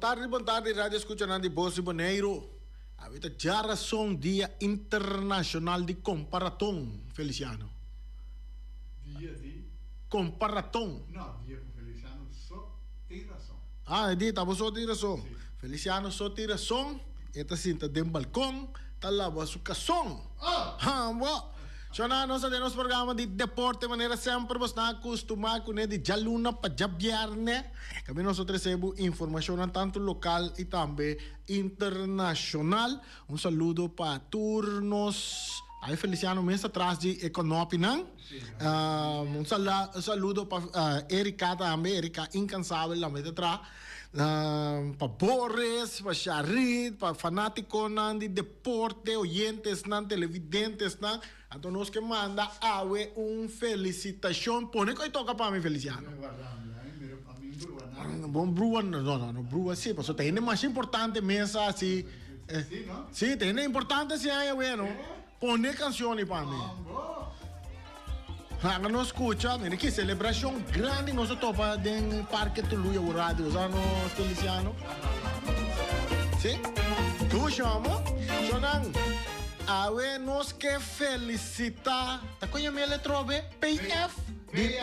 tardi, bon tardi radio escuchanan di Bos di Boneiru. Awe ta djarason dia internacional di comparaton, Feliciano. Dia di? Comparaton. No, dia cu Feliciano so tin rason. Ah, e di ta bo so tin rason. Si. Feliciano so tin rason, e ta sinta den balcon, ta laba su cason. Oh! Ha, bo! Shona, nos ta den nos programa di deporte manera semper bo sta acostuma cune di djaluna pa djabierne. Caminda nos ta trece bo informacionnan tanto local y tambe internacional. Un saludo pa tur nos, ay Feliciano mes ta tras di e konopinan. Un saludo pa Erika tambe, Erika incansabel tambe ta tra. Pa Boris, pa Sharit, pa fanaticonan di deporte, oyentesnan, televidentesnan. Anto nos ke manda awe un felicitacion. Pone cu e toca pa mi, Feliciano. Bon brua, no, no, no brua si, pasobra ta hende mas importante mesa si. Si, ta hende importante si aña awe, no. Pone cancion ei pa mi. Laga nos scucha, mira ki celebracion grandi nos a topa den Parke Tuluy awor radio, sa no, Feliciano? Si? Dushi amo. Shonan, awe nos ke felicita, ta con yama el atrobe? PF? Di,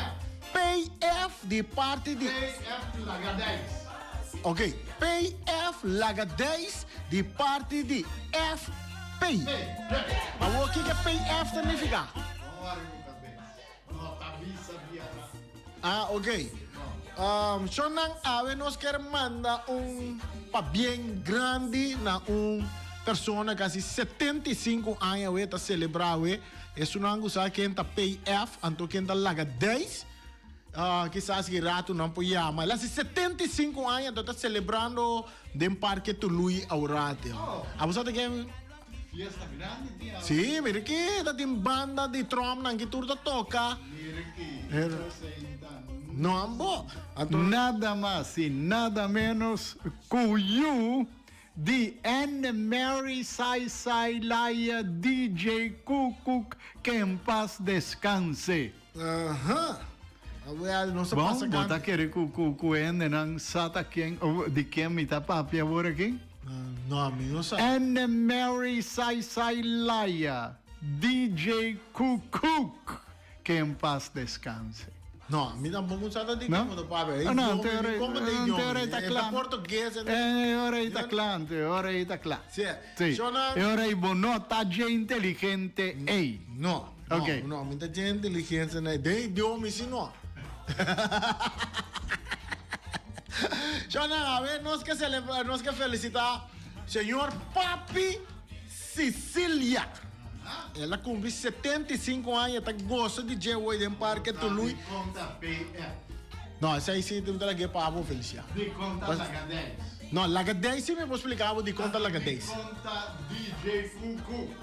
PF di parti di. PF Lagadijs. Ok, PF Lagadijs di parti di FP. Awor kiko PF ta nifiká? Ah, ok. Shonnan, awe nos kier manda un pabien grandi na un persona kasi 75 aña awe ta selebrá awe. Esunnan ku sa ken ta PF, anto ken ta laga deis. Kisas ki ratu nan por yama. El hasi 75 aña anto ta selebrando den Parke Tului aworati. Abo sa ta ken? Fiesta grandi tin awe. Sí, mira ki ta tin banda di tròmnan ki tur ta toka. Mira ki presenta. No ambo. Anto. Nada mas y nada menos cu yu di Anne Mary Sai Sai Laya DJ Kukuk que en paz descanse. Aha. Awel, nos a Bon, pasa bo ta kante. kere ku ku ku hendenan sa ta ken of di ken mi ta papia awor aki? No, mi no sa. Anne Mary Sai Sai Laya, DJ Kukuk, que en paz descanse. No, mi tampoco sa ta di No? ken bo ta papia. E Ah, no, idioma, ante ora mi como ta ante idioma. ora e ta E ta kla. portugues en E ora e ta kla, ante ora e ta kla. Sí. Sí. Shona. E ora ei bo no ta dje inteligente ei. No. No, Ok. no, mi ta dje inteligencia na den idioma si no. Shona, a ver, nos ke celebra, nos ke felicita señor Papi Sicilia. El a cumpli 75 aña, ta goza di dje hoy den Parke Tului. Di conta PF. No, esei si tin ta lag'é pa bo, Felicia. Di conta Lagadijs. No, Lagadijs si mi por splica bo di conta Lagadijs. Di conta DJ Cucu.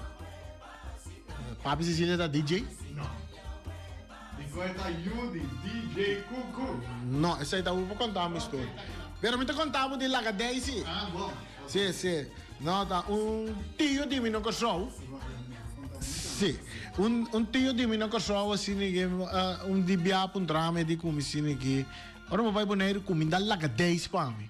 Papi Cecilia ta DJ? No. Di con e ta yu di DJ Cucu. No, esei ta bo por conta mi story. Pero mi ta conta bo di Lagadijs si. Ah, bon. Si, si. No, ta un tio di mi na Kòrsou. Si. Un, un tio di mi na Kòrsou asina ke un di bia puntra mi di ku mi asina ke ora mi bai Boneiru kuminda lagadeis pa mi.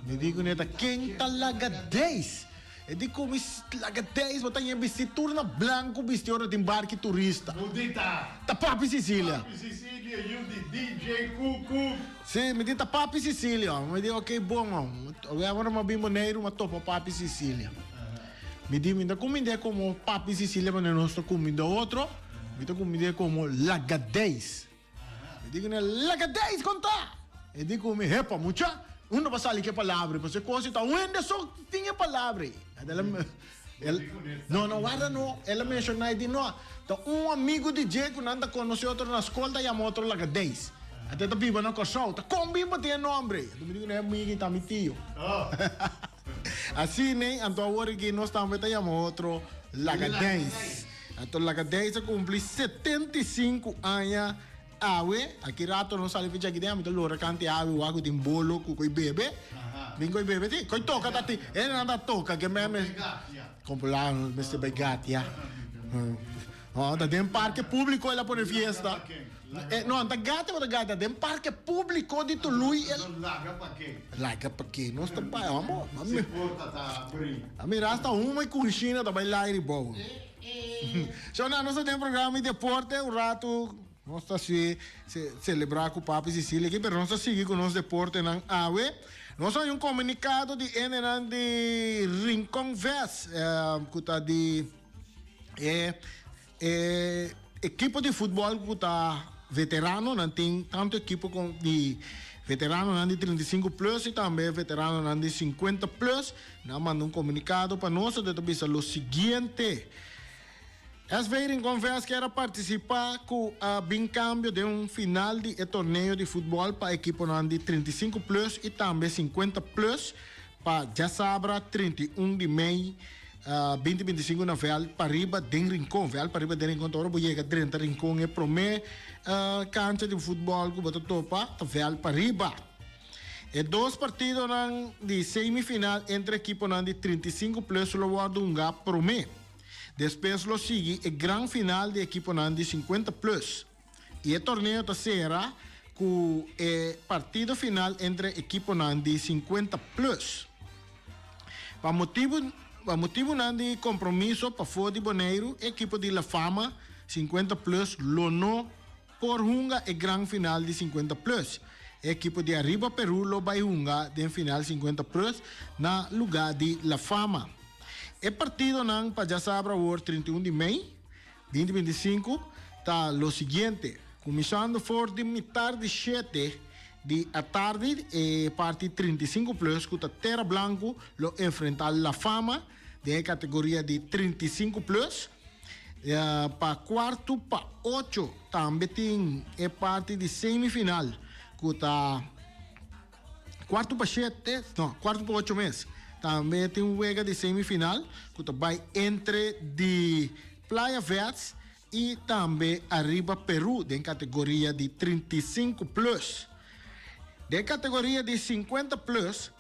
Mi di ku neta ken ta lagadeis? E di ku mi lagadeis bo ta ña bisti tur na blanku bisti ora tin barki turista. Mudita! Ta papi Sicilia. Papi Sicilia yu di DJ Kuku. Si, mi di ta papi Sicilia. Mi di ok bon oh. Awor mi a bin Boneiru mi a topa papi Sicilia. Mi di mi ta kumind'é komo papi Sicilia manera nos ta kuminda otro. Mi ta kumind'é komo lagadeis. Mi di kuné, Lagadeis kon ta? E di ku mi, Hepa, mucha, unda bo a sali ku e palabra ei? Pasobra e kos ei ta un hende so tin e palabra ei. El, no, no, warda no. El a menshoná e di, no, ta un amigu di dje ku nan ta konosé otro na skol ta yama otro Lagadeis. Anto e ta biba na Kòrsou. Ta kon bin bo tin e nòmber ei? Anto mi di kuné, e amigu ei ta mi tio. Asina, anto awor aki nos tambe ta yama otro Lagadeis. Anto Lagadeis a cumpli 75 aña awe. Aki rato nos sali fecha aki den, ami ta lora canti awe wak cu tin bolo cu coi bebe. Bin coi bebe si, coi toca ta tin. E nan ta toca ke meme. Compla mester bay gatia. No, ta den parke publico el a pone fiesta. Eh, no, anta gata bo ta gata den parke públiko di Tului. El... Laga pa ke? Laga pa ke? Nos ta bai, amo. Si porta ta abrí. A mira hasta huma i kunshina ta bai lairi bou. So na, nos ta den programa di deporte un ratu nos ta si selebrá ku Papi Cecilia aki, pero nos ta sigui ku nos deportenan awe. Nos haña un komunikado di hendenan di Rincon Vest, ku ta di e E ekipo di futbòl ku ta veteranonan tin tantu ekipo di veteranonan di 35 plus i tambe veteranonan di 50 plus. Nan a manda un komunikado pa nos unda ta bisa lo siguiente, SV Rincon Vest kier a partisipá ku a bin kambio den un final di e torneo di futbòl pa ekiponan di 35 plus i tambe 50 plus pa djasabra 31 di mei 2025 na vèlt pariba den Rincon. Vèlt pariba den Rincon ta ora bo yega drenta Rincon e promé kancha di futbòl ku bo ta topa ta vèlt pariba. E dos partidonan di semifinal entre ekiponan di 35 plus lo wòrdu hungá promé. Despues lo sigui e gran final di ekiponan di 50 plus. I e torneo ta sera ku e partido final entre ekiponan di 50 plus. Pa motibu pa motibunan di kompromiso pafó di Boneiru e ekipo di La Fama 50 plus lo no por hunga e gran final di 50 plus. E ekipo di Arriba Peru lo bai hunga den final 50 plus na lugá di La Fama. E partidonan pa djasabra awor 31 di mei. 2025 ta lo siguiente, Kuminsando for di mitar di shete di atardi e parti 35 plus ku ta Tera Blanku lo enfrentá La Fama den e kategoria di 35 plus. Pa kuartu pa ocho tambe tin e parti di semifinal ku ta Kuartu pa shete, no, kuartu pa ocho mes. Tambe tin un wega di semifinal ku ta bai entre di Playa Vets i tambe Arriba Peru den kategoria di 35 plus. Den kategoria di 50 plus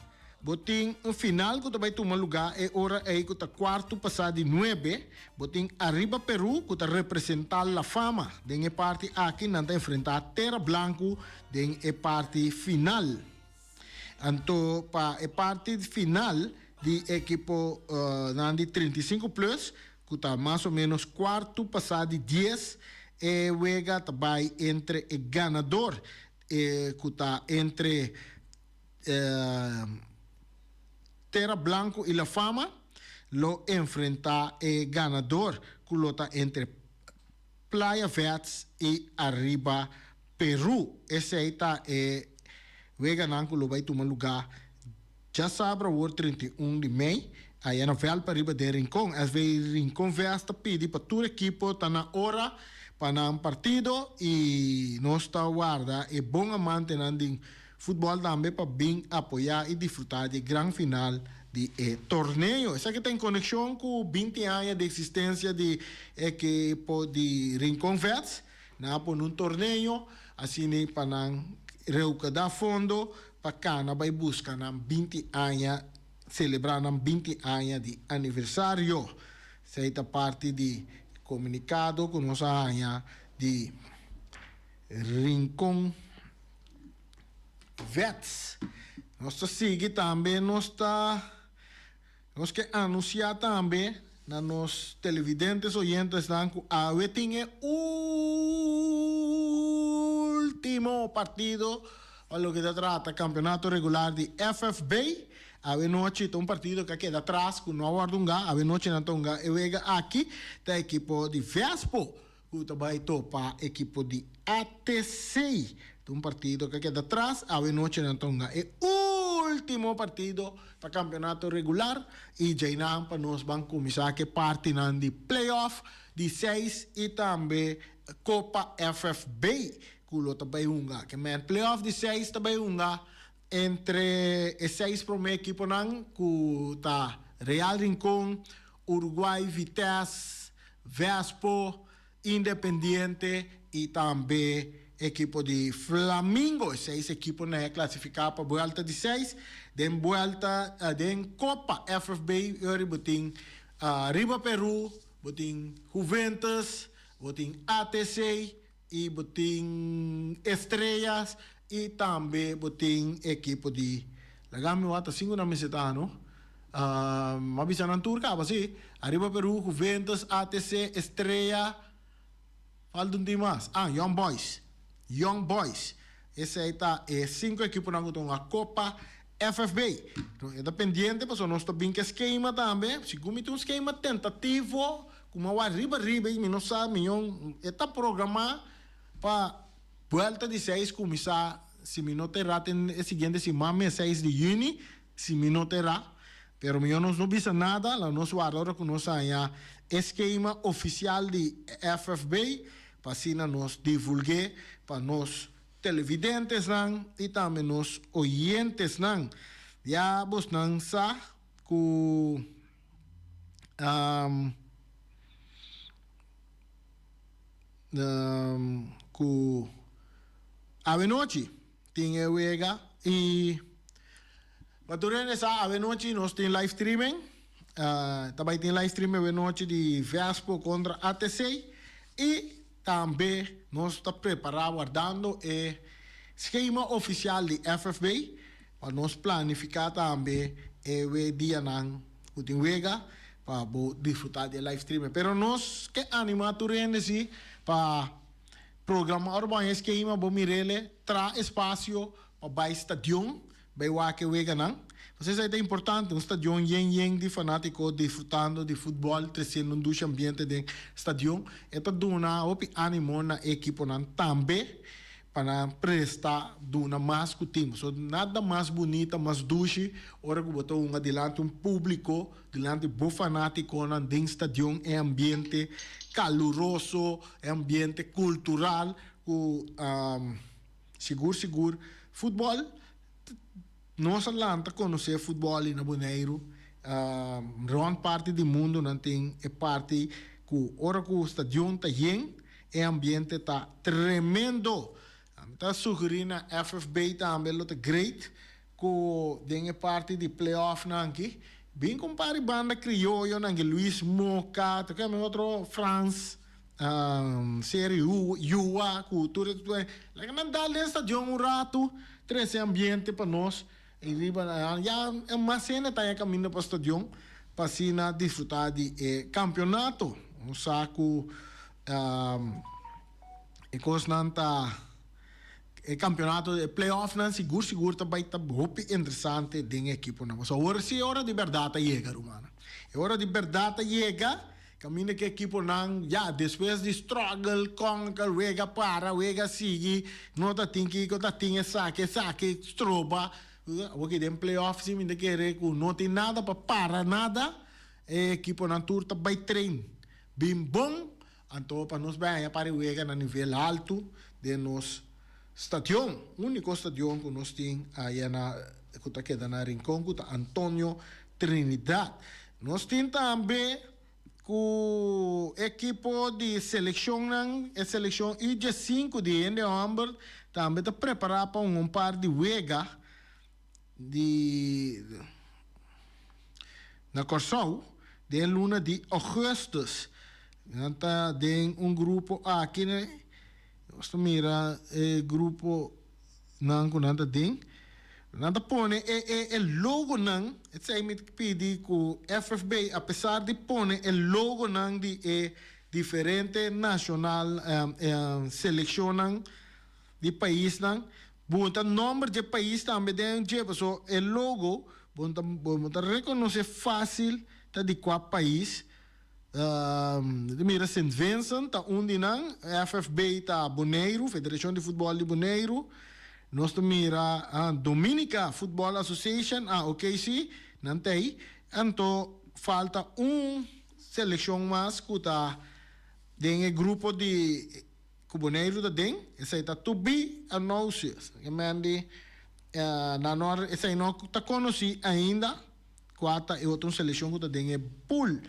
bo tin un final ku ta bai tuma lugá e ora ei ku ta kuartu pasá di nuebe. Bo tin Arriba Peru ku ta representá La Fama. Den e parti aki nan ta enfrentá Tera Blanku Den e parti final. Anto pa e parti final di ekipo nan di 35 plus ku ta mas o menos kuartu pasá di dies e wega ta bai entre e ganador ku ta entre Tera Blanco i La Fama lo enfrentá e ganador ku lo ta entre Playa Vets i Arriba Peru. Esei ta e weganan ku lo bai tuma lugá djasabra awor 31 di mei aya na vèlt pariba den Rincon. SV Rincon Vest ta pidi pa tur ekipo ta na ora pa nan partido i nos ta warda e bon amantenan di futbòl tambe pa bin apoyá i disfrutá di e gran final di e torneo. Esaki ta en konekshon ku 20 aña di eksistensia di ekipo di Rincon Vets. Nan a pone un torneo asina pa nan reukadá fondo pa kana bai buska nan 20 aña, selebrá nan 20 aña di aniversario. Esei ta parti di komunikado ku nos a haña di Rincon Vets. Nos ta sigui tambe nos ta nos ke anunsiá tambe na nos televidentes oyentesnan ku awe tin e último partido pa loke ta trata kampeonato regular di FFB. Awe nochi ta un partido ku a keda atras ku no a wòrdu hungá. Awe nochi nan ta hunga e wega aki ta ekipo di Vespo ku ta bai topa ekipo di ATC. Ta un partido ku a keda atras. Awe nochi nan ta hunga e ultimo partido pa kampeonato regular i djeinan pa nos ban kuminsá ku e partinan di playoff di seis i tambe Kopa FFB ku lo ta bai hunga. Ke men playoff di seis ta bai hunga entre e seis promé ekiponan ku ta Real Rincon, Uruguay, Vitesse, Vespo, Independiente i tambe ekipo di Flamingo. E seis ekiponan a klasifiká pa buelta di seis. Den buelta den Kopa FFB yori bo tin Riba Peru, bo tin Juventus, bo tin ATC. i bo tin Estrellas i tambe bo tin ekipo di laga mi wak ta sinku nan mester ta no mi a bisa nan tur kaba si Ariba Peru, Juventus, ATC, Estrella falta un tin mas ah Young Boys Young Boys esei ta e sinku ekiponan ku ta hunga Kopa FFB. E ta pendiente pasobra nos ta bin ku e skema tambe. Segun mi tin un skema tentativo ku mi a wak riba riba i mi no sa miyon. E ta programá pa buelta di seis kuminsá si mi no ta erá den e siguiente siman mes seis di yüni si mi no ta erá. Pero miyon nos no bisa nada, laga nos warda ora ku nos haña e skema ofisial di FFB pa asina nos divulg'é pa nos Televidentesnan y tambe nos oyentesnan, ya bosnan sa cu cu awenochi tin e wega y pa tur hende sa awenochi nos tin live streaming, ta bay tin live streaming awenochi di Vespo contra ATC y Tambe nos ta prepará wardando e skema ofisial di FFB pa nos planifiká tambe e we dianan ku tin wega pa bo disfrutá di e live streaming. Pero nos ke animá tur hende si pa programa ora bo haña e skema bo mir'ele traha espasio pa bai stadion Bai wak e weganan. Pasobra esei ta importante, un stadion yen yen di fanátiko disfrutando di futbòl, tresiendo un dushi ambiente den stadion. E ta duna hopi ánimo na e ekiponan tambe pa nan presta duna mas ku tin. Pasobra nada mas bunita, mas dushi ora ku bo ta hunga dilanti un públiko, dilanti bo fanátikonan den stadion, e ambiente kaluroso, e ambiente kultural ku. Sigur sigur futbòl nos a lanta konosé futbòl i na Boneiru rònt parti di mundu nan tin e parti ku ora ku stadion ta yen e ambiente ta tremendo. Mi ta sugerí na FFB tambe lo ta great ku den e parti di play-off nan aki bin ku un par di banda krioyo nan ki Luis Moca ta kende otro Frans. Seri Yua ku tur e laga nan dal den stadion un ratu trese ambiente pa nos i riba ya mas hende ta haña kaminda pa stadion pa asina disfruta di e kampionato. Nos sa ku e kosnan ta e kampionato e playoffnan sigur sigur ta bai ta hopi interesante den e ekiponan pasobra awor si e ora di bèrdat a yega rumannan e ora di bèrdat a yega. Kaminda ku ekiponan ya despues di struggle, konkel, wega para, wega sigui, no ta tin kiko ta tin esaki, esaki stroba. Awor ki den playoff si mi ta kere ku no tin nada pa para nada, e ekiponan tur ta bai train bin bon, anto pa nos bai haña par e wega na nivel haltu den nos stadion, uniko stadion ku nos tin aya na ku ta keda na Rincon ku ta Antonio Trinidad. Nos tin tambe ku ekipo di selekshonnan, e selekshon U diesinku di hende hòmber tambe ta prepará pa un par di wega di na Kòrsou den luna di ògùstùs. Nan ta den un grupo aki, nos ta mira e grupo. Nan ku nan ta den. Nan ta pone e e e logonan, esei mi pidi ku FFB apesar di pone e logonan di e diferente nashonal selekshonnan di paisnan, bo ta nòmber dje pais tambe den dje paso e logo bo ta bo ta rekonosé fásil ta di kua pais. Mira Sint Vincent ta un di nan, FFB ta Boneiru, Federashon di Futbòl di Boneiru. Nos ta mira Dominica Football Association, ah ok si, nan ta ei. Anto falta un selekshon mas ku ta den e grupo di ku Boneiru ta den, esei ta to be announced. Nan no esei no ta konosí ainda. Kua ta e otro selekshon ku ta den e pool?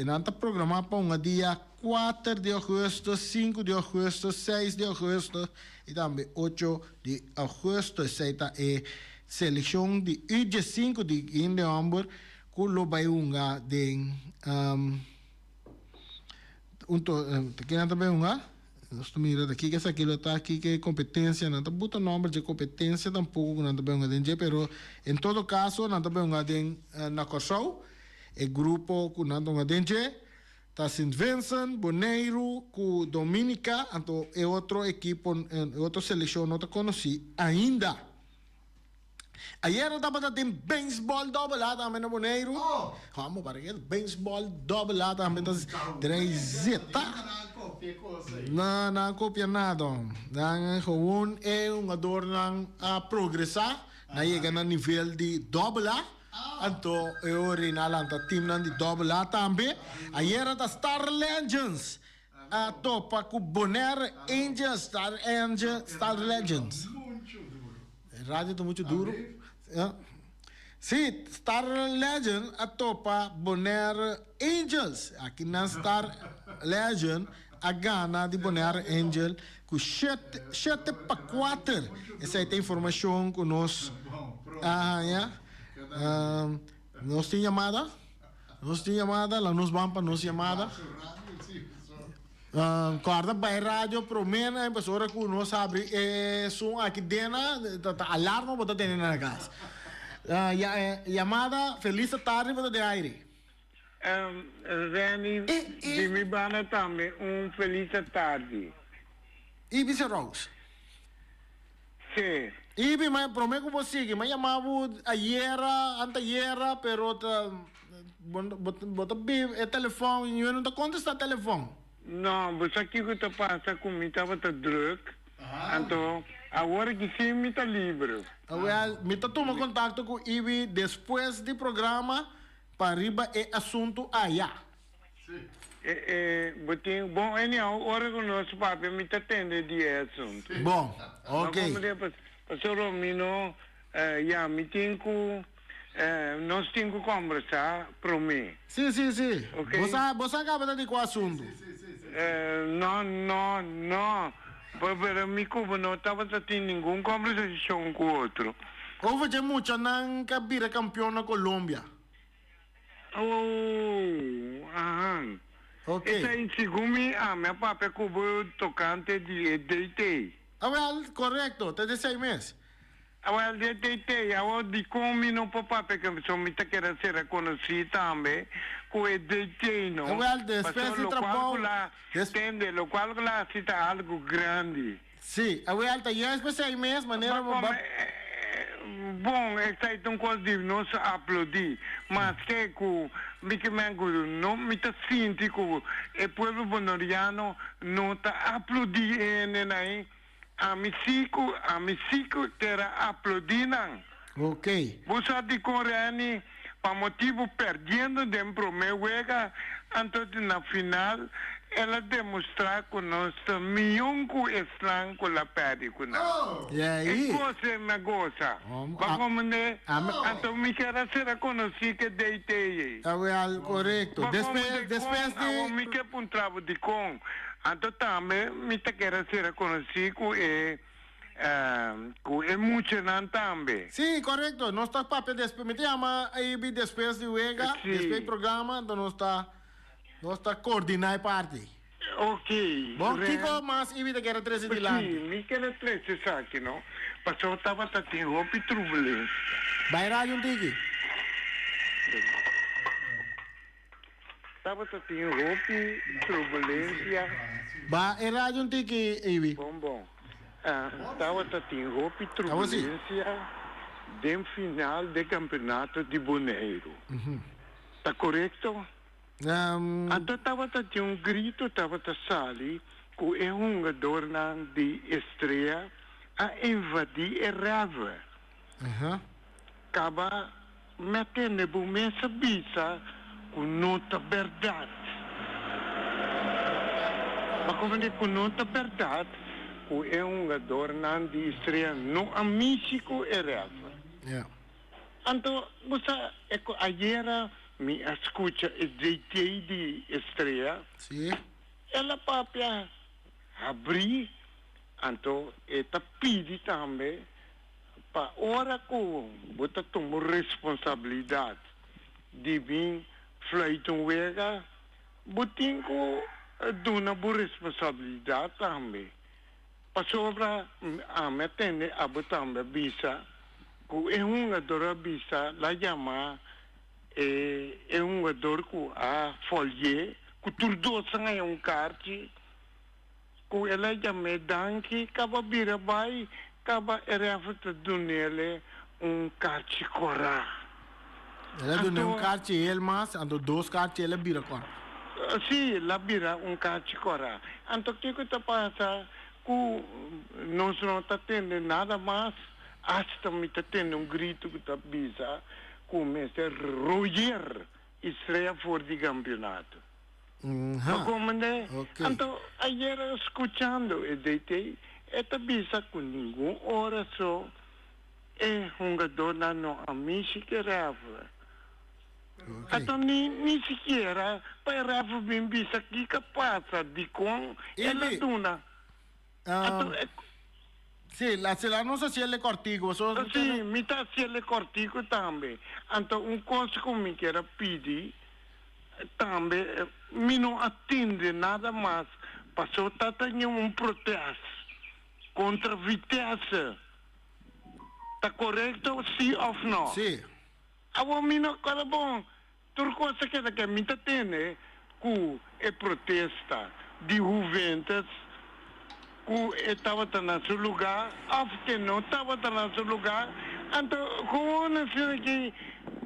Nan ta programá pa un dia kuater di ougùstùs, sinku di ougùstùs, seis di ougùstùs i tambe ocho di ougùstùs. Esei ta e selekshon di U diesinku di hende hòmber ku lo bai hunga den un to, kinan ta bai hunga? Nos ta mira ta kiko esaki lo ta, kiko e competencia, nan ta buta nomber dje competencia tampoco cu nan ta bay hunga den dje, pero en todo caso nan ta bay hunga den na Corsou. E grupo cu nan ta hunga den dje ta Sint Vincent, Boneiru cu Dominica, anto e otro ekipo, e otro seleccion no ta conoci ainda. Ayera tabata tin beisbòl dòbel A tambe na Boneiru. Hòmber para ke beisbòl dòbel A tambe ta drei zeta. No, nan a kopia nada hòm. Nan gewoon e hungadornan a progresá, nan yega na nivel di dòbel A. Anto e ora ei nan a lanta timnan di dòbel A tambe. Ayera ta Star Legends a topa ku Bonaire Angels, Star Angel, Star Legends. E radio ta mucho duro. Ja. Sí, Star Legend a topa Bonaire Angels. Aki nan Star Legend a gana di Bonaire Angel ku shete, shete pa kuater. Esei ta informashon ku nos a haña. Um, nos tin yamada? Nos tin yamada, la nos ban pa nos yamada. Corda bay radio prome na pasobra cu nos habri e sun aki dena ta ta alarma bo ta tene na cas. Yamada, feliz tarde bo ta den aire. Renny, di mi banda tambe un feliz tardi. Ibiza Rose. Sí. Ibi, ma prome ku bo sigui, mi a yama bo ayera, antayera, pero ta bo bo ta bi e telefòn, yo no ta kontestá telefòn. No, bo sa kiko ta pasa ku mi tabata drùk, anto awor aki sí mi ta libre. Awel, mi ta tuma kontakto ku Ibi despues di programa pa riba e asuntu aya. E e bo tin bon anyhow ora ku nos papia mi ta tende di e asuntu. Bon, ok. No como de pasobra mi no ya mi tin ku nos tin ku kombersá promé. Sí, sí, sí. Ok. Bo sa bo sa kaba ta di kua asuntu? No, no, no. Pero mi ku bo no tabata tin ningun kombersashon ku otro. Over dje muchanan ka bira kampion na Colombia. Oh, ahan. Ok. Esei segun mi ami a papia ku bo tokante di e DT. Awel, korekto, ta di esei mes. Awel, di e DT, awor dikon mi no por papia ku e mi ta kere ser rekonosí tambe ku e DT no. Awel, despues di Pasobra lokual trabou, ku la, tende, lokual ku la hasi ta algu grandi. Sí, awel ta juist p'esei mes manera bo ba. Bon, esei ta un kos di nos aplaudí, maske ku mi ke men ku no mi ta sinti ku e pueblo boneriano no ta aplaudí e hendenan ei, ami sí ku ami sí ku kier a aplaudí nan. Ok. Bo sa dikon Renny? Pa motibu perdiendo den promé wega, anto di na final el a demostrá ku nos ta mion ku esnan ku la pèrdè ku nan. E kos ei mi a gosa. Bo komprendé? Anto mi kier a sera konosí ku e DT ei. Awel, korekto. Bo komprendé kon? Awor mi ke puntra bo dikon. Anto tambe mi ta kier a sera konosí ku e. Cu e muchanan tambe. Sí, correcto. Nos ta papia despues. Mi ta yama Ibi despues di wega, Sí. despues di programa, enton nos ta nos ta coordina e parti. Ok. Bon, Ren. kico mas Ibi ta kere trece dilanti? Sí, mi kere trece esaki, no? Pasobra tabata tin hopi turbulencia. Bai radio un tiki. Tabata tin hopi turbulencia. Ba e radio un tiki, Ibi. Bon bon. Tabata tin hopi turbulencia den final de campeonato di Boneiru. Ta corecto? Anto tabata tin un grito tabata sali cu e hungadornan di Estrella a invadi e reve. Kaba mi a tende bo mes a bisa ku no ta bèrdat. Ma komo di ku no ta bèrdat ku e hungadornan di Estrella no a mishi ku e rèfer. Anto bo sa e ku ayera mi a skucha e DT di Estrella, el a papia habrí, anto e ta pidi tambe Pa ora ku bo ta tuma un responsabilidat di bin fluit un wega, bo tin ku duna bo responsabilidat tambe. Pasobra ami a tende abo tambe a bisa ku e hungador a bisa la yama e e hungador ku a fòlye ku tur dos a haña un karchi ku el a yam'é danki kaba bira bai kaba e rèfer ta dun'ele un karchi kòrá. El a dun'é un karchi el mas, anto dos karchi el a bira kòrá. Sí, el a bira un karchi kòrá. Anto kiko ta pasa ku nos no ta tende nada mas? Asta mi ta tende un gritu ku ta bisa ku mester royer Estrella for di kampionato. Bo komprende? Anto ayera skuchando e DT e ta bisa ku ningun ora so e hungadornan no a mishi ku e rèfri. Anto ni ni sikiera pa e rèfri bin bisa kiko a pasa, dikon el a duna. Anto e. Sí, la si la nos hasiel e kòrtiku, so. Sí, mi ta hasiel e kòrtiku tambe. Anto un kos ku mi kier a pidi tambe, mi no a tende nada mas, paso ta taña un protest kontra Vitesse. Ta korekto sí òf no? Sí. Awor mi no kòrda bon, Tur kos a keda ke mi ta tene ku e protesta di Juventus ku e tabata na su lugá òf ke no tabata na su lugá, anto gewoon asina ki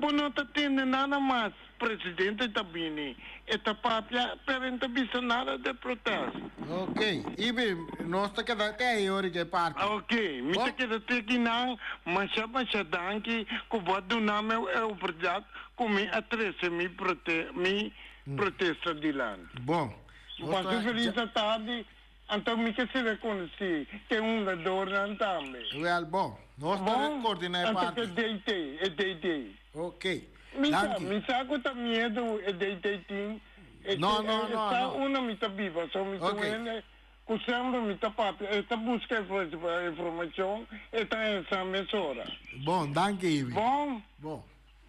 bo no ta tende nada mas. Presidente ta bini, e ta papia, pero e no ta bisa nada di e protesta. Ok, Ibi, nos ta keda te ahí ora ke parti. Ok, mi ta keda te akinan. Masha masha danki ku bo a duna mi e oportunidat Ku mi a trese mi prote mi protesta dilanti. Bon. Nos ta Pasa felis atardi, anto mi ke ser rekonosí ke hungadornan tambe. Wèl, bon. Nos ta Bon, koordiná e anto parti. ke DT, e DT. Ok. Mi sa, Danki. mi sa ku ta miedu e DT tin, e No, ke no, e no, sa no. unda mi ta biba, so mi ta Ok. un hende ku semper mi ta papia, e ta buska informashon, e ta hesa mesora. Bon, danki Ibi. Bon. Bon.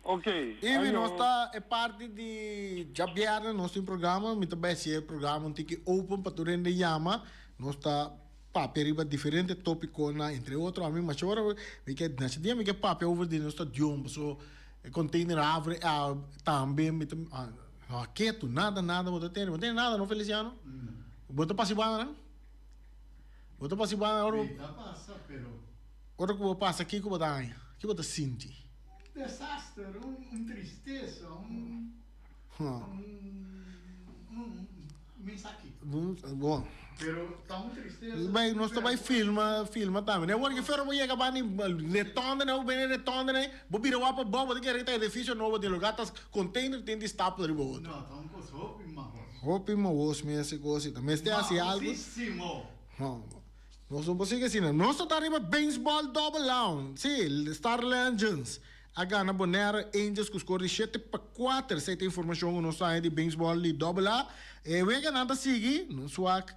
Ok, Ibi, nos ayo. ta e parti di djabièrnè, nos tin programa, mi ta bai hasi e programa un tiki open pa tur hende yama. Nos ta papia riba diferente tópikonan, entre otro ami masha ora mi ke, masha dia mi ke papia over di nos stadion, paso e container havre tambe mi ta, no a ketu, nada nada bo ta tende, bo tende nada no Feliciano? Bo ta pasa e banda nan? Bo ta pasa e banda ora Mi ta pasa, pero. Ora ku bo pasa kiko bo ta haña? Kiko bo ta sinti? Desaster, un tristesa, un un mensaki. Bon. Pero ta un tristesa. Bai, nos ta bai filma, filma tambe. Ne wor ki fero bo yega bani retonde ne, bo bini retonde ne, bo bira wak pa bou, bo ta kere ta edifisio nobo den lugar ta container tin di stapel riba otro. No, ta un kos hopi mahos. Hopi mahos mes e kos ta. Mester hasi algo. Mahosisimo. No. Nos no por sigui asina. Nos ta ta riba Baseball Double Down. Sí, Star Legends a gana Bonaire Angels ku skor di 7-4. Esei ta informashon ku nos haña di Baseball di Double A. E weganan ta sigui. Nos wak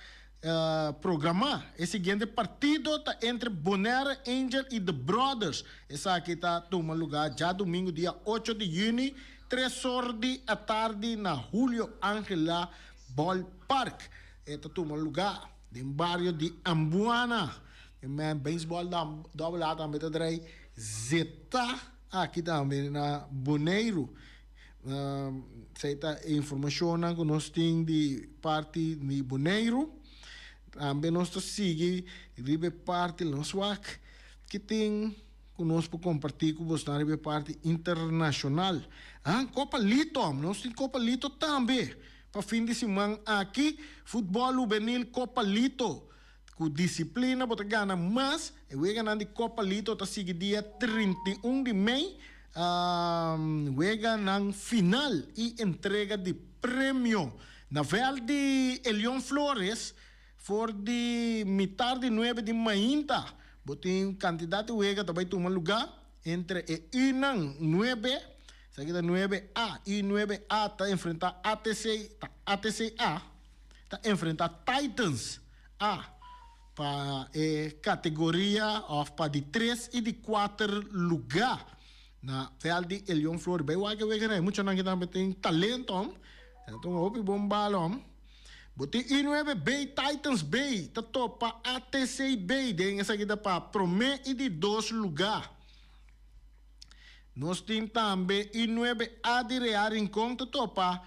programá. E siguiente partido ta entre Bonaire Angel i The Brothers. Esaki ta tuma lugá djadumingu dia 8 di yüni, tres or di atardi na Julio Angela Ballpark. E ta tuma lugá Den bario di Ambuana, e man baseball double A tambe ta drai zeta aki tambe na Boneiru. Esei ta e informashonnan ku nos tin di parti di Boneiru. Tambe nos ta sigui riba e parti nos wak ki tin ku nos por kompartí ku bosnan riba e parti internashonal. Ah, Kopa Lito, nos tin Kopa Lito tambe. Pa fin di siman aki, futbòl hubenil Copa Lito. Ku disiplina bo ta gana mas. E weganan di Copa Lito ta sigui dia 31 di mei. Weganan final i entrega di premio na vèlt di Elion Flores for di mitar di nuebe di mainta. Bo tin kantidat di wega ta bai tuma lugá entre e unan nuebe. Esaki ta nuebe A i nuebe A ta enfrenta ATC, ta ATC A ta enfrenta Titans A pa e categoria of pa di tres i di cuater luga na veld di Elion Flores. Bay wak e wega nan, e muchanan aki tambe tin talento, nan ta un hopi bon balon. Bo tin U9 B Titans B ta topa ATC B den esaki ta pa promé i di dos lugá. Nos tin tambe U9 A di Real Rincon ta topa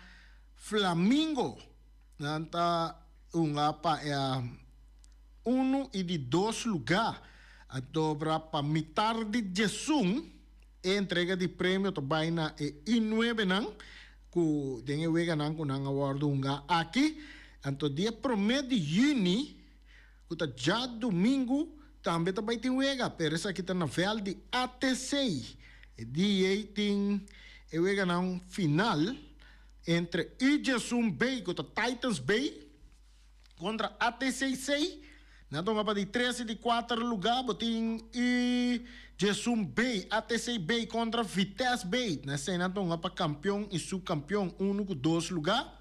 Flamingo. Nan ta hunga pa e unu i di dos lugá. A dobra pa mitar di djesun e entrega di premio ta bai na e U9 nan ku den e weganan ku nan a wòrdu hunga aki. Anto dia promé di yüni ku ta djadumingu tambe ta bai tin wega, pero esaki ta na vèlt di ATC. E dia ei tin e weganan final entre U11 B ku ta Titans B kontra ATCC. Nan tonga pa di tres i di kuater lugá. Bo tin U11 B, ATC B kontra Vitesse B. Na esei nan tonga pa kampion i subkampion, unu ku dos lugá.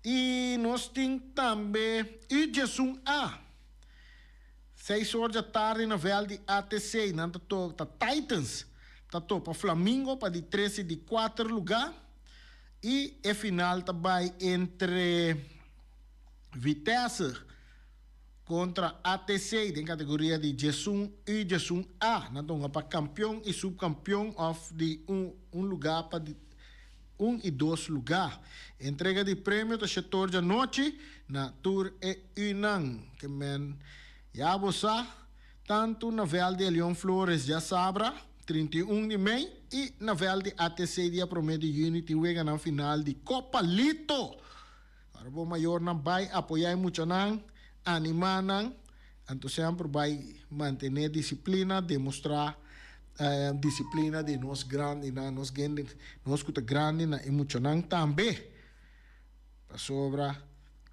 I nos tin tambe U11 A. Seis or dja tardi na vèlt di ATC nan ta to ta Titans ta topa Flamingo pa di tres i di kuater lugá. I e final ta bai entre Vitesse kontra ATC den kategoria di 11 i 11 A. Nan ta hunga pa kampion i supkampion òf di un un lugá pa di un i dos lugá. Entrega di premio ta shetor djanochi na tur e unan. Ke men ya bo sa, tantu na vèlt di Elion Flores djasabra, 31 di mei, i na vèlt di ATC dia promé di yüni tin weganan final di Kopa Lito. Ora bo mayornan bai apoyá e muchanan, animá nan, anto semper bai mantené disiplina, demostrá disiplina di nos grandinan, nos gende, nos ku ta grandi na e muchanan tambe. Pasobra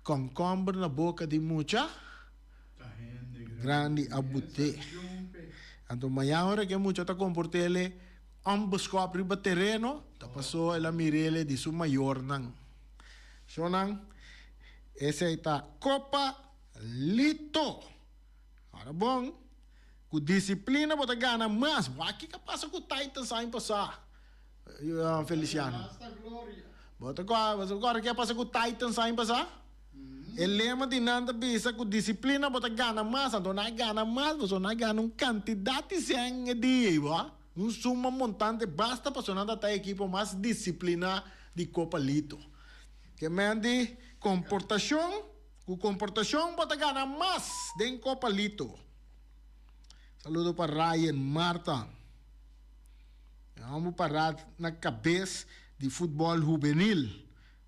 kònkòmber na boka di mucha grandi a but'é. Anto mañan ora ku e mucha ta komport'é ònbeskòp riba tereno, ta pasó el a mir'é di su mayornan. Shonnan, esei ta Copa Lito. Ora bon, ku disiplina bo ta gana mas. Wak kiko a pasa ku Titans aña pasá, Feliciano? Bo ta kòrda ke a pasa ku Titans aña pasá? E lema di nan ta bisa ku disiplina bo ta gana mas. Anto nan a gana mas pasobra nan a gana un kantidat di sèn e dia ei, bo. Un suma montante basta pasobra nan ta ta e ekipo mas disipliná di Copa Lito. Ke men di komportashon, ku komportashon bo ta gana mas den Copa Lito. Saludo pa Ryan Marta. E homber pará na kabes di futbòl hubenil.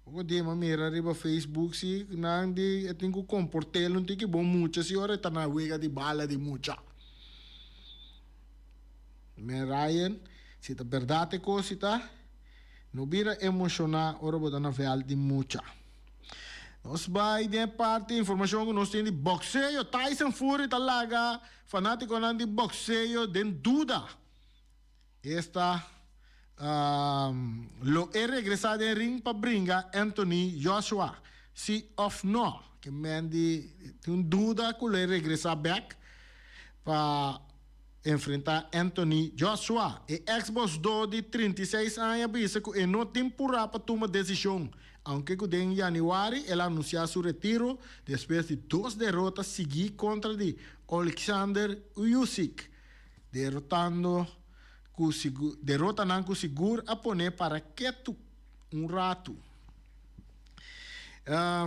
Poko dia mi a mira riba Facebook si nan di e tin ku komport'el un tiki bon mucha si ora e ta na wega di bala di mucha. Men Ryan, si ta bèrdat e kos si ta, no bira emoshoná ora bo ta na vèlt di mucha. Nos bai den e parti informashon ku nos tin di bòkseo. Tyson Fury ta laga fanátikonan di bòkseo den duda. Esta lo e regresá den ring pa bringa Anthony Joshua, si òf nò? Ke men di tin un duda ku lo e regresá bèk pa enfrentá Anthony Joshua. E eks bòsdó di 36 aña a bisa ku e no tin purá pa tuma desishon, aunke ku den yanüari el a anunsiá su retiro despues di dos derota siguí kontra di Oleksandr Usyk. Derotando ku sigur, derotanan ku sigur a pone para ketu un ratu.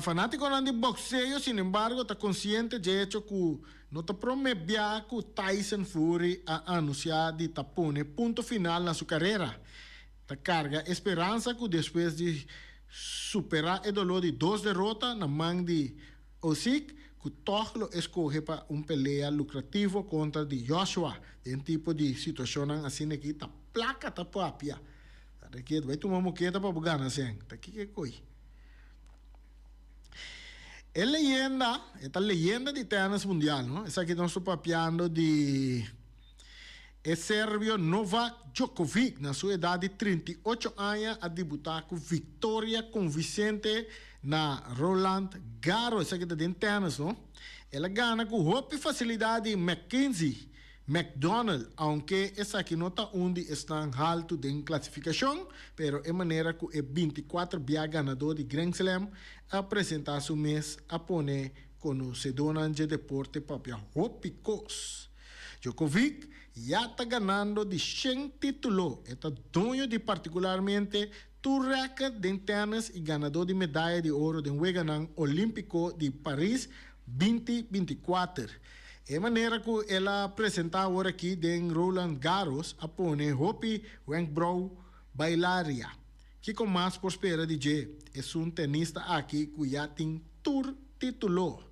Fanátikonan di bokseo, sinembargo, ta konsiente dje echo ku no ta promé bia ku Tyson Fury a anunsiá di ta pone punto final na su karera. Ta karga e speransa ku despues di superá e doló di dos derota na man di Usyk, ku tòg lo e skohe pa un pelea lukrativo kontra di Joshua. Den tipo di situashonnan asina aki ta plaka ta papia. Ta rekeer bai tuma moketa pa bo gana sèn. Ta kiko e koi? E leyenda, e ta leyenda di tènis mundial, no? Esaki nos ta papiando di e serbio Novak Djokovic. Na su edat di 38 aña a debutá ku viktoria konvisente na Roland Garros. Esaki ta den tènis, no? El a gana ku hopi fasilidat di McKenzie. McDonald, aunke esaki no ta un di esnan haltu den klasifikashon, pero e manera ku e 24 bia ganadó di Grand Slam a presentá su mes a pone konosedónan dje deporte papia hopi kos. Djokovic ya ta ganando di shen título, e ta doño di partikularmente tur rèkert den tènis i ganadó di medaya di oro den Weganan Olímpiko di Paris 2024. E manera ku el a presentá awor aki den Roland Garros a pone hopi wenkbrou bailaria. Kiko mas por spera di dje, esun tenista aki ku ya tin tur título?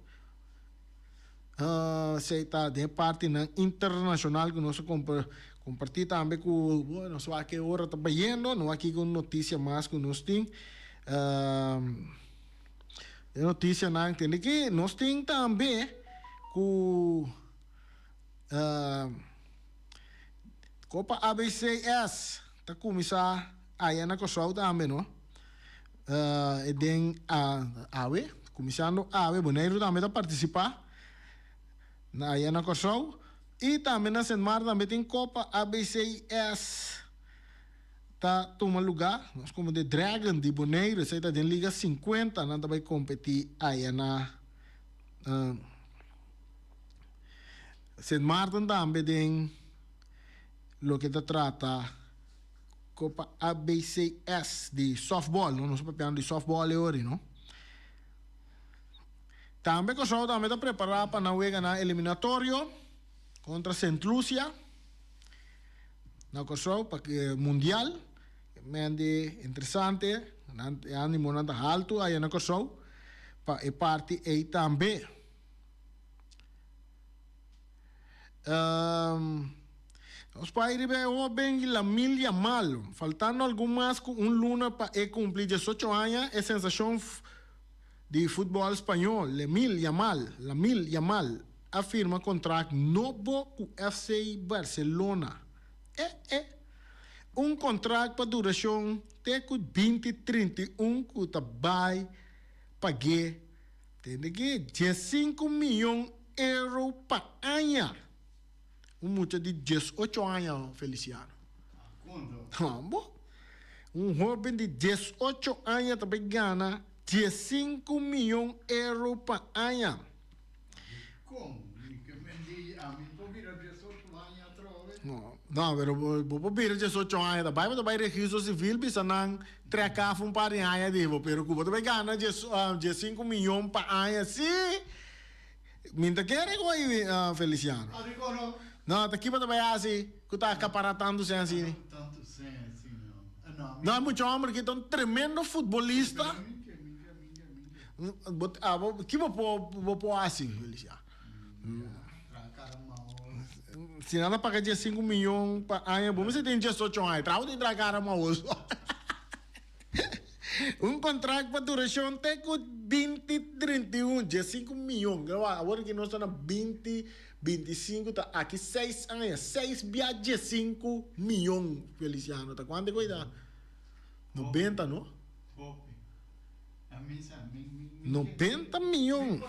Esei ta den e partinan internashonal ku nos a kompartí tambe ku bueno nos wak e ora ta bayendo, no aki ku notisia mas ku nos tin. E notisianan tende ki nos tin tambe ku Kopa ABCS ta kuminsá aya na Kòrsou tambe no. E den awe, kuminsando awe, Boneiru tambe ta partisipá na aya na Kòrsou i tambe na Sint Maarten tambe tin Kopa ABCS ta tuma lugá. Nos komo de Dragon di Boneiru, esei ta den Liga 50, nan ta bai kompetí aya na Sint Maarten tambe den loke ta trata. Copa ABCS di softball, no? Nos ta papiando di softball e ora, no? Tambe Kòrsou tambe ta prepará pa nan wega nan eliminatorio kontra Sint Lucia na Kòrsou pa mundial. Mende interesante, nan e animonan ta haltu aya na Kòrsou pa e parti ei tambe. Nos pai riba e hoben Lamil Yamal, faltando algun mas ku un luna pa e kumpli diesocho aña, e sensashon di futbòl spañó Lemil Yamal, Lamil Yamal, a firma kontrakt nobo ku FC Barcelona. E e un kontrakt pa durashon te ku 2031 ku ta bai pag'é Tende ki 15 miyon euro pa aña. Un mucha di 18 aña, Feliciano. Bo. Un hoben di 18 aña ta bay gana 15 miyon euro pa aña. Kon? Mi ke mendi ami por bira 18 aña atrobe? No, no, pero bo por bira 18 aña ta bay bo ta bay registro civil bisa nan trek af un par di aña di bo, pero ku bo ta bay gana 15 miyon pa aña si. Mi ta kere ku ay Feliciano. Adikon no? No, ta ki bo ta bay hasi ku ta akapara tantu sen asina? Tantu sen asina. No, No, mucha homber ki ta un tremendo futbolista. Bo abo ki bo por bo por hasi Feliciano? Si nan ta paga 15 miyon pa aña bo mester tin 18 aña. Traha bo tin traha kara mahoso. Un kontrakt pa durashon te ku 2031, 15 miyon. Awor ki nos ta na 2025 ta aki 6 aña, 6 bia 15 miyon Feliciano. Ta kuantu ku ei ta? 90 no? 90 miyon.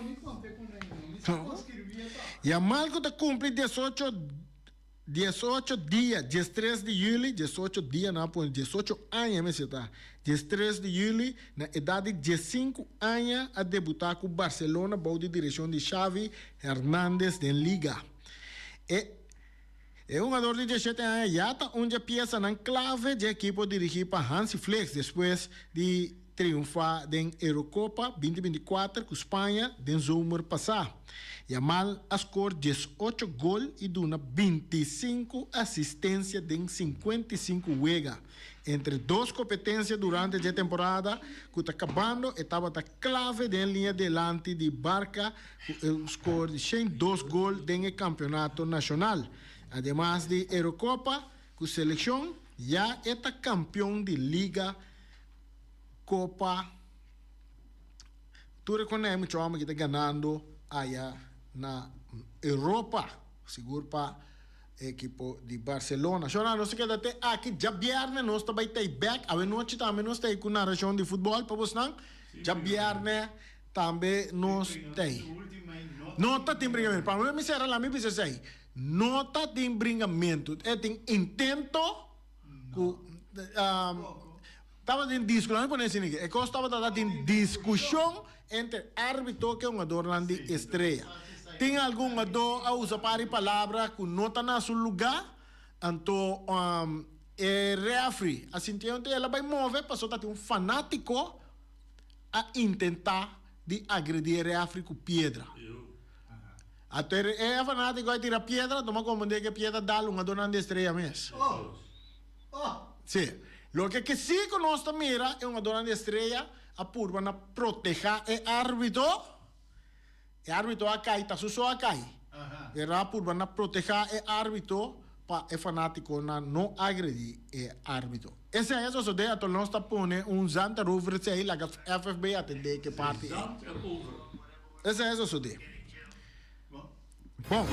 Yamal ku ta kumpli 18 18 dia, 13 di juli, 18 dia nan a pone, 18 aña mester ta, 13 di juli, na edat di 15 aña a debutá ku Barcelona bou di direkshon di Xavi Hernandez den liga. E E hungador di 17 aña ya ta un dje piesanan klave dje ekipo dirigí pa Hansi Flick despues di triunfá den Eurocopa 2024 ku Spaña den zomer pasá. Yamal a skor 18 gol i duna 25 asistensia den 55 wega. Entre dos kompetensia durante dje temporada ku ta kabando e tabata klave den liña delanti di Barca ku e skor di 102 gol den e kampeonato nashonal. Ademas di Eurocopa ku selekshon ya e ta kampeon di Liga Copa. Tur e konei mucha homber ki ta ganando aya na Europa, sigur pa ekipo di Barcelona. Shona, nos ta keda te aki djabierne, nos ta bai tei bek. Awe nochi tambe nos tei ku narashon di futbòl pa bosnan. Djabierne tambe nos tei. No ta tin brigamento. Pa mi sera la mi bisa esei. No ta tin bringamentu, e tin intento ku tabatin disku, laat mi pone asina aki, e kos tabata ta tin diskushon entre árbitro ku e hungadornan di Estrella. Tin algun hungadó a usa par di palabra ku no ta na su lugá, anto e rèfri a sinti anto el a bai move pasobra ta tin un fanátiko a intentá di agredí e rèfri ku piedra. Anto e fanátiko a tira piedra, tuma komprendé ku e piedra dal un adornan di Estrella mes. Sí. Loke ke sí ku nos ta mira, e hungadornan di Estrella a purba na protehá e árbitro. E árbitro a kai, ta su so a kai. Pero a purba na protehá e árbitro pa e fanátikonan no agredí e árbitro. Esei a sosodé, anto nos ta pone un zand erover esei laga FFB atendé ke parti ei. Esei a sosodé. Bon.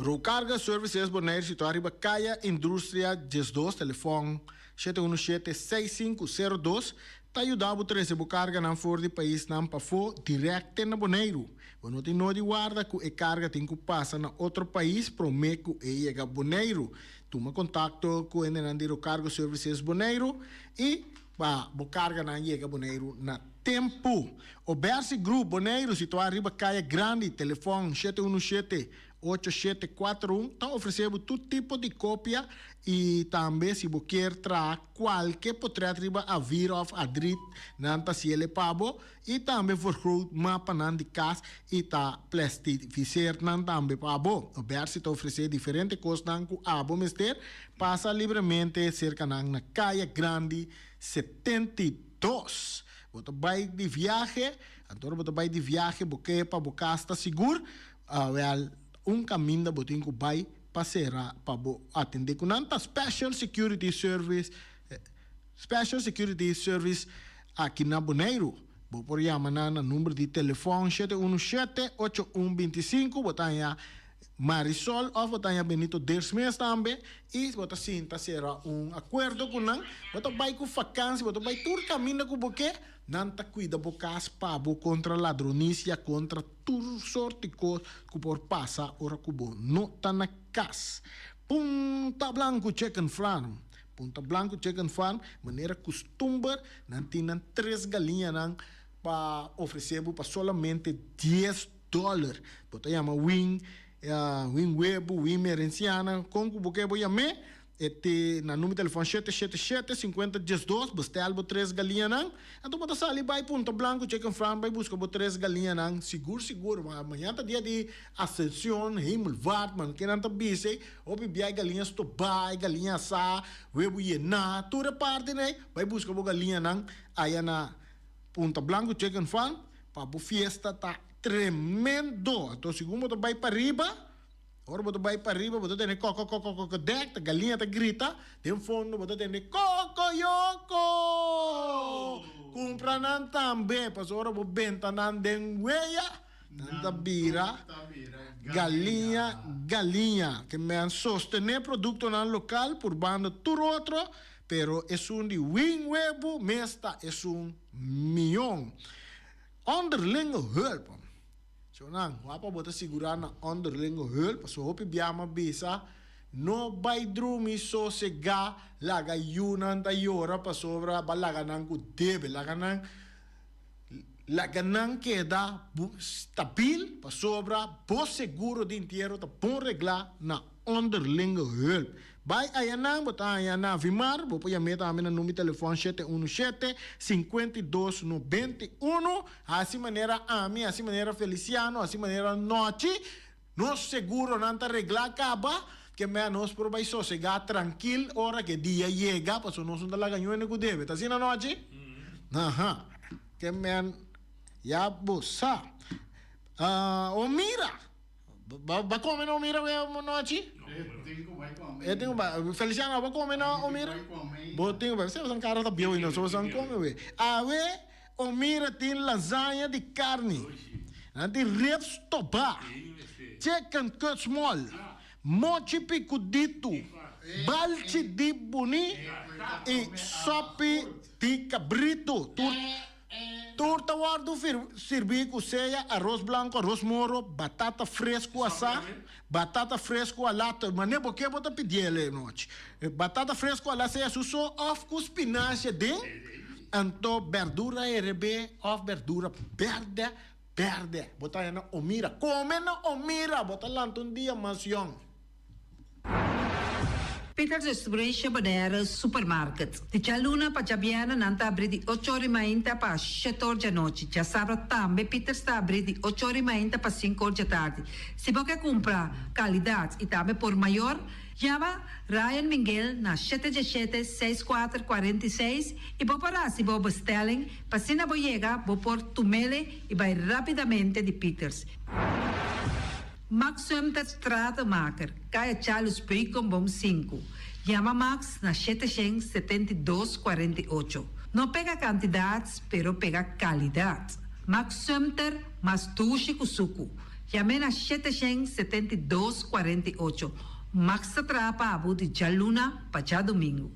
Rocarga Services Bonaire situá riba Kaya Industria 12, telefòn 717 6502, ta yuda bo trese bo karganan for di paisnan pafó dirèkt te na Boneiru. Bo no tin nodi warda ku e karga tin ku pasa na otro pais promé ku e yega Boneiru. Tuma kontakto ku hendenan di Rocargo Services Boneiru i pa bo karganan yega Boneiru na tempu. Obersi Group Boneiru situá riba Kaya Grandi, telefòn 717 8741 ta ofresé bo tur tipo di kopia i tambe si bo kier traha kualke potret riba A4 òf A3 nan ta hasiel e pa bo i tambe vergroot mapanan di kas i ta plastifiseer nan tambe pa bo. Obersi ta ofresé diferente kosnan ku abo mester pasa libremente serka nan na Kaya Grandi 72. Bo ta bai di viahe, anto ora bo ta bai di viahe bo ke pa bo kas ta sigur. Awel, un kaminda bo tin ku bai pa sera pa bo atendé ku nan ta Special Security Service, Special Security Service aki na Boneiru. Bo por yama nan na number di telefòn 717 8125, bo ta haña Marisol òf bo ta haña Benito Dersmes tambe i bo ta sinta sera un akuerdo ku nan. Bo ta bai ku fakansi, bo ta bai tur kaminda ku bo ke, nan ta kuida bo kas pa bo kontra ladronisia, kontra. Tur sorti kos ku por pasa ora ku bo no ta na kas. Punta Blanku Chicken Farm Punta Blanku Chicken Farm, manera kustumber, nan tin nan tres galiñanan pa ofresé bo pa solamente dies dòler. Bo ta yama win, win webu, win merensiana, kon ku bo ke bo yam'é. E te na number telefon shete shete shete sinkuenta diesdos, bestel bo tres galiñanan, anto bo ta sali bai Punta Blanco Chicken Farm bai buska bo tres galiñanan sigur sigur, mañana ta dia di Ascension, Hemelvaart, man kinan ta bisa ei, hopi bia e galiña stobá, e galiña asá, webu yená, tur e partinan ei, bai buska bo galiñanan aya na Punta Blanco Chicken Farm pa bo fiesta ta tremendo, anto segun bo ta bai pariba. Ora bo ta bai pariba bo ta tende koko koko koko dek, ta galiña ta grita, den fondo bo ta tende kokoyoko! Kumpra nan tambe, pasobra ora bo benta nan den weya, nan ta bira galiña galiña. Ke men sostené produktonan lokal purbando tur otro, pero esun di win webu mes ta esun mion. Onderlinge hulp. Shownan, wapa bo ta sigurá na onderlinge hulp, pasobra hopi biaha bisa, No bai drumi sosegá, laga yunan ta yora pasobra ba laga nan ku debe, laga nan laga nan keda stabil pasobra bo seguro di intiero ta bon reglá na onderlinge hulp. Bai ayanan bo ta haña na Vimar, bo por yam'é tambe na number di telefòn 717 52 91. Hasi manera ami, hasi manera Feliciano, hasi manera Nochi, nos seguronan ta reglá kaba, ke mea nos por bai sosegá trankil ora ke dia yega, pasobra nos no ta laga ñuende ku debe. Ta asina, Nochi? Aha. Ke mea ya bo sa. O mira! Ba come na Omira we Nochi? E tin ku bai. Feliciano, abo come na Omira? Bo tin ku bai. Bo san kara ta bieu i no, so bo san come we. Awe. Omira tin lasaña di karni. Nan tin ribs tobá, chicken cut small, mochi pikuditu, balchi di buni i sopi di kabritu. Tur tur ta wòrdu sirbí ku sea aros blanku, aros moro, batata fresku asá, batata fresku alá, manera bo ke bo ta pidiel e nochi. Batata fresku alá sea su so òf ku spinashi aden, anto bèrdura herebé òf bèrdura bèrdè bèrdè. Bo ta haña na Omira. Kome na Omira! Bo ta lanta un dia mas yòn. Peters Restauration Bonaire Supermarket. Di djaluna pa djabièrnè nan ta abrí di ocho or i mainta pa shete or djanochi. Djasabra tambe Peters ta abrí di ocho or i mainta pa sinku or djatardi. Si bo ke kumpra kalidat i tambe por mayor, yama Ryan Minguel na shete djeshete seis kuater 46 i bo por hasi bo bestelling pa asina bo yega bo por tumele i bai rápidamente di Peters. Max Sumter Stratenmaker, Kaya Charles Beukenboom sinku. Yama Max na 772 48. No pega kantidat, pero pega kalidat. Max Sumter, mas dushi ku suku. Yam'é na 772 48. Max ta traha pa abo di djaluna pa djadumingu.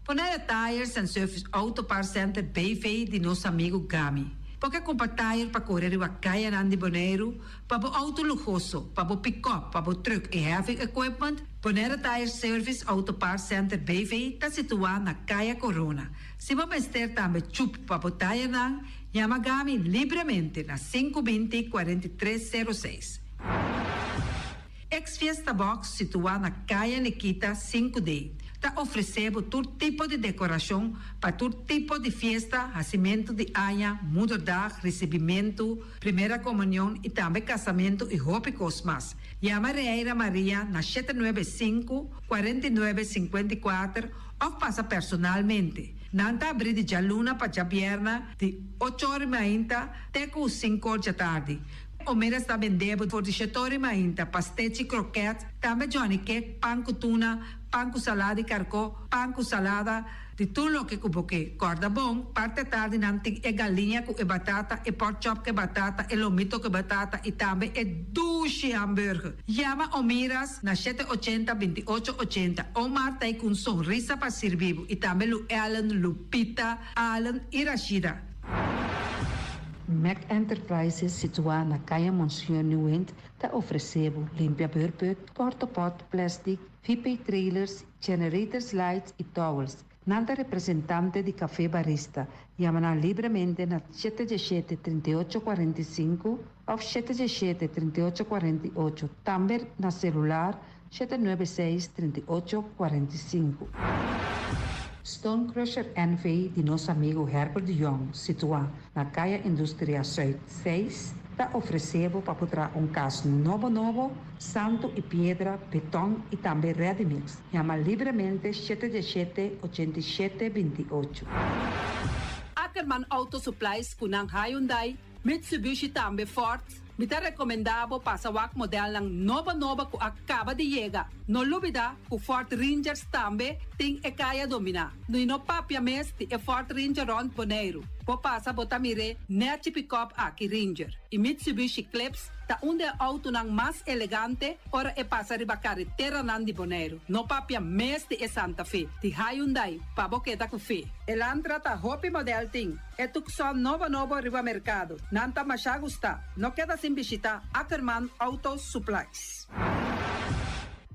Bonaire Tires and Service Auto Parts Center BV di nos amigu Gami. Bo ke kumpra tire pa kore riba kayanan di Boneiru, pa bo outo luhoso, pa bo pikòp, pa bo trùk i heavy equipment? Bonaire Tire Service Auto Parts Center BV ta situá na Kaya Corona. Si bo mester tambe chup pa bo tirenan, yama Gami libremente na 5 20 43 06. Ex Fiesta Box situá na Kaya Nikita 5D ta ofresé bo tur tipo di dekorashon pa tur tipo di fiesta, hasimentu di aña, moederdag, risibimentu, primera komunion i tambe kasamentu i hopi kos mas. Yama Reira Maria na 795, 49, 54 òf pasa personalmente. Nan ta abrí di djaluna pa djabièrna di ocho or i mainta te ku sinku or djatardi. Omera sta bende bo for di shetori mainta, pastechi, kroket, tambe johnny cake, pan ku tuna, pan ku salada di karkó, pan ku salada, di tur loke ku bo ke. Kòrda bon, parti atardi nan tin e galiña ku e batata, e pork chop ku e batata, e lomito ku e batata i tambe e dushi hamburger. Yama Omiras na 780 28 80. Omar ta ei ku un sonrisa pa sirbi bo i tambe Lu Ellen, Lupita, Allen i Rashida. Mac Enterprises situá na Kaya Monseñor Nieuwind ta ofresé bo limpia beurput, portopot, plastic, VP trailers, generators lights i towels. Nan ta representante di Café Barista. Yama nan libremente na 717 38 45 òf 717 38 48, tambe na selular 796 38 45. Stone Crusher NV di nos amigu Herbert de Jong, situá na Kaya Industria Zuid 6, ta ofresé bo pa por traha un kas nobo nobo, santu i piedra, beton i tambe ready mix. Yama libremente 717 87 28. Ackerman Auto Supplies ku nan Hyundai, Mitsubishi tambe Ford. Mi ta rekomendá bo pasa wak modelnan nobo nobo ku a kaba di yega. No lubidá ku Ford Rangers tambe tin e kaya dominá. I no papia mes di e Ford Ranger rònt Boneiru. Bo pasa bo ta mir'é nèchi pikòp aki Ranger. I Mitsubishi Eclipse ta un di e outonan mas elegante ora e pasa riba kareteranan di Boneiru. No papia mes di e Santa Fe di Hyundai pa bo keda ku fe. Elantra ta hopi modèl tin. E Tucson nobo nobo riba merkado. Nan ta masha gustá. No keda sin bishitá Ackerman Auto Supplies.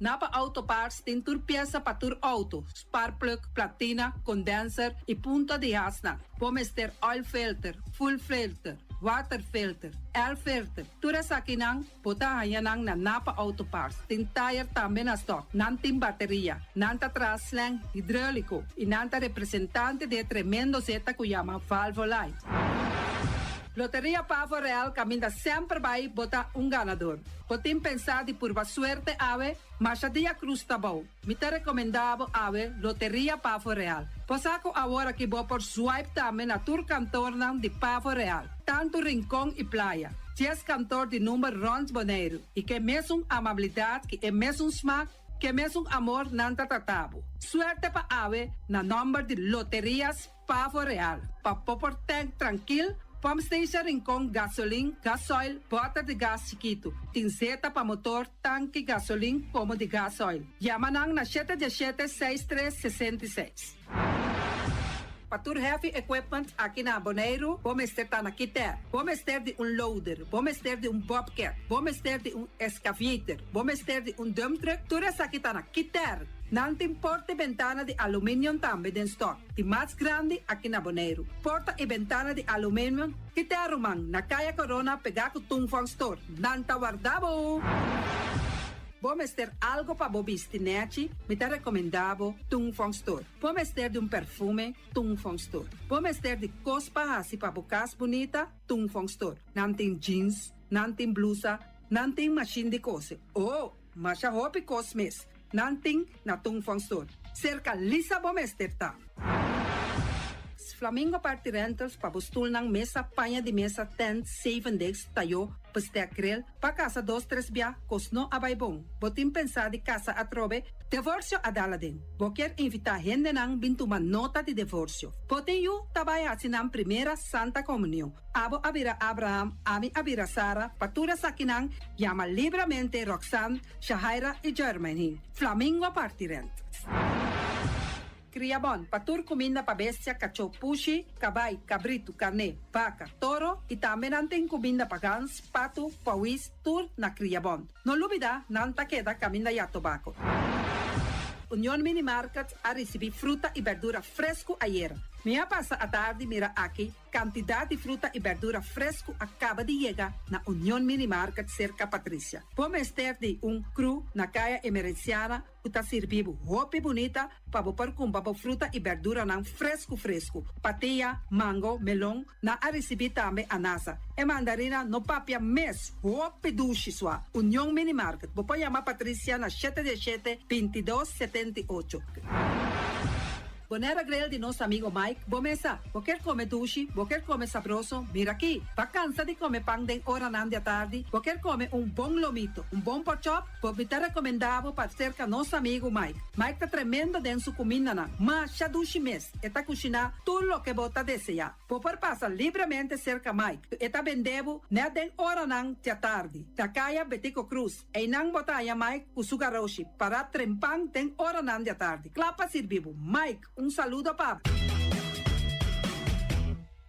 Napa Auto Parts tin tur piesa pa tur outo, spark plug, platina, condenser i punta di hasnan. Bo mester oil filter, fuel filter, water filter, air filter, tur esakinan bo ta haña nan na Napa Auto Parts. Tin tire tambe na stock. Nan tin bateria. Nan ta traha slang hidráuliko i nan ta representante di e tremendo zeta ku yama Valvoline. Loteria Pavo Real kaminda semper bai bo ta un ganador. Bo tin pensá di purba suerte awe? Masha dia krus ta bou. Mi ta rekomendá bo awe Loteria Pavo Real. Bo sa ku awor aki bo por swipe tambe na tur kantornan di Pavo Real, tantu Rincon i Playa. 10 kantor di number rònt Boneiru i ku e mesun amabilidat, ku e mesun smak. Ke mesun amor nan ta trata bo. Suerte pa awe na nòmber di Loterias Pavo Real. Pa bo por tank trankil, Pump Station Rincon gasolin, gasoil, bòter di gas chikitu. Tin zeta pa motor, tanki gasolin komo di gasoil. Yama nan na shete diesshete seis tres 66. Pa tur heavy equipment aki na Boneiru bo mester ta na Kiter. Bo mester di un loader, bo mester di un bobcat, bo mester di un excavator, bo mester di un dump truck, tur esaki ta na Kiter. Nan tin porta i bentana di aluminium tambe den stock, di mas grandi aki na Boneiru. Porta i bentana di aluminium Kiter ruman, na Kaya Corona pegá ku Tung Fong Store. Nan ta warda bo! Bo mester algo pa bo bisti nèchi? Mi ta rekomendá bo Tung Fong Store. Bo mester di un perfume? Tung Fong Store. Bo mester di kos pa hasi pa bo kas bunita? Tung Fong Store. Nan tin jeans, nan tin blusa, nan tin mashin di kose. Oh, masha hopi kos mes nan tin na Tung Fong Store. Serka Lisa bo mester ta. Flamingo Party Rentals pa bo stulnan, mesa, paña di mesa, tent, zevendegs, tayó, bestek, grill, pa kasa dos tres bia, kos no a bai bon. Bo tin pensá di kasa atrobe? Devorsio a dal aden. Bo kier invitá hendenan bin tuma nota di devorsio. Bo tin yu ta bai hasi nan primera Santa Komunion. Abo a bira Abraham, ami a bira Sara, pa tur esakinan yama libramente Roxanne, Shahaira i Jermaine. Flamingo Party Rentals. Kria bon pa tur kuminda pa bestia, kachó, pushi, kabai, kabritu, karné, baka, toro i tambe nan tin kuminda pa gans, patu, pawis, tur na Kria Bon. No lubida nan ta keda kaminda ya tobako. Union Mini Market a risibí fruta i berdura fresku ayera. Mi a pasa atardi mira aki Kantidat di fruta i bèrdura fresku a kaba di yega na Union Mini Market serka Patricia. Bo mester di un kru na Kaya Emerenciana ku ta sirbi bo hopi bunita pa bo por kumpra bo fruta i bèrduranan fresku fresku. Patia, mango, melon, nan a risibí tambe anasa. E mandarina no papia mes, hopi dushi sua. Union Mini Market, bo por yama Patricia na shete diesshete, bintidos, 78. Bonera Grill di nos amigo Mike, bo mesa. Bo kier come dushi, bo kier come sabroso, mira aki. Bo a cansa di come pan den oranan di atardi, bo kier come un bon lomito, un bon porkchop, bo mi ta recomenda bo pa cerca nos amigo Mike. Mike ta tremendo den su cumindanan, masha dushi mes, e ta cushina tur loke bo ta desea. Bo por pasa libremente cerca Mike, e ta bende bo net den oranan di atardi, na caya Betico Cruz. Einan bo ta haña Mike ku su garoshi pará trempan den oranan di atardi, kla pa sirbi bo. Mike, un saludo pa bo.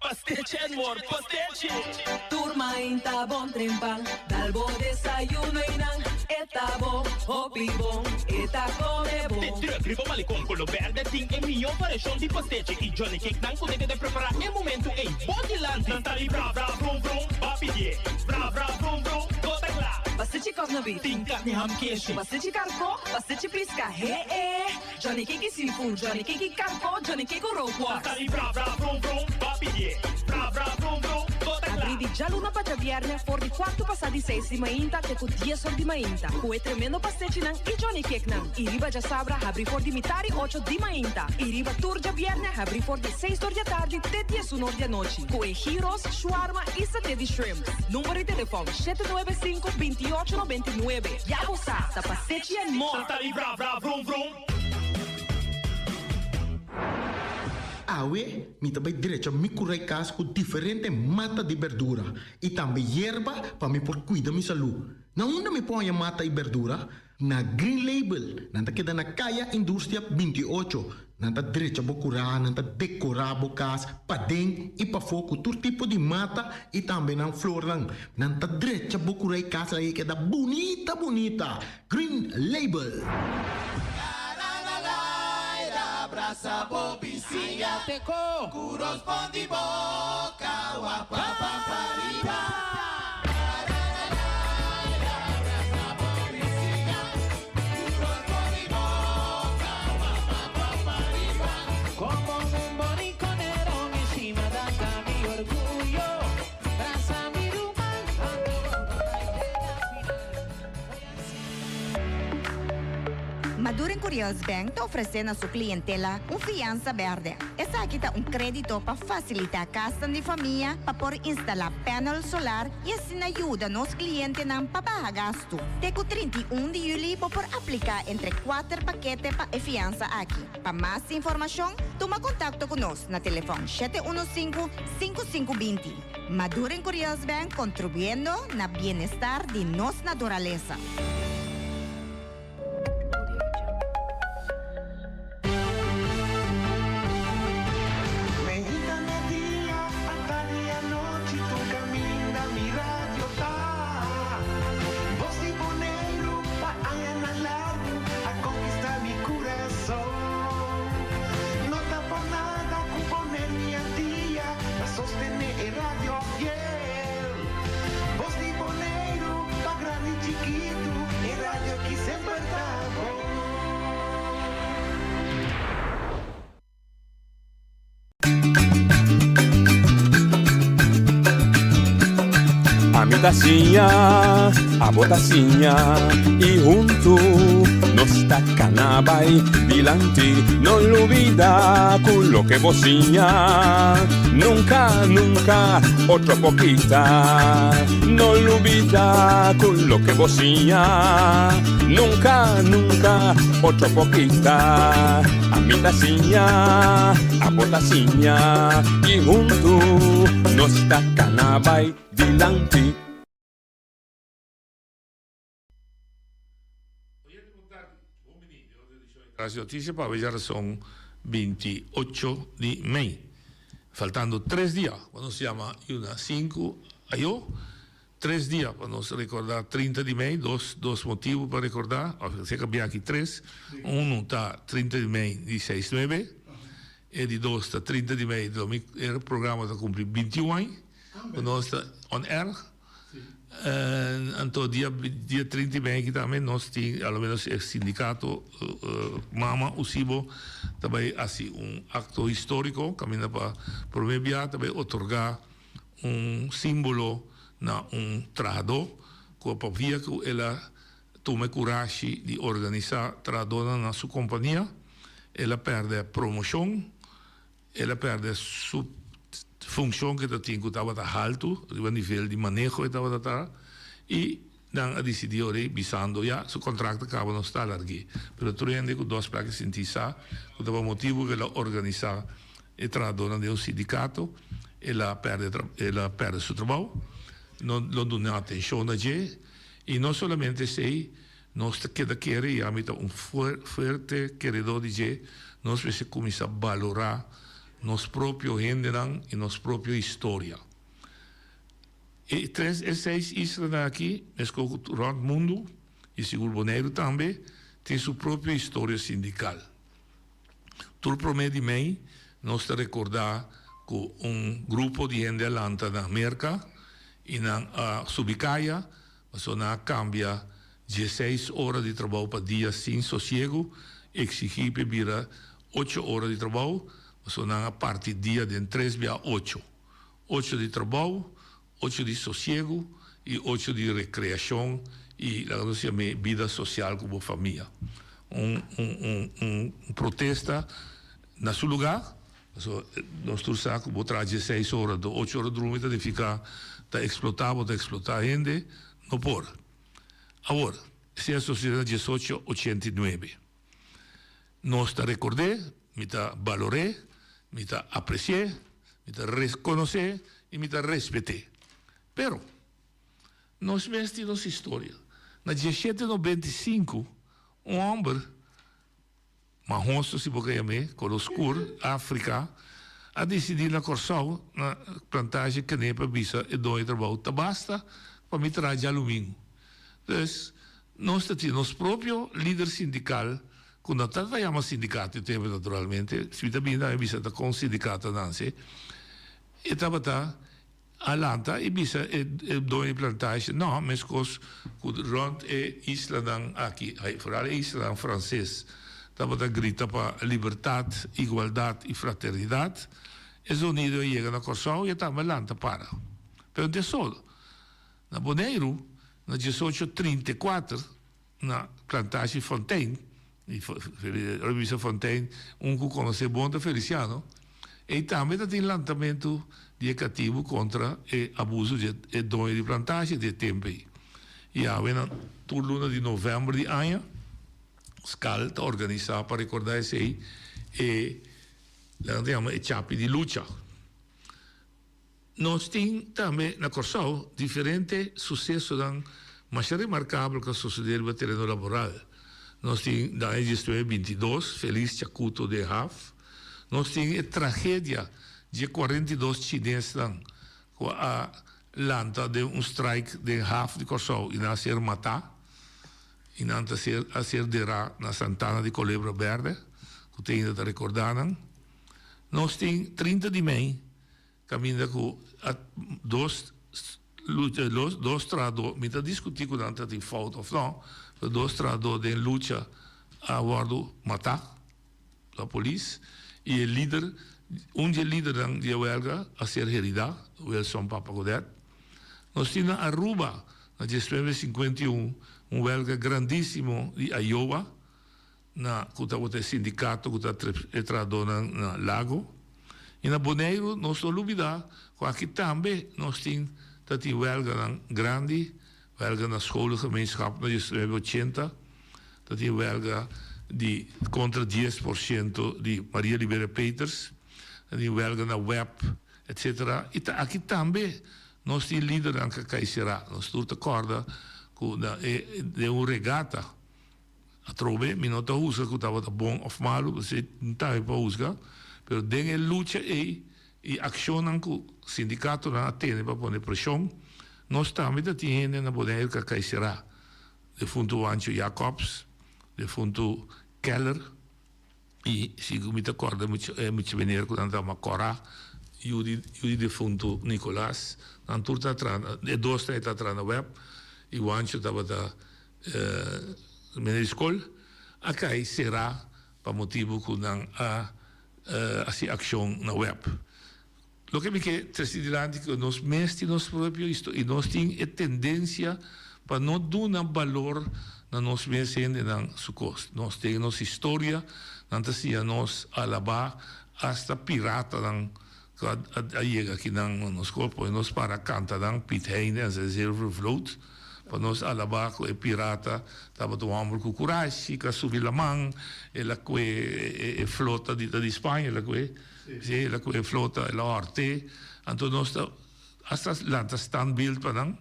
Pastechi and more pastechi! Tur mainta bon trempan, dal bo desayuno einan e ta bo hopi bon, e ta come bon. De truck riba Malecon Colo Berde tin e mihó variashon di pastechi y Johnny Cake nan ku ta keda prepará e momentu ei bo dilanti. Nan ta di bra bra brum brum, ba pidié bra bra brum brum. Bo ta kla. Pastechi kòknabit. Tin karni ham keshi. Pastechi karkó, pastechi piska, he e. Johnny Cake seafood, Johnny Cake karkó, Johnny Cake rookworst. Ta di bra bra brum brum, ba pidié bra bra brum brum, bo ta kla. Abrí di djaluna pa djabièrnè for di kuartu pasá di seis di mainta te ku dies or di mainta ku e tremendo pastechinan i Johnny Cakenan. I riba djasabra habrí for di mitari ocho di mainta. I riba tur djabièrnè habrí for di seis or di atardi te diesun or di anochi ku e gyros, shawarma i saté di shrimp. Number di telefòn, 7 9 5 28 99. Ya bo sa, ta Pastechi and More! Santa di bra bra vrum vrum. Awe mi ta bai drecha mi kurai kas ku diferente mata di berdura i tambe yerba pa mi por kuida mi salú. Na unda mi por haña mata i berdura? Na Green Label. Nan ta keda na Kaya Industria 28. Nan ta drecha bo kurá, nan ta dekorá bo kas paden i pafó ku tur tipo di mata i tambe nan flornan. Nan ta drecha bo kurá i kas ei keda bunita bunita. Green Label. Curiels Bank ta ofresé na su klientela un fiansa bèrdè. Esaki ta un krédito pa fasilitá kasnan di famia pa por instalá panel solar i asina yuda nos klientenan pa baha gastu. Te ku 31 di yüli bo por apliká entre kuater pakete pa e fiansa aki. Pa mas informashon, tuma kontakto ku nos na telefòn 715 5520. Maduren Curiels Bank kontribuyendo na bienestar di nos naturalesa. Meinta media, atardi anochi, tur caminda mi radio ta. Bos di Boneiru pa añanan largu a conquista mi curason. No ta por nada cu Boneiru y Antia ta sostene e radio fiel. Bos di Boneiru pa grandi y chikitu, e radio aki semper ta bon. Ami ta siña, abo ta siña y huntu nos ta cana bay dilanti. No lubida cu loke bo siña nunca, nunca otro por kita. No lubida cu loke bo siña nunca, nunca otro por kita. Ami ta siña, abo ta siña y huntu nos ta cana bay dilanti. Tras di noticia pa awe djarason 28 di mei. Faltando tres dia pa nos yama yuna sinku ayo. Tres dia pa nos recorda 30 di mei, dos dos motibo pa recorda, of sea ka bia aki tres. Uno ta 30 di mei di seis nuebe, e di dos ta 30 di mei di e programa ta cumpli 21 aña cu nos ta on air. Anto dia dia 30 di mei aki tambe nos tin a lo menos e sindicato Mama Usibo ta bay haci un acto historico caminda pa prome bia ta bay otorga un simbolo na un trahadó ku a papia ku el a tuma e kurashi di organisá trahadónan na su kompania, el a pèrdè promoshon, el a pèrdè su funshon ku e ta tin ku tabata haltu riba nivel di maneho e tabata ta i nan a disidí ora ei bisando ya su kontrakt a kaba nos ta alarg'é. Pero tur hende ku dos plaka sinti sa ku ta pa motibu ku el a organisá E trahadónan den un sindikato, el a pèrdè el a pèrdè su trabou, no lo duna atenshon na dje, i no solamente esei, nos ta keda kere, i ami ta un fuerte keredó di dje, nos mester kuminsá balorá nos propio hendenan i nos propio historia. E tres e seis islanan aki, meskos ku rònt mundu, i sigur Boneiru tambe, tin su propio historia sindikal. Tur promé di mei nos ta rekordá ku un grupo di hende a lanta na Merka i nan a subi kaya pasobra nan a kambia dieseis ora di trabou pa dia sin sosiegu, eksigí p'e bira ocho ora di trabou pasobra nan a parti dia den tres bia ocho, ocho di trabou, ocho di sosiegu i ocho di rekreashon i laga nos yam'é bida sosial ku bo famia. Un un un un protesta na su lugá, pasobra nos tur sa ku bo traha dieseis ora anto ocho ora drumi ta nifiká ta eksplotá bo ta eksplotá hende, no por. Awor, esei a sosodé na diesocho ochenta i nuebe. Nos ta rekord'é, mi ta balor'é, mi ta apresi'é, mi ta rekonos'é i mi ta respet'é. Pero, nos mes tin nos historia. Na dieshete nobenta i sinku, un hòmber, mahoso si bo ka yam'é, koló skur, Afrika, a disidí na Kòrsou, na plantashe Kenepa bisa e doño di trabou, ta basta pa mi traha djalumingu. Dus, nos ta tin nos propio lider sindikal, ku no ta ta yama sindikato e tempu naturalmente, si mi ta bini tambe bisa ta kon sindikato a nanse, e tabata a lanta i bisa e doño di plantashe, no, meskos ku rònt e islanan aki, foral e islanan franses, tabata grita pa libertat, igualdat i fraternidat, e zonido a yega na Kòrsou i e tambe a lanta para. Pero no ta e solo. Na Boneiru, na diesocho 34, na Plantashi Fontein, I ora mi bisa Fontein, un ku konosé bon ta Feliciano. Ei tambe ta tin lantamentu di e katibu kontra e abuso di e doño di plantashe di e tempu ei. I awe na tur luna di novèmber di aña, skal ta organisá pa rekordá esei e nan ta yama e chapi di lucha. Nos tin tambe na Kòrsou diferente susesonan masha remarkabel ku a sosodé riba tereno laboral. Nos tin na aña diesnuebe bintidos, Feliz Chacuto den haf. Nos tin e tragedia dje 42 chinesnan ku a lanta den un strike den haf di Kòrsou i nan a ser matá i nan ta ser a ser derá na Santana di Kolebra Bèrdè ku te ainda ta rekordá nan. Nos tin 30 di mei Caminda cu a dos lucha dos trahador mi ta discuti cu nan ta tin fout of no pero dos trahador den lucha a wordo mata pa polis y e lider un di e lidernan di e welga a ser herida Wilson Papa Godet. Nos tin na Aruba na diesnuebe 51 un welga grandisimo di Ayoba. Na ku tabata e sindikato ku ta e trahadónan na Lago. I na Boneiru nos no lubidá ku aki tambe nos tin ta tin wèlganan grandi, wèlga na scholengemeenschap na 1980, ta tin wèlga di kontra 10% di Maria Liberia Peters, ta tin wèlga na web etcetera. I ta aki tambe nos tin lidernan ku a kai será. Nos tur ta kòrda ku na e den un regata. Atrobe, mi no ta husga ku tabata bon òf malu, esei no ta mi pa husga, pero den e lucha ei i akshonnan ku sindikatonan a tene pa pone preshon, nos tambe ta tin hende na Boneiru ku a kai será, defuntu Wancho Jacobs, defuntu Keller. I si ku mi ta kòrda e mucha meneer ku nan ta yama Kòrá, yu di yu di defuntu Nicolas, nan tur ta traha na, e dosnan ei ta traha na web, i Wancho tabata meneer di skol, a kai será pa motibu ku nan a hasi akshon na web. Loke mi ke trese dilanti ku nos mes tin nos propio historia i nos tin e tendensia pa no duna balor na nos mes hendenan su kos. Nos den nos historia nan ta siña nos alabá asta piratanan ku a yega akinan na nos kos pone nos para kanta nan Piet Hein en zijn zilveren vloot pa nos alabá ku e pirata tabata un hòmber ku kurashi ku a subi laman el a kue e flota di Spaña el a kue. Sí, el a coge flota, el a hort'é. Anto nos ta hasta lanta standbeeld pa nan.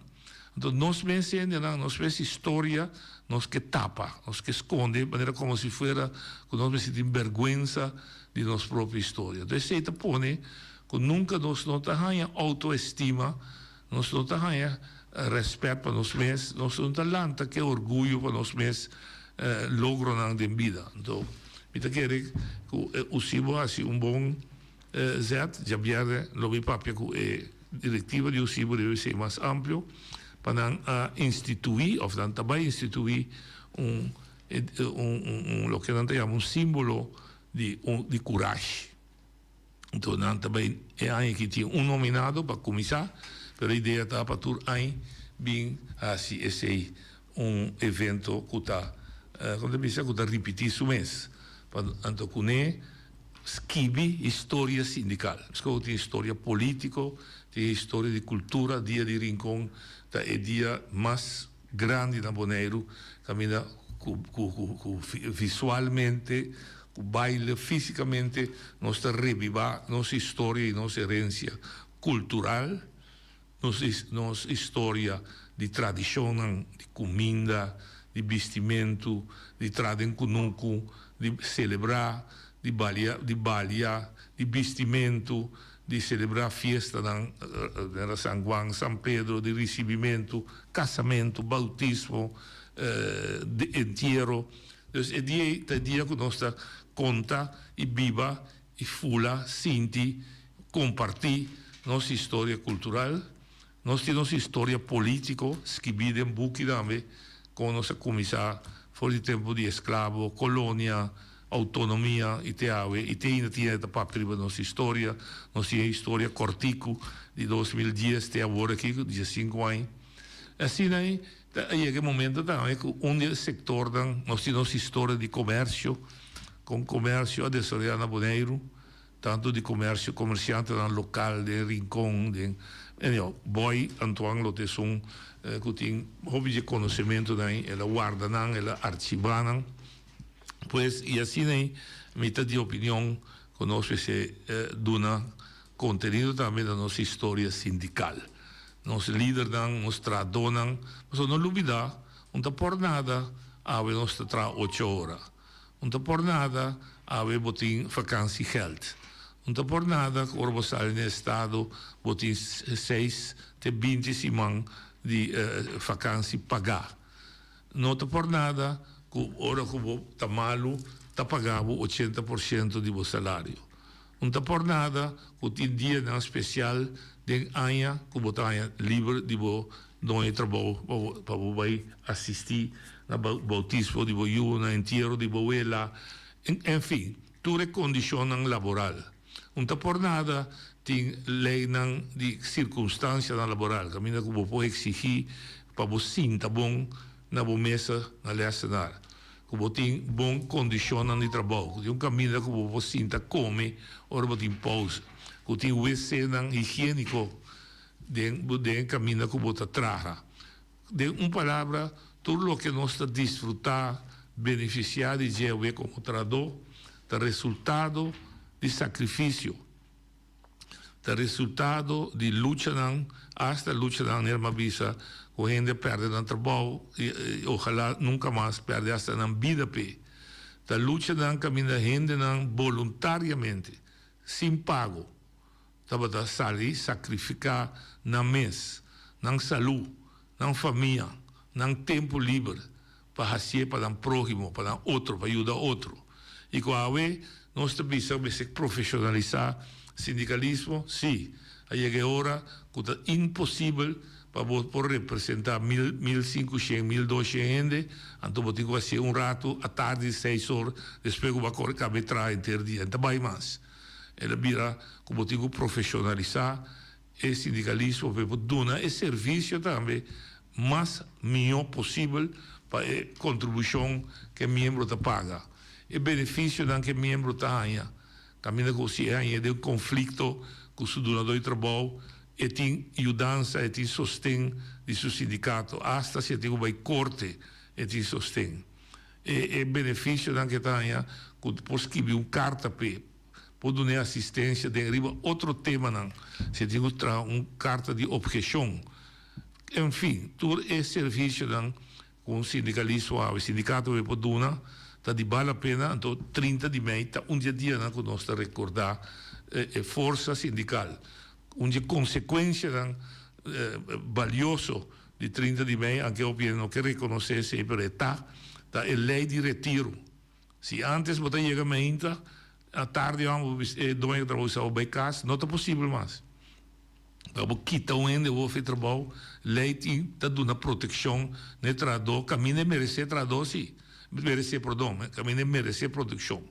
Anto nos mes hendenan, nos mes historia, nos ke tapa, nos ke sconde, manera como si fuera cu nos mester tin berguensa di nos propio historia. Anto esey ta pone cu nunca nos no ta haña autoestima, nos no ta haña respet pa nos mes, nos no ta lanta ke orguyo pa nos mes logronan den bida. Anto mi ta kere ku USIBO hasi un bon zet. Djabièrnè lo mi papia ku e direktiva di USIBO riba esei mas amplio pa nan a instituí òf nan ta bai instituí un un loke nan ta yama un símbolo di di kurashi. Anto nan ta bai e aña aki tin un nominado pa kuminsá, pero e idea ta pa tur aña bin hasi esei un evento ku ta, kon ta bisa, ku ta ripití su mes. Pa anto kuné skibi historia sindikal. Meskos ku tin historia polítiko, tin historia di kultura, Dia di Rincon ta e dia mas grandi na Boneiru kaminda ku ku ku visualmente, ku baile, físikamente nos ta rebibá nos historia i nos herensia kultural, nos nos historia di tradishonnan, di kuminda, di bistimentu, di traha den kunuku, di selebrá, di balia di balia, di bistimentu, di selebrá fiestanan manera San Juan, San Pedro, di risibimentu, kasamentu, boutismo, di entiero. Dus e dia ei ta e dia ku nos ta konta i biba i fula, sinti, kompartí nos historia kultural. Nos tin nos historia polítiko skibí den buki tambe, kon nos a kuminsá for di tempu di esklabo, kolonia, outonomia i te awe. I te ainda tin hende ta papia riba nos historia. Nos tin e historia kòrtiku di 2010 te awor aki, diesinku aña. Asina ei ta a yega e momento tambe ku un di e sektornan, nos tin nos historia di komersio, kon komersio a desaroyá na Boneiru, tantu di komersio, komersiantenan lokal den Rincon, den, anyhow, Boy Antoine lo ta esun ku tin hopi dje konosementunan ei, el a warda nan, el a archibá nan. Pues, i asina ei mi ta di opinion ku nos mester duna kontenido tambe na nos historia sindikal. Nos lidernan, nos trahadónan, pasobra no lubidá, un ta por nada awe nos ta traha ocho ora. Un ta por nada awe bo tin vakansiegeld. Un ta por nada ku ora bo sali na estado bo tin seis te binti siman di vakansi pagá. No ta por nada ku ora ku bo ta malu ta paga bo ochenta por shento di bo salario. Un ta por nada ku tin dianan spesial den aña ku bo ta haña liber di bo doño trabou pa bo bai asistí na boutismo di bo yu, na entiero di bo wela, enfin, tur e kondishonnan laboral. Un ta por nada tin leinan di sirkunstansianan laboral kaminda ku bo por eksigí pa bo sinta bon na bo mesa na lèsenar, ku bo tin bon kondishonnan di trabou, ku tin un kaminda ku bo por sinta kome ora bo tin pousa, ku tin wc-nan higiéniko den den e kaminda ku bo ta traha. Den un palabra, tur loke nos ta disfrutá, benefisiá di dje awe komo trahadó, ta resultado di sakrifisio, ta resultado di luchanan, asta luchanan Nirma a bisa ku hende a pèrdè nan trabou i ojalá nunka mas pèrdè asta nan bida p'e. Ta luchanan kaminda hendenan boluntariamente, sin pago, tabata sali sakrifiká nan mes, nan salú, nan famia, nan tempu liber pa hasié pa nan próhimo, pa nan otro, pa yuda otro. I ku awe nos ta bisa mester profeshonalisá sindikalismo? Sí, a yega e ora ku ta imposibel pa bo por representá mil, mil sinkushen, mil doshen hende, anto bo tin ku hasié un ratu atardi seis or despues ku bo a kore kaba e traha henter dia. N ta bai mas. El a bira ku bo tin ku profeshonalisá e sindikalismo pa e por duna e servisio tambe mas mihó posibel pa e kontribushon ku e miembro ta paga, e benefisionan ku e miembro ta haña. Kaminda ku si e hañ'é den konflikto ku su dunadó di trabou, e tin yudansa, e tin sosten di su sindikato, asta si e tin ku bai korte e tin sosten. E e benefisionan ku e ta haña ku por skibi un karta p'e, por dun'é asistensia den riba otro temanan, si e tin ku traha un karta di opheshon. En fin, tur e servisionan ku un sindikalismo awe, sindikato awe por duna ta di bal la pena. Anto 30 di mei ta un di e dianan ku nos ta rekordá e forsa sindikal, un di e konsekuensianan balioso Di 30 di mei, anke hopi hende no ke rekonosé esei, pero e ta, ta e lei di retiro. Si ántes bo ta yega meinta, atardi ò bo bisa e doño di trabou bisa bo bai kas, no ta posibel mas. Pa bo kita un hende hof di trabou, lei tin ta duna protekshon na e trahadó, kaminda e meresé trahadó si, meresé perdon, kaminda e meresé protekshon.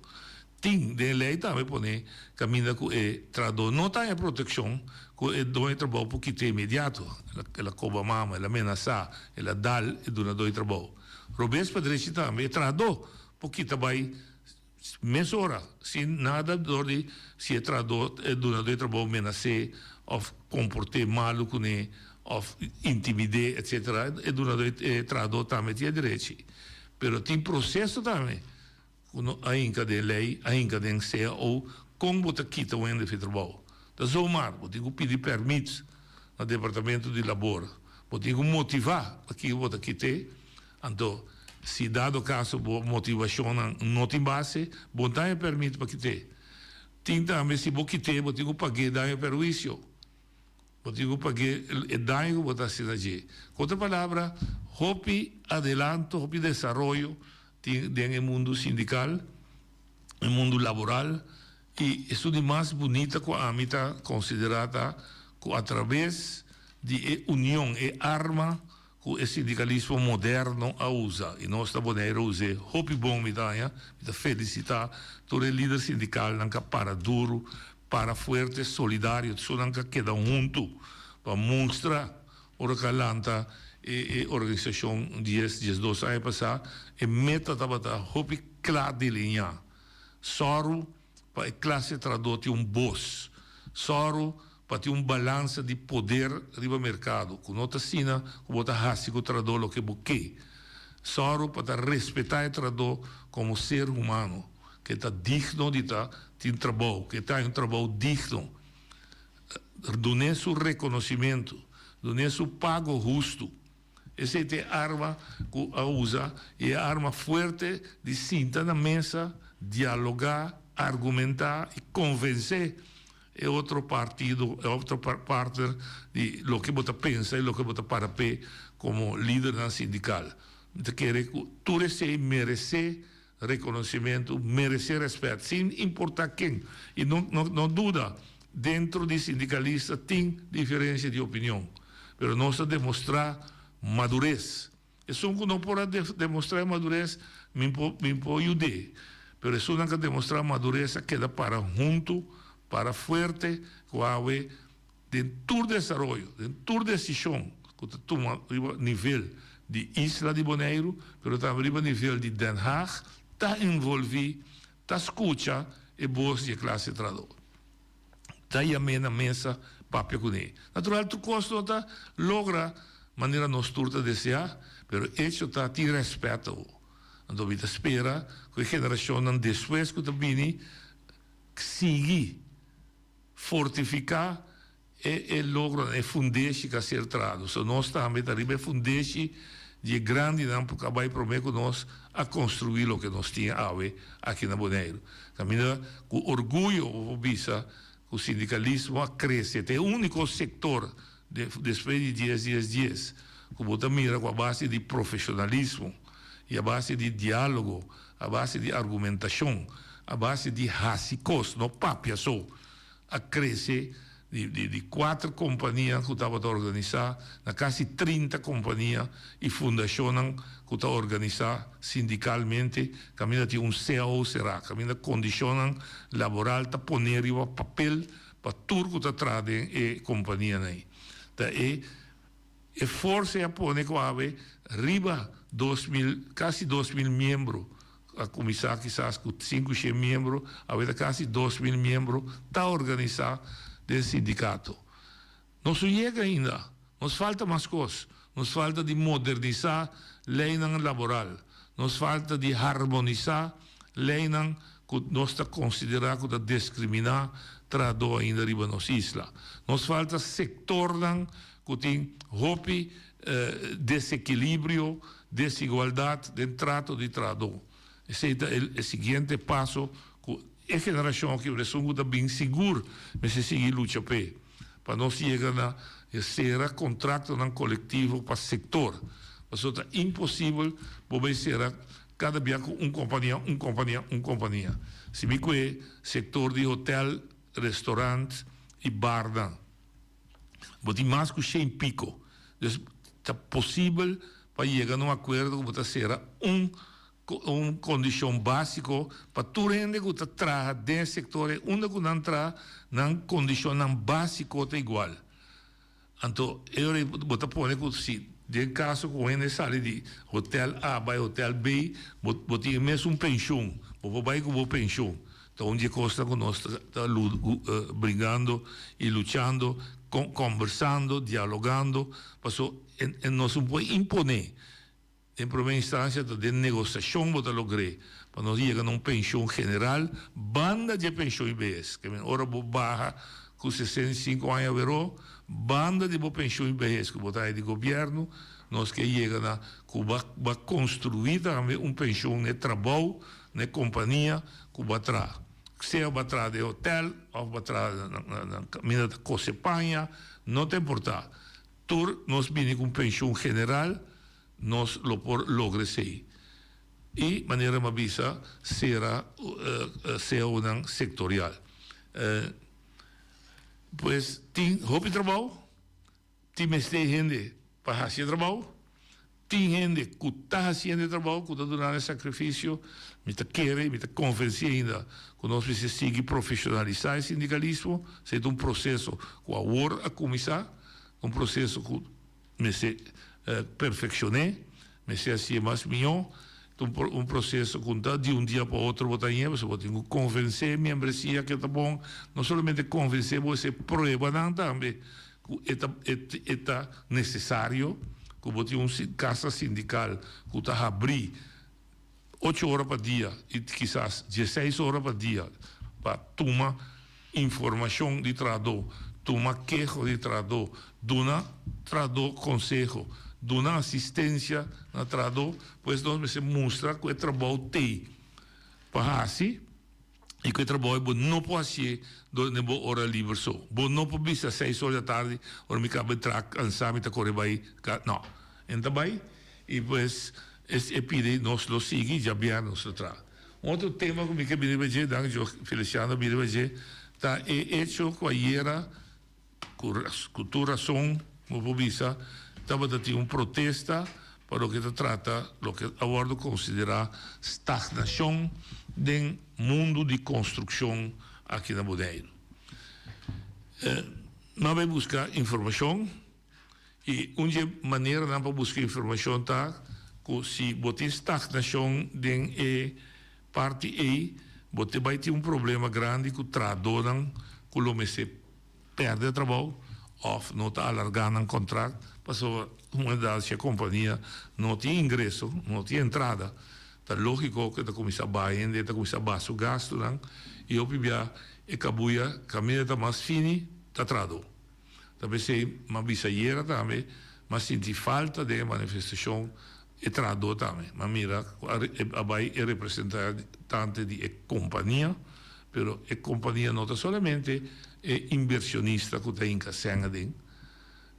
Tin den e lei tambe pone kaminda ku e trahadó no ta haña protekshon ku e doño di trabou por kit'é inmediato. El a koba mama, el a menasá, el a dal e dunadó di trabou. Robes pa drechi tambe e trahadó por kita bai mesora sin nada dor di si e trahadó e dunadó di trabou menas'é òf komport'é malu kuné òf intimid'é etsetera e dunadó e trahadó tambe tin e drechi. Pero tin proseso tambe. Ku no a hinka den lei, a hinka den cao, kon bo ta kita un hende fi trabou? Ta zomaar, bo tin ku pidi pèrmit na departamento di labor, bo tin ku motivá pakiko bo ta kit'é, anto si dado kaso bo motivashonnan no tin base, bo no ta haña pèrmit pa kit'é. Tin tambe si bo kit'é bo tin ku pag'é daño perhuisio. Bo tin ku pag'é e daño ku bo ta hasi na dje. Ku otro palabra, hopi adelanto, hopi desaroyo tin den e mundu sindikal, e mundu laboral, i esun di mas bunita ku ami ta konsiderá ta ku atraves di e union, e arma ku e sindikalismo moderno a usa, i nos na Boneiru a us'é hopi bon mi ta haña, mi ta felisitá tur e lider sindikalnan ku a para duru, para fuerte, solidario, esunnan ku a keda huntu pa mustra ora ku a lanta. e e organisashon dies, 12 aña pasá, e meta tabata hopi kla delineá, sòru pa e klase trahadó tin un bos, sòru pa tin un balansa di poder riba merkado, ku no ta asina ku bo ta hasi ku trahadó loke bo ke. Sòru pa ta respetá e trahadó komo ser humano, ku e ta digno di ta tin trabou, ku e ta haña un trabou digno. Dun'é su rekonosimentu, dun'é su pago hustu. Esei ta e arma ku a usa i e arma fuerte di sinta na mesa, dialogá, argumentá i konvensé e otro partido, e otro partner di loke bo ta pensa i loke bo ta para p'e komo lidernan sindikal. Mi ta kere ku tur esei meresé rekonosimentu, meresé rèspèt, sin importá ken. I no no no duda, dentro di sindikalista tin diferensia di opinion, pero nos ta demostrá madures. Esun ku no por a demostrá e madures, mi por mi por yud'é, pero esunnan ku a demostrá madures a keda para huntu, para fuerte ku awe den tur desaroyo, den tur desishon ku ta tuma riba nivel di isla di Boneiru, pero tambe riba nivel di Den Haag, ta envolví, ta skucha e bos di e klase trahadó. Ta yam'é na mesa papia kuné. Natural tur kos no ta logra manera nos tur ta deseá, pero echo ta tin rèspèt awo. Anto mi ta spera ku e generashonnan despues ku ta bini sigui fortifiká e e logronan, e fundeshi ku a ser trahado. So nos tambe ta riba e fundeshi di e grandinan ku a bai promé ku nos a konstruí loke nos tin awe aki na Boneiru. Kaminda ku orguyo bo por bisa ku sindikalismo a krese. Ta e úniko sektor despues di dies dies dies ku bo ta mira ku a base di profeshonalismo i a base di diálogo, a base di argumentashon, a base di hasi kos, no papia so, a krese di di di kuater kompania ku tabata organisá na kasi 30 kompania i fundashonnan ku ta organisá sindikalmente kaminda tin un cao será, kaminda kondishonnan laboral ta poné riba papel pa tur ku ta traha den e kompanianan ei. Ta e E forsa a pone ku awe riba 2000, kasi 2000 miembro, a kuminsá kisas ku 500 miembro, awe ta kasi 2000 miembro ta organisá den sindikato. Nos no yega ainda, nos falta mas kos, nos falta di modernisá leinan laboral, nos falta di harmonisá leinan ku nos ta konsiderá ku ta diskriminá trahadó ainda riba nos isla. Nos falta sektornan ku tin hopi desekilibrio, desigualdat den trato di trahadó. Esei ta e siguiente paso ku e generashon aki, esun ku ta bin sigur mester sigui lucha p'e, pa nos yega na sera kontraktonan kolektivo pa sektor. Pasobra ta imposibel bo bai sera kada bia ku un kompania, un kompania, un kompania. Si mi kue sektor di hotel, restorant i barnan. Bo tin mas ku shen piko. Dus ta posibel pa yega na un akuerdo ku bo ta sera un un kondishon básiko pa tur hende ku ta traha den e sektor ei unda ku nan traha nan kondishonnan básiko ta igual. Anto e ora ei bo ta pone ku si den kaso ku un hende sali di hotel A bai hotel B bo bo tin e mesun penshun, bo por bai ku bo penshun. Ta un di e kosnan ku nos ta bringando i luchando, kombersando, dialogando, paso nos no por imponé. Den promé instansia ta den negosiashon bo ta logr'é pa nos yega na un penshon general banda di e penshon IBS. Ke men ora bo baha ku 65 aña aweró, banda di bo penshon IBS ku bo ta haña di gobièrnu, nos ke yega na ku bo a konstruí tambe un penshon na e trabou, na e kompania ku bo a traha. Sea bo a traha den hotèl òf bo a traha na kaminda ta kose paña, no ta importá. Tur nos bini ku un penshon general, nos lo por logra esei. I manera mi a bisa, sera CAOnan sektorial. Pues tin hopi trabou, tin mester hende pa hasi e trabou, tin hende ku ta hasiendo e trabou, ku ta dunando e sakrifisio. Mi ta kere i mi ta konvensí ainda ku nos mester sigui profeshonalisá e sindikalismo. Esei ta un proseso ku awor a kuminsá, un proseso ku mester. Perfeccion'é, mester hacié mas mihó. Ta un proceso cu no ta di un dia pa otro bo ta hañ'é, pasobra bo tin cu convencé e miembresia cu e ta bon. No solamente convencé, bo haci pruebanan tambe cu e ta e ta necesario cu bo tin un casa sindical cu ta habrí ocho ora pa dia y kisas dieseis ora pa dia pa tuma informashon di trahadó, tuma keho di trahadó, duna trahadó konseho, duna asistensia na trahadó, pues nos mester mustra ku e trabou t'ei pa hasi i ku e trabou ei bo no por hasié durante bo ora liber so. Bo no por bisa seis ora di atardi ora mi kaba di traha kansá mi ta kore bai kas, no. E ta bai i pues e pidi nos lo sigui djabièrnè nos lo traha. Un otro tema ku mi ke bini riba dje, danki Djo Feliciano a bini riba dje, ta e echo ku ayera, ku ku tur rason bo por bisa, tabata tin un protesta pa loke ta trata loke a wòrdu konsiderá stagnashon den mundu di konstrukshon aki na Boneiru. Mi a bai buska informashon. I un dje maneranan pa buska informashon ta ku si bo tin stagnashon den e parti ei, bo te bai tin un problema grandi ku trahadónan ku lo mester pèrdè trabou òf no ta alargá nan kontrakt pasobra un si e kompania no tin ingreso, no tin entrada, ta lógiko ku e ta kuminsá baha hende, e ta kuminsá baha su gastunan i hopi bia e kabuya kaminda ta mas fini ta trahadó. Ta p'esei m'a bisa ayera tambe, m'a sinti falta den e manifestashon e trahadó tambe. M'a mira ku a bai e representante di e kompania, pero e kompania no ta solamente e inversionista ku ta hinka sèn aden,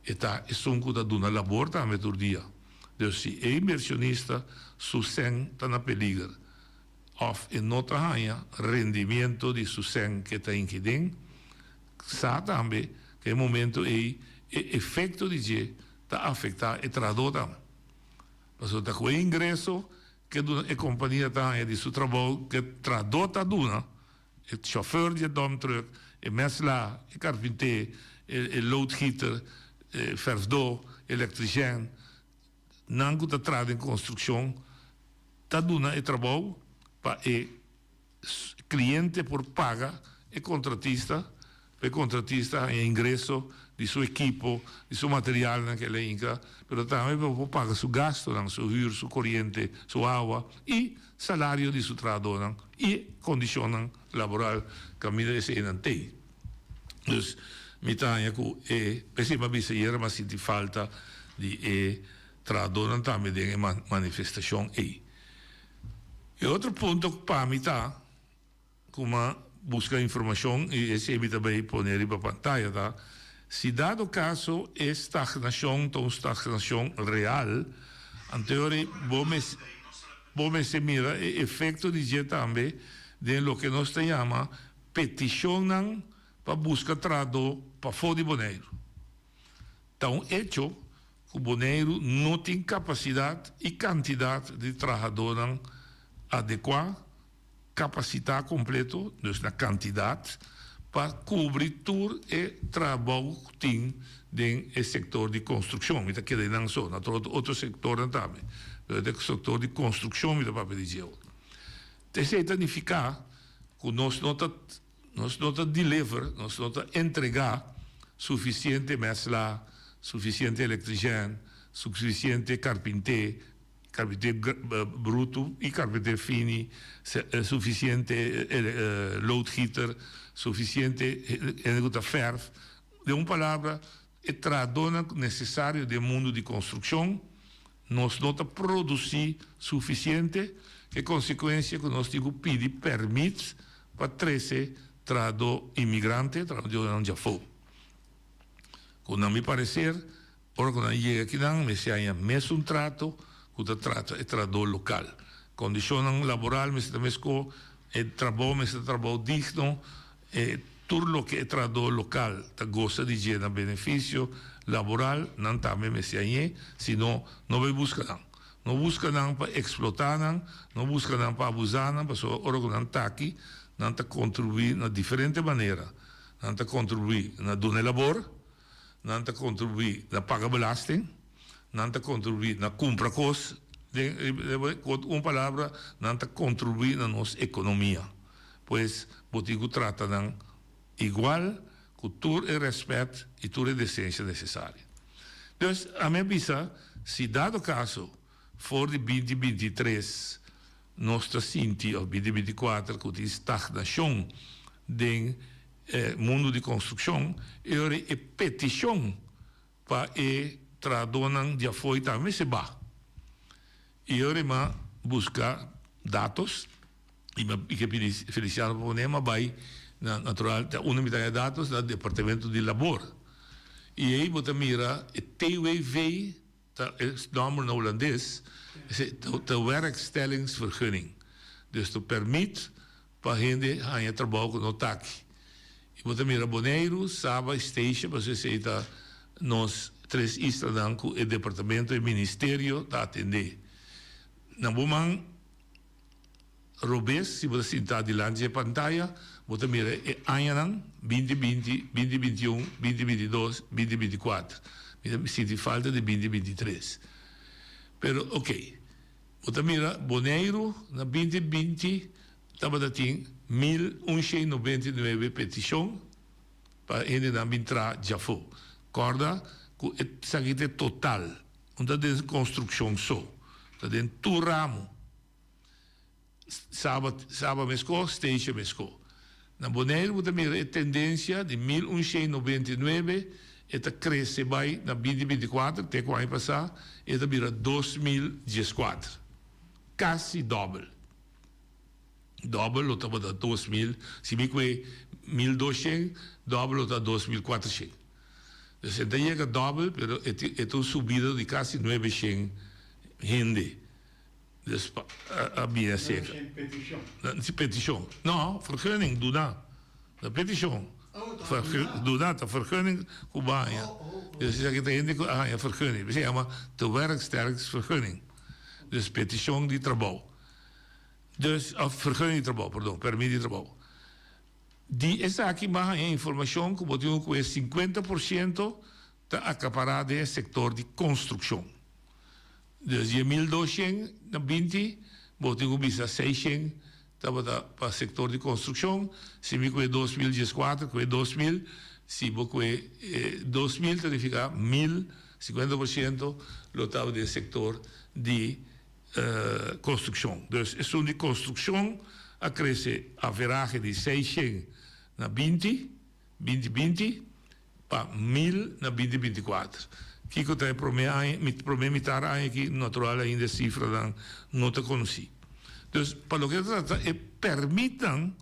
e ta esun ku ta duna labor tambe tur dia. Dus si e inversionista su sèn ta na peliger, òf e no ta haña rendimiento di su sèn ku e ta hinki den, Sa tambe ku e momento ei e efekto di dje ta afektá e trahadó tambe. Pasobra ta ku e ingreso ku e duna e kompania ta haña di su trabou ku e trahadó ta duna, e shòfèr di e dòmtrùk, e mèslá, e karpinté, e loodgieter, e fèrfdó, e elektrishèn, nan ku ta traha den konstrukshon ta duna e trabou pa e Cliente por paga e contratista pa e contratista haña ingreso di su ekipo, di su materialnan ke el a hinka, pero tambe pa por paga su gastonan, su huur, su coriente, su awa y salario di su trahadornan y condicionnan laboral caminda eseinan tei. Dus mi ta haña cu e, p'esei mi a bisa ayera mi a sinti falta di e trahadornan tambe den e manifestacion ei. E otro punto pa mi ta ku m'a buska informashon i esei mi ta bai pone riba pantaya ta, si dado kaso e stagnashon ta un stagnashon real, anto bo mes bo mester mira e efekto di dje tambe den loke nos ta yama petishonnan pa buska trahadó pafó di Boneiru. Ta un echo ku Boneiru no tin kapasidat i kantidat di trahadónan adekuá, kapasitá kompleto, dus na kantidat, pa kubri tur e trabou ku tin den e sektor di konstrukshon. Mi ta keda einan so, na tur otro sektornan tambe, pero den e sektor di konstrukshon mi ta papia di dje. Esei ta nifiká ku nos no ta. Nos no ta deliver, nos no ta entregá sufisiente mèsla, sufisiente elektrishèn, sufisiente karpinté, karpinté brutu i karpinté fini, sufisiente loodgieter, sufisiente hende ku ta fèrf. Den un palabra, e trahadónan nesesario den mundu di konstrukshon. Nos no ta produsí sufisiente, e konsekuensia ku nos tin ku pidi pèrmit pa trese trahadó imigrante, trahadónan djafó. Ku na mi pareser, ora ku nan yega akinan mester haña mesun trato ku ta trata e trahadó lokal. Kondishonnan laboral mester ta meskó, e trabou mester ta trabou digno, E tur loke e trahadó lokal ta gosa di dje na benefisio laboral, nan tambe mester hañ'é, si no, no bai buska nan. No buska nan pa eksplotá nan, no buska nan pa abuzá nan, pasobra ora ku nan ta aki, nan ta kontribuí na diferente manera. Nan ta kontribuí na duna e labor, nan ta kontribuí na paga belasting. Nan ta kontribuí na kumpra kos, den ku un palabra nan ta kontribuí na nos ekonomia. Pues bo tin ku trata nan igual ku tur e rèspèt i tur e desensia nesesario. Dus ami a bisa si dado kaso for di binti 23 nos ta sinti òf binti 24 ku tin stagnashon den e mundu di konstrukshon e ora e petishon Pa e trahadónan di afó i tambe mester ba. I ora mi a buska datos i mi a ke pidi Feliciano pa pone mi a bai na natural ta unda mi ta haña datos na departamento di labor. I ei bo ta mira e TWV ta e nòmber na hulandes ta werkstellingsvergunning. Dus ta pèrmit Pa hende haña trabou ku no ta aki. I bo ta mira Boneiru, Saba i Statia pasobra esei ta nos tres islanan ku e departamento, e ministerio ta atendé. Na bo man robes, si bo ta sintá dilanti di e pantaya, bo ta mira e añanan, binti 20, 20 21, 20 22, 20 24. Mi ta sinti falta di 20 23. Pero okey. Bo ta mira Boneiru na 20 20 tabata tin 1199 petishon pa hendenan bin traha djafó. Kòrda ku esaki ta e total, no ta den konstrukshon so, ta den tur ramo. Saba Saba meskos, Statia meskos. Na Boneiru bo ta mira e tendensia di 1199 e ta krese bai na binti 24 te ku aña pasá e ta bira 2014. Kasi dòbel. Dòbel lo tabata 2000, si mi kue 1200, dòbel lo ta 2400. Dus e ta yega dòbel pero e ta un subida di kasi 900 hende. Dus pa a bini acerca. Peticion. Si peticion. No, vergunning duna. No peticion. Duna ta vergunning cu bo a haña. Dus esaki ta hende cu a haña vergunning. Esei yama tewerkstellingsvergunning. Dus peticion di trabou. Dus, of vergunning di trabou, perdon, permit di trabou. Di esaki bo a haña informacion cu bo tin cu e 50% ta acapara den e sector di construccion. Dus di e 1200 na 20, bo tin ku bisa 600 tabata pa sektor di konstrukshon. Si mi kue 2014 kue 2000, si bo kue 2000 ta nifiká 1000, 50% lo tabata den sektor di konstrukshon. Dus esun di konstrukshon a krese averahe di 600 na 20, 20 20. Pa mil na binti 24. Kiko ta e promé aña, promé mitar aña aki, natural ainda e sifranan no ta konosí. Dus pa loke ta trata e pèrmitnan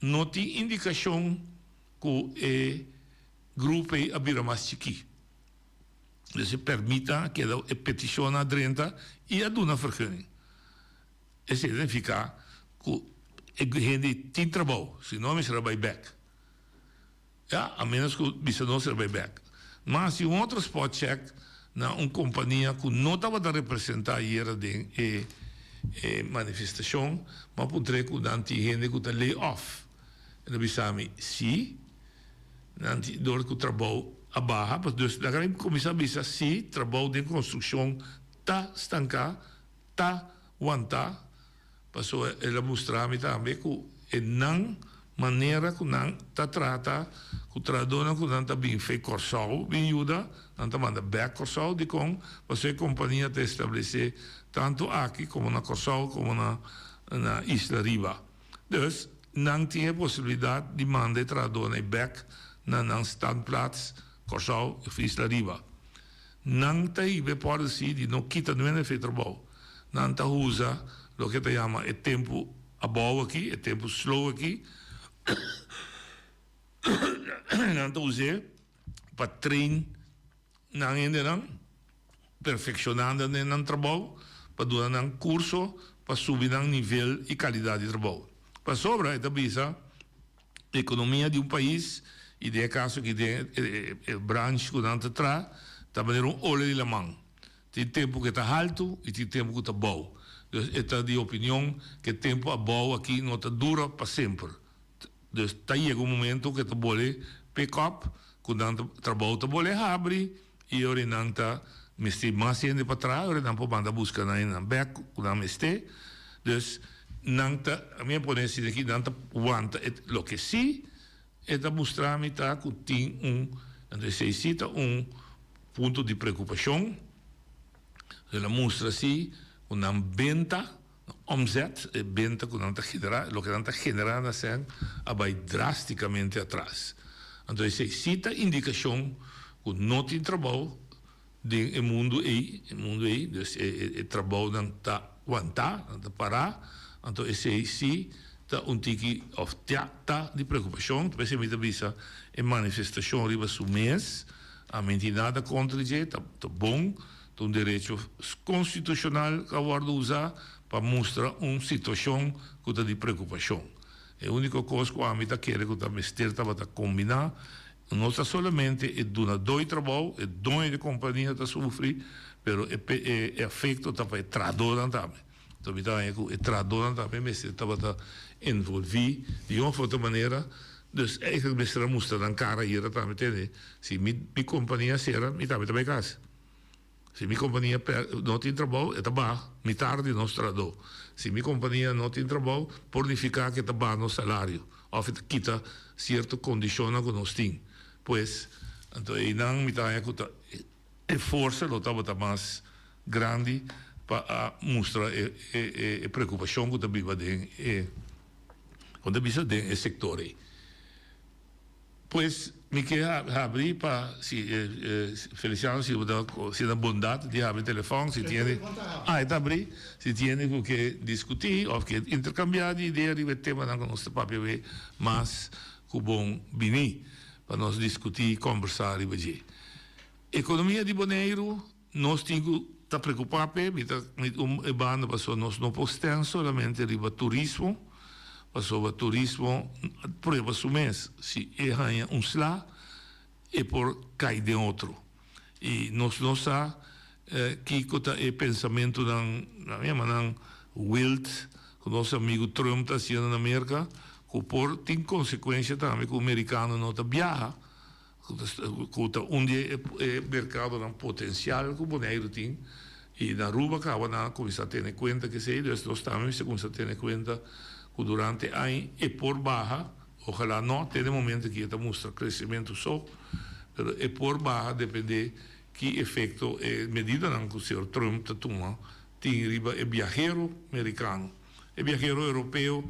no tin indikashon ku e grupo ei a bira mas chikí. Dus e pèrmitnan a keda, e petishonnan a drenta i a duna vergunning. Esei ta nifiká ku e hende tin trabou, si no mester a bai bèk. Ya, a menos cu bisa nos er bay bek. Ma si un otro spot check na un compania cu no tabata representa ayera den e e manifestacion, m'a puntr'e cu nan tin hende cu ta lay off. El a bisa mi, si, nan tin dor cu trabou a baha, pas dus nan a cuminsa bisa si trabou den construccion ta stanca, ta wanta. Pasobra el a mustra mi tambe ku e nan manera ku nan ta trata ku trahadónan ku nan ta bin fe Kòrsou bin yuda, nan ta manda bèk Kòrsou. Dikon? Pasobra e kompania ta establesé tantu aki komo na Kòrsou komo na na Isla Riba. Dus, nan tin e posibilidat di manda e trahadónan ei bèk na nan standplaats, Kòrsou òf Isla Riba. Nan ta hiba e policy di no kita nuende fe trabou. Nan ta usa loke ta yama e tempu abou aki, e tempu slow aki. Nan ta us'é pa train nan hendenan, perfeccionando den nan trabou, pa duna nan curso pa subi nan nivel y calidad di trabou. Pasobra e ta bisa. Ekonomia di un pais, i den e kaso aki den e branch ku nan ta traha, ta manera un ola di laman. Tin tempu ku e ta haltu i tin tempu ku ta bou. Dus e ta di opinion ku e tempu abou aki no ta dura pa semper. Dus ta yega un momento ku e ta bole pick up, ku nan trabou ta bole habri i ora nan ta. Mester mas hende pa traha, ora nan por manda buska nan hendenan bek ku nan mester. Dus nan ta, mi a pone asina aki, nan ta wanta e loke si e ta mustra mi ta ku tin un, anto esei si ta un punto di preokupashon. El a mustra si ku nan benta, omzet, e benta ku nan ta generá, loke nan ta generá na sèn a bai drástikamente atras. Anto esei si ta indikashon ku no tin trabou den e mundu ei, e mundu ei, dus e trabounan ta wantá, nan ta pará, anto esei si ta un tiki òf ta di preokupashon. P'esei mi ta bisa e manifestashon riba su mes, ami no tin nada kontra di dje, ta bon. Ta un derecho konstitushonal ku a wòrdu usá pa mustra un situashon ku ta di preokupashon. E úniko kos ku ami ta kere ku ta mester tabata kombiná, no ta solamente e dunadó di trabou, e doño di kompania ta sufri, pero e e afekto ta pa e trahadónan tambe. Enton mi ta haña ku e trahadónan tambe mester tabata envolví di un òf otro manera. Dus eigentlik mester a mustra nan kara ayera tambe tende, si mi mi kompania sera mi tambe ta bai kas. Si mi kompania no tin trabou, e ta baha mitar di nos trahadó. Si mi kompania no tin trabou, por nifiká ku e ta baha nos salario òf e ta kita sierto kondishonnan ku nos tin. Pues, anto einan mi ta haña ku ta e forsa lo tabata mas grandi pa a mustra e preokupashon ku ta biba den e, kon ta bisa, den e sektor ei. Pues mi ke habri pa si Feliciano si bo ta si na bondat di habri telefòn si tiene ah e ta habri si tiene ku ke diskutí òf ke interkambiá di idea riba e temanan ku nos ta papia awe mas ku bon bini pa nos diskutí i kòmbersá riba dje. Ekonomia di Boneiru nos tin ku ta preokupá p'e, mi ta mi un e banda pasobra nos no por stèn solamente riba turismo, pasobra turismo prueba su mes, si e haña un sla e por kai den otro. I nos no sa kiko ta e pensamentunan, nan yama nan wild, ku nos amigu Trump ta hasiendo na Merka, ku por tin konsekuensia tambe ku merikano no ta biaha. Ku ta un di e merkadonan potensial ku Boneiru tin i na Aruba kaba nan a kuminsá tene kuenta ku esei, dus nos tambe mester kuminsá tene kuenta ku durante aña e por baha, ojalá no te den momento ki e ta mustra kresementu so, pero e por baha dependé ki efekto e medidanan ku señor Trump ta tuma tin riba e biahero merikano. E biahero europeo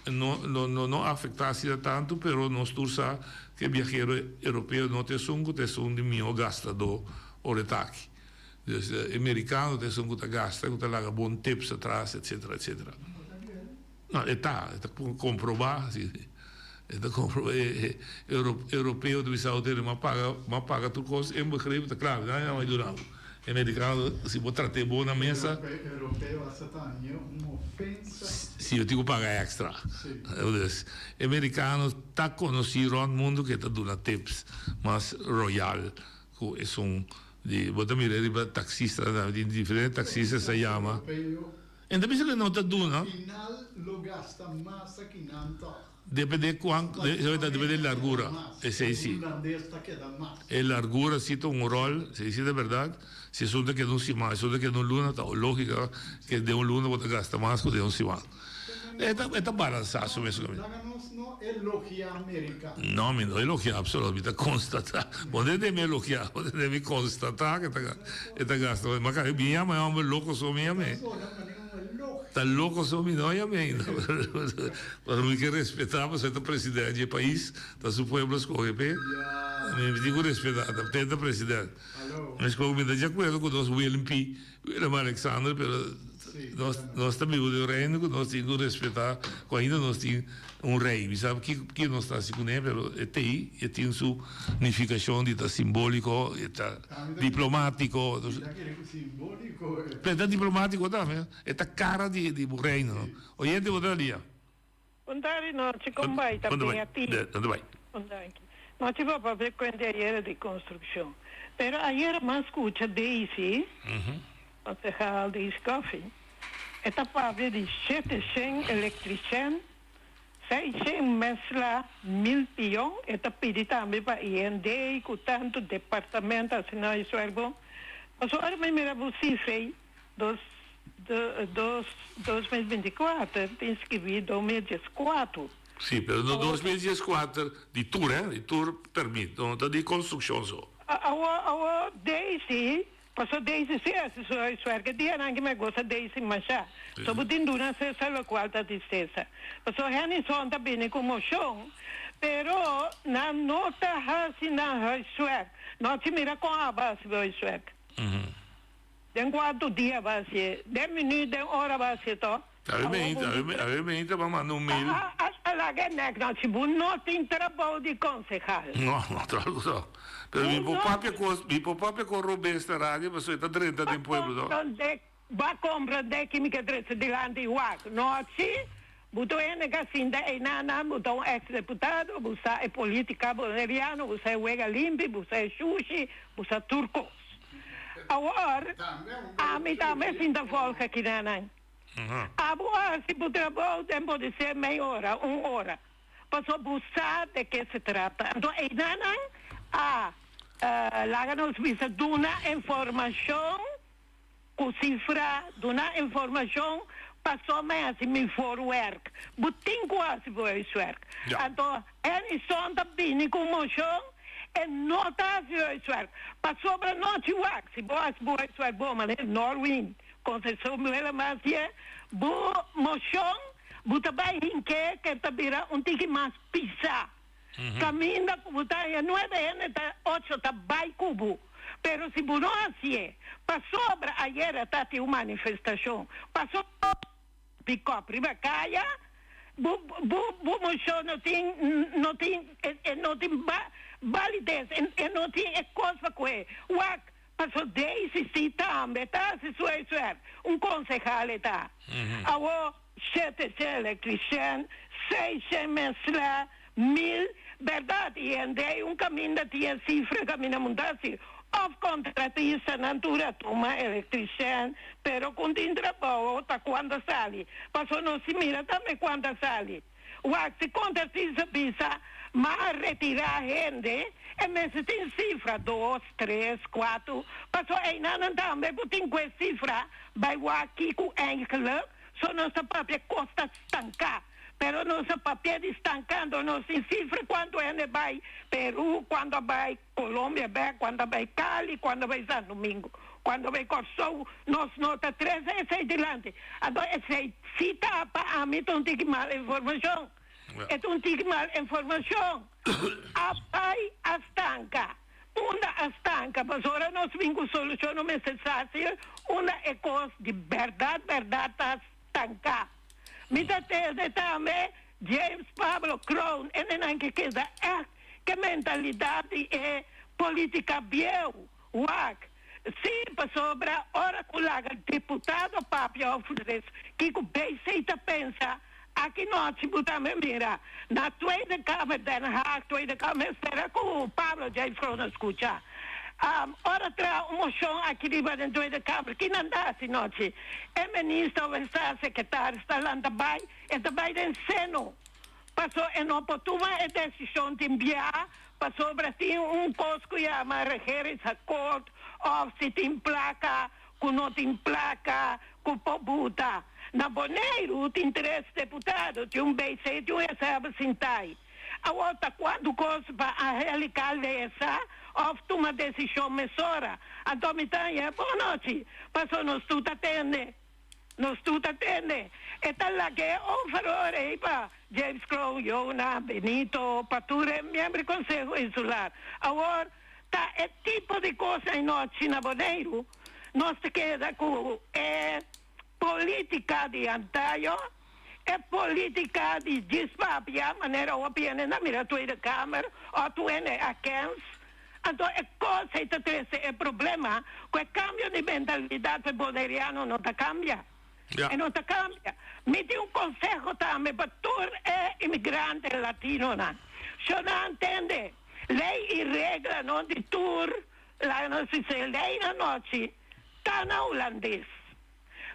no no no afecta asina tanto pero nos tur sa cu e biahero europeo no ta esun cu ta esun di miho gastador ora e ta aki. Dus e mericano ta esun cu ta gasta cu ta laga bon tips atras etcetera etcetera. No e ta e ta comproba si e ta comproba e europeo ta bisa bo m'a paga m'a paga tur cos inbegrepen ta claro nan a duna bo. E mericano si bo trat'é bon na mesa. Europeo hasta ta haña un ofensa. Si yo tin cu paga extra. Dus e mericano ta conoci rond mundo cu e ta duna tips mas royal cu esun di bo ta mira riba taxista tambe tin diferente taxista sa yama. E ta bisa cu e no ta duna. Final lo gasta mas aki nan toch. Depende cuan, ta depende largura, esey si. E largura si ta un rol, esey si ta berdad. Si esun ta keda un siman, esun ta keda un luna, ta logica ke den un luna bo ta gasta mas ku den un siman. E ta, e ta balansa su mes kaminda. Laga nos no elogia America. No, mi no elogia absoluut, mi ta constata. Bo no debe elogia, bo debe constata ke ta, e ta gasta mas. Ma mi yama e homber loco so mi yam'e. Ta loco so mi no yam'e ainda. Pasobra mi ke respetá pasobra e ta president di e pais, ta su pueblo a scoge p'e. Mi tin cu respetá, ta p'e ta president. Mi scoge, mi ta di acuerdo cu nos Willem P. Willem Alexander, pero nos nos ta biba den un reino cu nos tin cu respetá cu ainda nos tin un rey. Mi sa ki ki nos ta haci cun'e, pero e t'ey, e tin su nificacion di ta simbolico, e ta diplomatico. Pero e ta diplomatico tambe, e ta cara di di bo reino. Oyente bo ta lia. Bon tardi nochi kon bai ta Bon bin a ti. Bon bai. Bon danki. Nochi bo papia kuenta ayera di konstrukshon. Pero ayera mas skucha Daisy, konsehal Daisy Coffie, e ta papia di 700 elektrishèn, 600 mesla mil pion, e ta pidi tambe pa IND ku tantu departamento asina i suergo. Pasobra ora mi mira bo sifra ei, dos, dos, 2024, tin skibí 2014. Sí, pero no 2014 di tur, hè, di tur permit, no ta di konstrukshon so. Awor, awor Daisy, paso Daisy sí a hasi su huiswerk, e dianan ki mi a gosa Daisy mashá. So bo tin duna Cesar lokual ta di Cesar. Paso Hennyson ta bini ku moshon, pero nan no ta hasi nan huiswerk. No si mira kon abo a hasi bo huiswerk. Den kuantu dia bo a hasié? Den minüt, den ora bo a hasié to? Awe meinta, awe meinta bo a manda un mail. A laga e nek no, si bo no tin trabou di konsehal. No, no ta algu so. Pero mi por papia kos, mi por papia kon robes na radio pasobra e ta drenta den pueblo to. Bo a komprendé ki mi ke trese dilanti wak, no si? Bo ta un hende ku a sinta einan, bo ta un eks deputado, bo sa e politika boneriano, bo sa e wega limpi, bo sa e shushi, bo sa tur kos. Awor, ami tambe sinta volga kinanan. Abo a hasi bo trabou den por ser mei ora, un ora, pasobra bo sa de ke se trata. Anto einanan a laga nos bisa duna informashon Ku sifra, duna informashon paso mi hasi mi voorwerk. Bo tin ku hasi bo huiswerk. Anto Enison ta bini ku moshon, e no ta hasi huiswerk. Pasobra nochi wak, si bo hasi bo huiswerk bon, manera Norwin Conceição Willemans hasié, bo moshon bo ta bai hink'é ke ta bira un tiki mas pisá. Kaminda ku bo ta haña nuebe hende ta ocho ta bai ku bo. Pero si bo no hasié, pasobra ayera ta tin un manifestashon, pasobra pikòp riba kaya, bo bo bo moshon no tin no tin e no tin balides, e no tin e kos pa kohe. Wak, paso Daisy si tambe ta hasi su huiswerk, un konsehal e ta. Awor. Shete shen electricien, seis shen mensla, mil, berdad y hende un caminda tin e cifra caminda munta si of contratistanan tur a tuma electricien pero con tin trabao ta cuando sali paso nos si mira tambe cuando a sali wak si contratista bisa ma a retira hende e mester tin cifra dos tres cuatro paso eynanan tambe bo tin cu e cifra bay wak kico eigenlijk So nos ta papia kos ta stanká. Pero nos a papia di stankando, nos tin sifra kuantu hende bai Peru, kuantu a bai Colombia bèk, kuantu a bai Cali, kuantu a bai San Domingo, kuantu a bai Kòrsou. Nos no ta trese esei dilanti. Anto esei si ta pa ami ta un tiki mal informashon. E ta un tiki mal informashon. A bai a stanka. Unda a stanka? Pasobra nos bin ku solushon no mester fásil unda e kos di bèrdat bèrdat ta stanká. Mi ta tende tambe James Pablo Kroon e nenan ke keda ègt ke mentalidat di e politika bieu. Wak, sí, pasobra ora ku laga diputado papia òf res kiko BC ta pensa, aki nochi bo tambe mira na Tweede Kamer Den Haag, Tweede Kamer spera ku Pablo James Kroon a skucha. Ora traha un moshon aki riba den Tweede Kamer, ki nan ta hasi nochi? E minister òf e staatssecretaris ta lanta bai, e ta bai den seno. Paso e no por tuma e desishon tin bia pasobra tin un kos ku yama regeringsakkoord òf si tin plaka ku no tin plaka ku por buta. Na Boneiru tin tres deputado, tin un BC tin un SR sintai. Awor ta kuantu kos pa Angelica lesa òf tuma desishon mesora. Anto mi ta haña bon nochi paso nos tur ta tende. Nos tur ta tende. E ta lag'é over ora ei pa James Kroon, Jona, Benito, pa tur e miembro di Konseho Insular. Awor, ta e tipo di kos ei nochi na Boneiru. Nos ta keda ku e politika di antayo, e politika di djis papia, manera hopi hende na mira Tweede Kamer òf tur hende a kens. Anto e kos ei ta trese e problema ku e kambio di mentalidat pa e boneriano no ta kambia. E no ta kambia. Mi tin un konseho tambe pa tur e imigrante latinonan. Sho nan tende lei i reglanan di tur laga nos bisa lei na nochi ta na hulandes.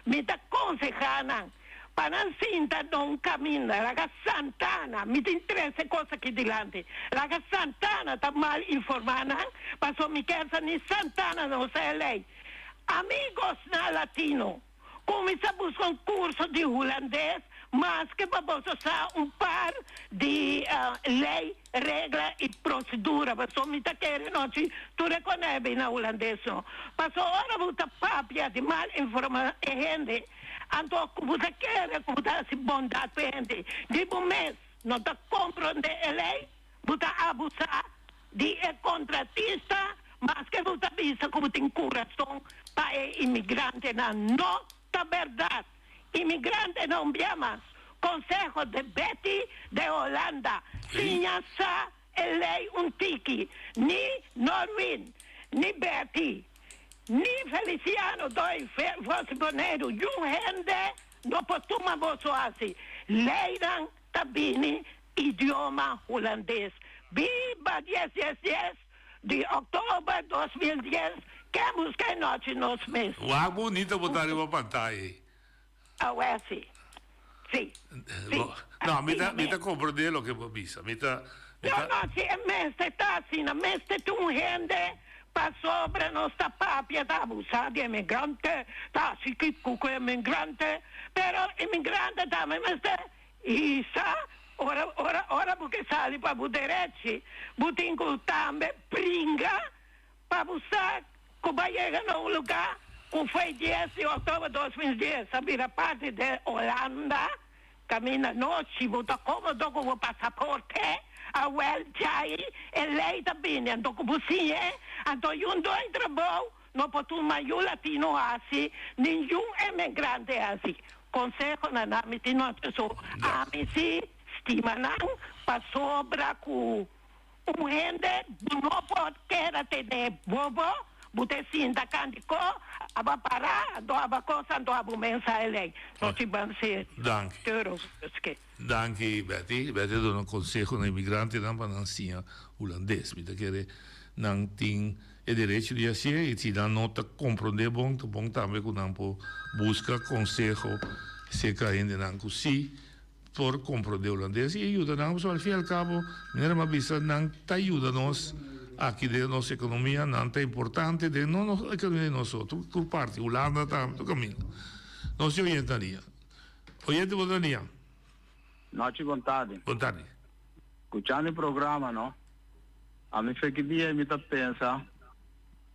Mi ta konsehá nan pa nan sinta na un kaminda. Laga Santana, mi tin trese kos aki dilanti, laga Santana ta mal informá nan, pasobra mi ker sa ni Santana no sa e lei. Amigos na latino, kuminsá buska un kurso di hulandes maske pa boso sa un par di lei, regla i prosedura. Paso mi ta kere nochi tur e konè bin na hulandes no. Paso ora bo ta papia di mal informa e hende, anto ku bo ta kere ku bo ta hasi bondat pa e hende di bo mes no ta komprondé e lei, Bo ta abusá di e kontratista maske bo ta bisa ku bo tin kurason pa e imigrantenan. No ta bèrdat. Imigrantenan un bia mas. Konseho de Betty de Holanda, Siña sa e lei un tiki. Ni Norwin, ni Betty, ni Feliciano doi Vos Boneiru, yun hende no por tuma boso hasi. Leinan ta bini idioma hulandes. Biba dies dies dies di oktober 2010 ke buska e nochi nos mes. Wak bunita bo ta riba pantaya ei. Awe si. Si. Si. No, mi ta mi ta comprende loke bo a bisa. Mi ta mi ta. No, no, si e mester ta asina. Mester tin un hende pasobra nos ta papia ta abusa di emigrante, ta hasi kiko ku emigrante, pero emigrante tambe mester I sa, ora, ora, ora bo ke sali pa bo derechi, bo tin ku tambe bringa pa bo sa ku bo a yega na un lugá ku foi dies di òktober 2010 a bira parti de Holanda, kaminda nochi bo ta kómodo ku bo pasaporte, awèl djai e lei ta bini, anto ku bo siñ'é, anto yun doi trabou No por tuma yu latino hasi, ningun emigrante hasi. Conseho na nan mi tin nochi so ami si stima nan pasobra cu un hende bo no por keda tene bobo bo te sinta canti co aba para anto aba cosa anto abo mensa e ley nochi ban ser Danki. Euroske. Danki Betty. Betty a duna conseho na imigrantenan pa nan siña Hulandes. Mi ta kere nan tin e derecho di hacié y si nan no ta comprende bon, ta bon tambe cu nan por busca conseho cerca hendenan cu si por comprende Hulandes y yuda nan. Pasobra al fin y al cabo, manera mi a bisa, nan ta yuda nos aki den nos economia, nan ta importante den no nos economia di nos so, tur parti, Hulanda tambe, tur caminda. Nos tin oyente na liña. Oyente bo ta nia. Nochi bon tardi. Bon tardi. Scuchando e programa no, ami fe ki dia mi ta pensa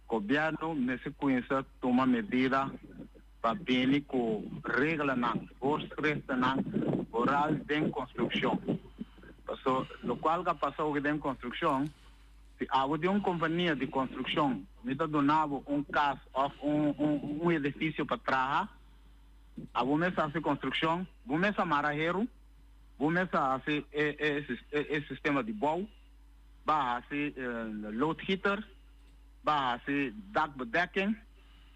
gobierno mester cuminsa tuma medida pa bini cu reglanan, voorschriftennan vooral den construccion. Paso locual cu a pasa hopi den construccion, si abo tin un compania di construccion mi ta duna bo un cas of un un edificio pa traha, Abo mes a hasi konstrukshon, bo mes a mara heru, bo mes a hasi e e sistema di bou, bo a hasi loodgieter, bo a hasi dakbedekking,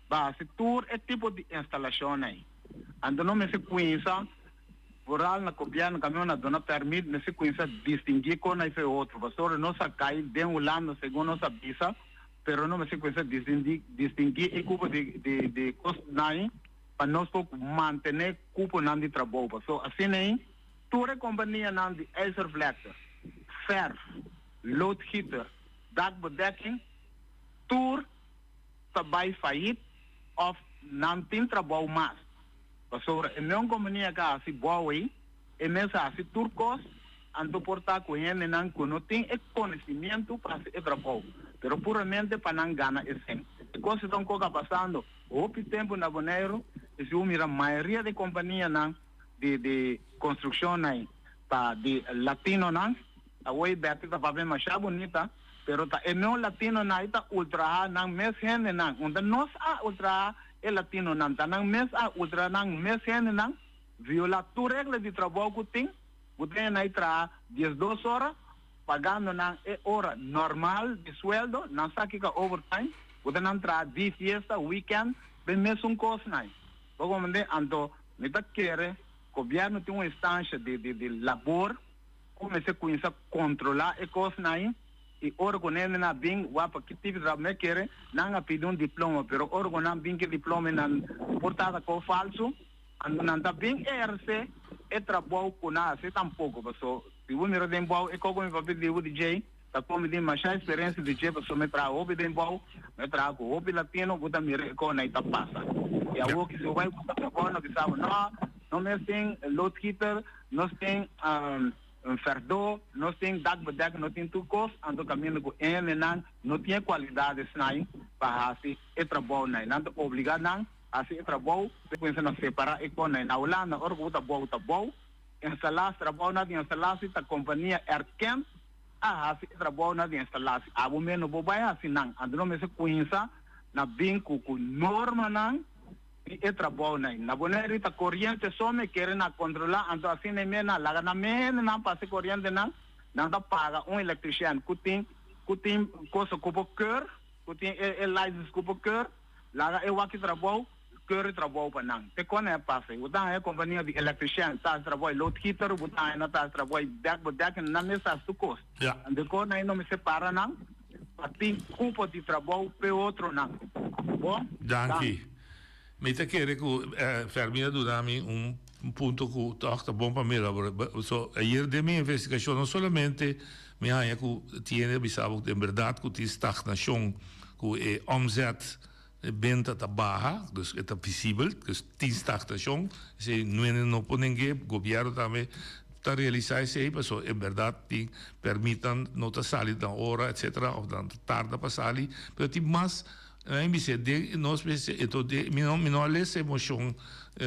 bo a hasi tur e tipo di instalashonnan ei. Anto no mester kuinsa vooral na gobièrnu kaminda nan duna pèrmit mester kuinsa distinguí kon ei fe otro pasobra nos a kai den Hulanda segun nos a bisa. Pero no mester cuesta distingui e cupo di cosnan pa nos por mantene cuponan di trabou. Paso asina ei tur e companianan di ijzervlekte, verf, loodgieter, dakbedekking, tur ta bay failliet of nan tin trabou mas. Pasobra e meun compania cu a haci bou ei, e mes a haci tur cos, anto por ta cu hendenan cu no tin e conocimiento pa haci e trabou, pero puramente pa nan gana e cen. E cos ta un coca pasando hopi tempo na Boneiru, y si bo mira mayoria di companianan di di construccionnan ta di latinonan, awor Betty ta papia masha bunita, pero ta e meun latinonan ay ta ultraha nan mes hendenan, unda nos a ultraha e latinonan, ta nan mes a ultraha nan mes hendenan. Viola tur regla di trabou ku tin, bo tin na e traha diesdos ora, pagando nan e ora normal di sueldo, nan sa kiko overtime, bo ta nan traha di fiesta, weekend, den mesun kos nan. Bo komprende? Anto mi ta kere gobièrnu tin un instansha di di di labor ku mester kuminsá kontrolá e kosnan i ora ku nan a bin wak pa ki tipo di trabou mi a kere, nan a pidi un diploma, pero ora ku nan bin ku e diploma nan por tabata kos falsu. Anto nan ta bin eherce e trabou cu nan haci tampoco, paso si bo mira den bou e coco mi papia di bo DJ. Ta kon mi tin masha eksperensia di dje pasobra mi traha hopi den bou, mi traha ku hopi latino ku ta mira e kon ei ta pasa. I awor ki si bo bai buska trabou nan bisa bo no, no mes tin loodgieter, nos tin verdó, nos tin dakbedekker, nos tin tur kos, anto kaminda ku hendenan no tin e kualidadesnan pa hasi e trabounan. Nan ta obliga nan hasi e trabou, kuminsa na separá e konnan. Na Hulanda ora ku bo ta bou ta bou. Instalá trabounan di instalasi ta kompania erkend a hasi e trabounan di instalasi. Abo mes no por bai hasi nan, anto no mester kuinsa na bin ku ku normanan di e trabounan. Na Boneiru ta koriente so me kere na kontrolá, anto asina e mes nan laga nan mes hendenan pasa e korientenan, nan ta paga un elektrisian ku tin ku tin kosa ku por keur, ku tin e e license ku por keur, laga e wak e trabou. Keur e trabou pa nan. Te kon e pasa? Bo ta haña kompania di elektrisian ta hasi trabou, loodgieter bo ta haña nan ta hasi trabou, dek bo dek nan mes ta hasi tur kos. Anto kon nan no mester para nan pa tin kupo di trabou p'e otronan. Bo? Danki. Mi ta kere ku Fermin a duna mi un punto ku tòg ta bon pa mira. So ayer den mi investigashon no solamente mi haña ku tiene a bisa bo den bèrdat ku tin stagnashon ku e omzet E benta ta baha, dus e ta visibel, dus tin stagnashon, esei nuende no por neng'é, gobièrnu tambe ta realisá esei, pasobra en bèrdat tin pèrmitnan no ta sali na ora etsetera òf nan ta tarda pa sali, pero tin mas, mi a bis'é den nos mester enton den mi no mi no a lesa e moshon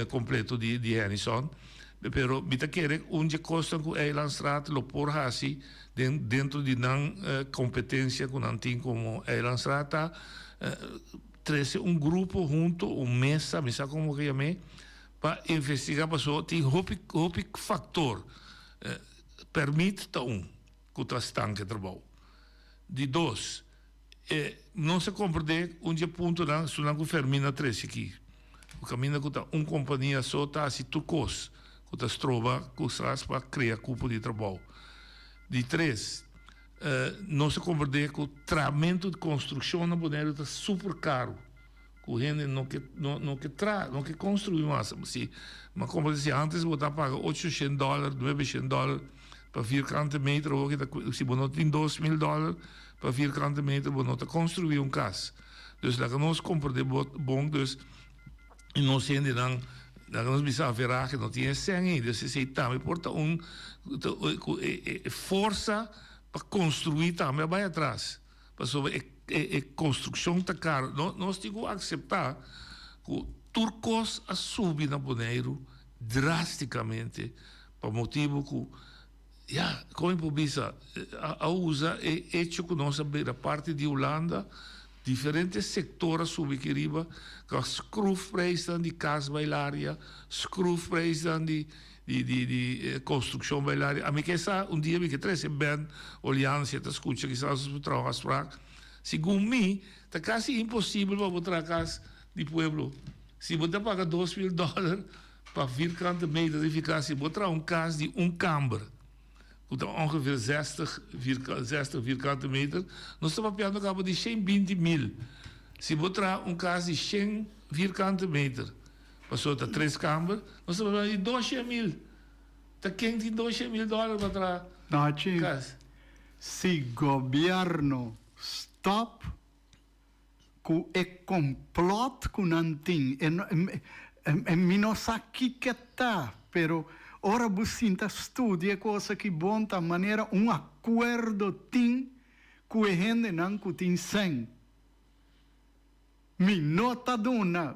kompleto di di Hennyson, pero mi ta kere un dje kosnan ku Eilandsraad lo por hasi den dentro di nan kompetensia ku nan tin komo Eilandsraad ta Trese un grupo hunto, un mesa, mi sa como ke yam'é, pa investiga paso tin hopi hopi factor. Permit ta un cu ta stanca e trabou. Di dos, e nos a comprende un dje puntonan esunnan cu Fermin a trece aki, cu caminda cu ta un compania so ta haci tur cos cu ta stroba cosas pa crea cupo di trabou. Di tres. Nos a komprendé ku tramentu di konstrukshon na Boneiru ta super karu, ku hende no ke no ke traha, no ke konstruí mas. Si mi a komprendé si ántes bo ta paga ocho shen dòler, nuebe shen dòler pa vierkante meter, awor ki ta si bo no tin 2000 dòler pa vierkante meter bo no ta konstruí un kas. Dus laga nos komprendé bon dus i nos hendenan laga nos bisa averahe no tin e sèn ei dus esei tambe por ta un ku e forsa pa konstruí tambe a bai atras pasobra e e konstrukshon ta karo no nos tin ku akseptá ku tur kos a subi na Boneiru drástikamente pa motibu ku Ya, kon mi por bisa, a usa e hecho ku nos a bira parti di Hulanda, diferente sektor a subi aki riba, ku a skroefprijsnan di kas bai laria, skroefprijsnan di di di di konstrukshon bai laria. Ami ke sa, un dia mi ke trese Ben Olian si e ta skucha kisas nos por traha un afsprak. Segun mi, ta kasi imposibel pa bo traha kas di pueblo. Si bo ta paga 2000 dòler Pa vierkante meter nifiká si bo traha un kas di un kamber ku ta ongeveer zestig zestig vierkante meter, nos ta papiando kaba di 120 mil. Si bo traha un kas di shen vierkante meter, pasobra ta tres kamber, nos ta papiando di doshen mil. Ta ken tin doshen mil dòler pa traha Nachi, kas? si gobièrnu stòp Ku e complot ku nan tin e mi no sa kiko ta pero ora bo sinta studia e kos aki bon ta manera un akuerdo tin ku e hendenan ku tin sèn mi no ta duna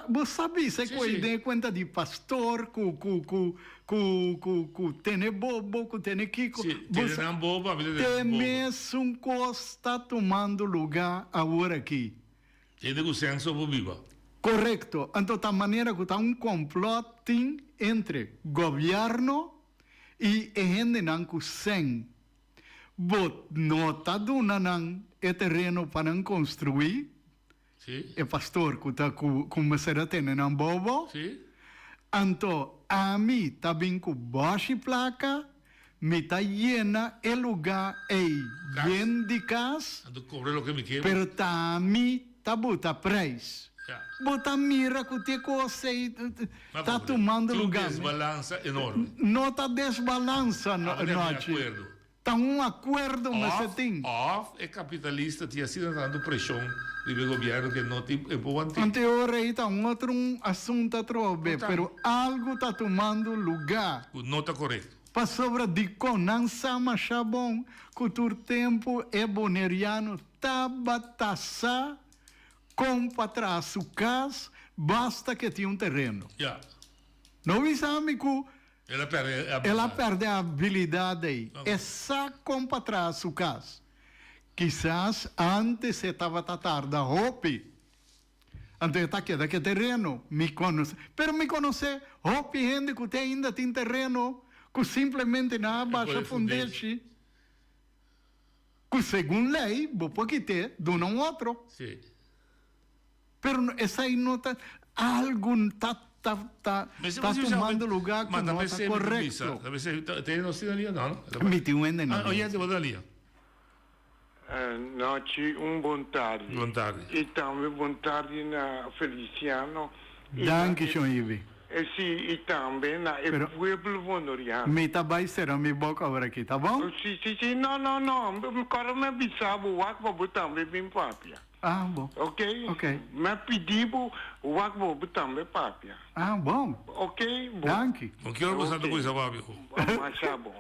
bo sa bisa e kos den e kuenta di pastor ku ku ku Ku ku ku tene bobo, ku tene kiko. Sí, tene nan bobo, ami ta tene Te nan bobo. mesun kos ta tumando lugá awor aki. Hende ku senso por biba. Korekto. Anto ta manera ku ta un komplòt tin entre gobièrnu i e hendenan ku sèn. Bo no ta duna nan e tereno pa nan konstruí, Sí. E pastor ku ta ku ku mester a tene nan bobo. Sí. Anto ami ta bin ku bòshi plaka, mi ta yena e lugá ei yen di kas. Anto kobra loke mi ke. Pero ta ami ta buta preis. Ja. Bo ta mira ku te kos ei ta tumando Tin un lugá. desbalansa enorme. No ta desbalansa, Abo ta di Nochi. akuerdo. Ta un akuerdo mester tin. Òf e kapitalista tin asina tantu preshon riba e gobièrnu ku e no tin e por want'é. Anto e ora ei ta un otro un asuntu atrobe, pero algu ta tumando lugá. Ku no ta korekto. Pasobra dikon nan sa masha bon ku tur tempu e boneriano tabata sa kon pa traha su kas basta ku e tin un tereno. Ya. No bisa mi ku El a perde e abilidat. El a perde e abilidat ei. E sa kon pa traha su kas. Kisas ántes e tabata tarda hopi. Anto e ta keda ku e tereno. Mi konosé. Pero mi konosé hopi hende ku te ainda tin tereno ku simplemente nan a basha fundeshi ku segun lei bo por kit'é duna un otro. Sí. Pero esei no ta algu ta ta ta ta tumando lugar ku no ta korekto. Mi tin un hende na lia. Nochi un bon tardi. Bon tardi. I tambe bon tardi na Feliciano. Danki shon Ibi. Si i tambe na e pueblo bonoriano. Mi ta bai sera mi boka ora aki, ta bon? Si si si no no no kòrda mi a bisa bo wak pa bo tambe bin papia. Ah, bon. Ok? Ok. Mi a pidi bo wak bo bo tambe papia. Ah, bon. Ok? Bon. Danki. Con ki ora bo sa ta cuminsa papia cu? Masha bon.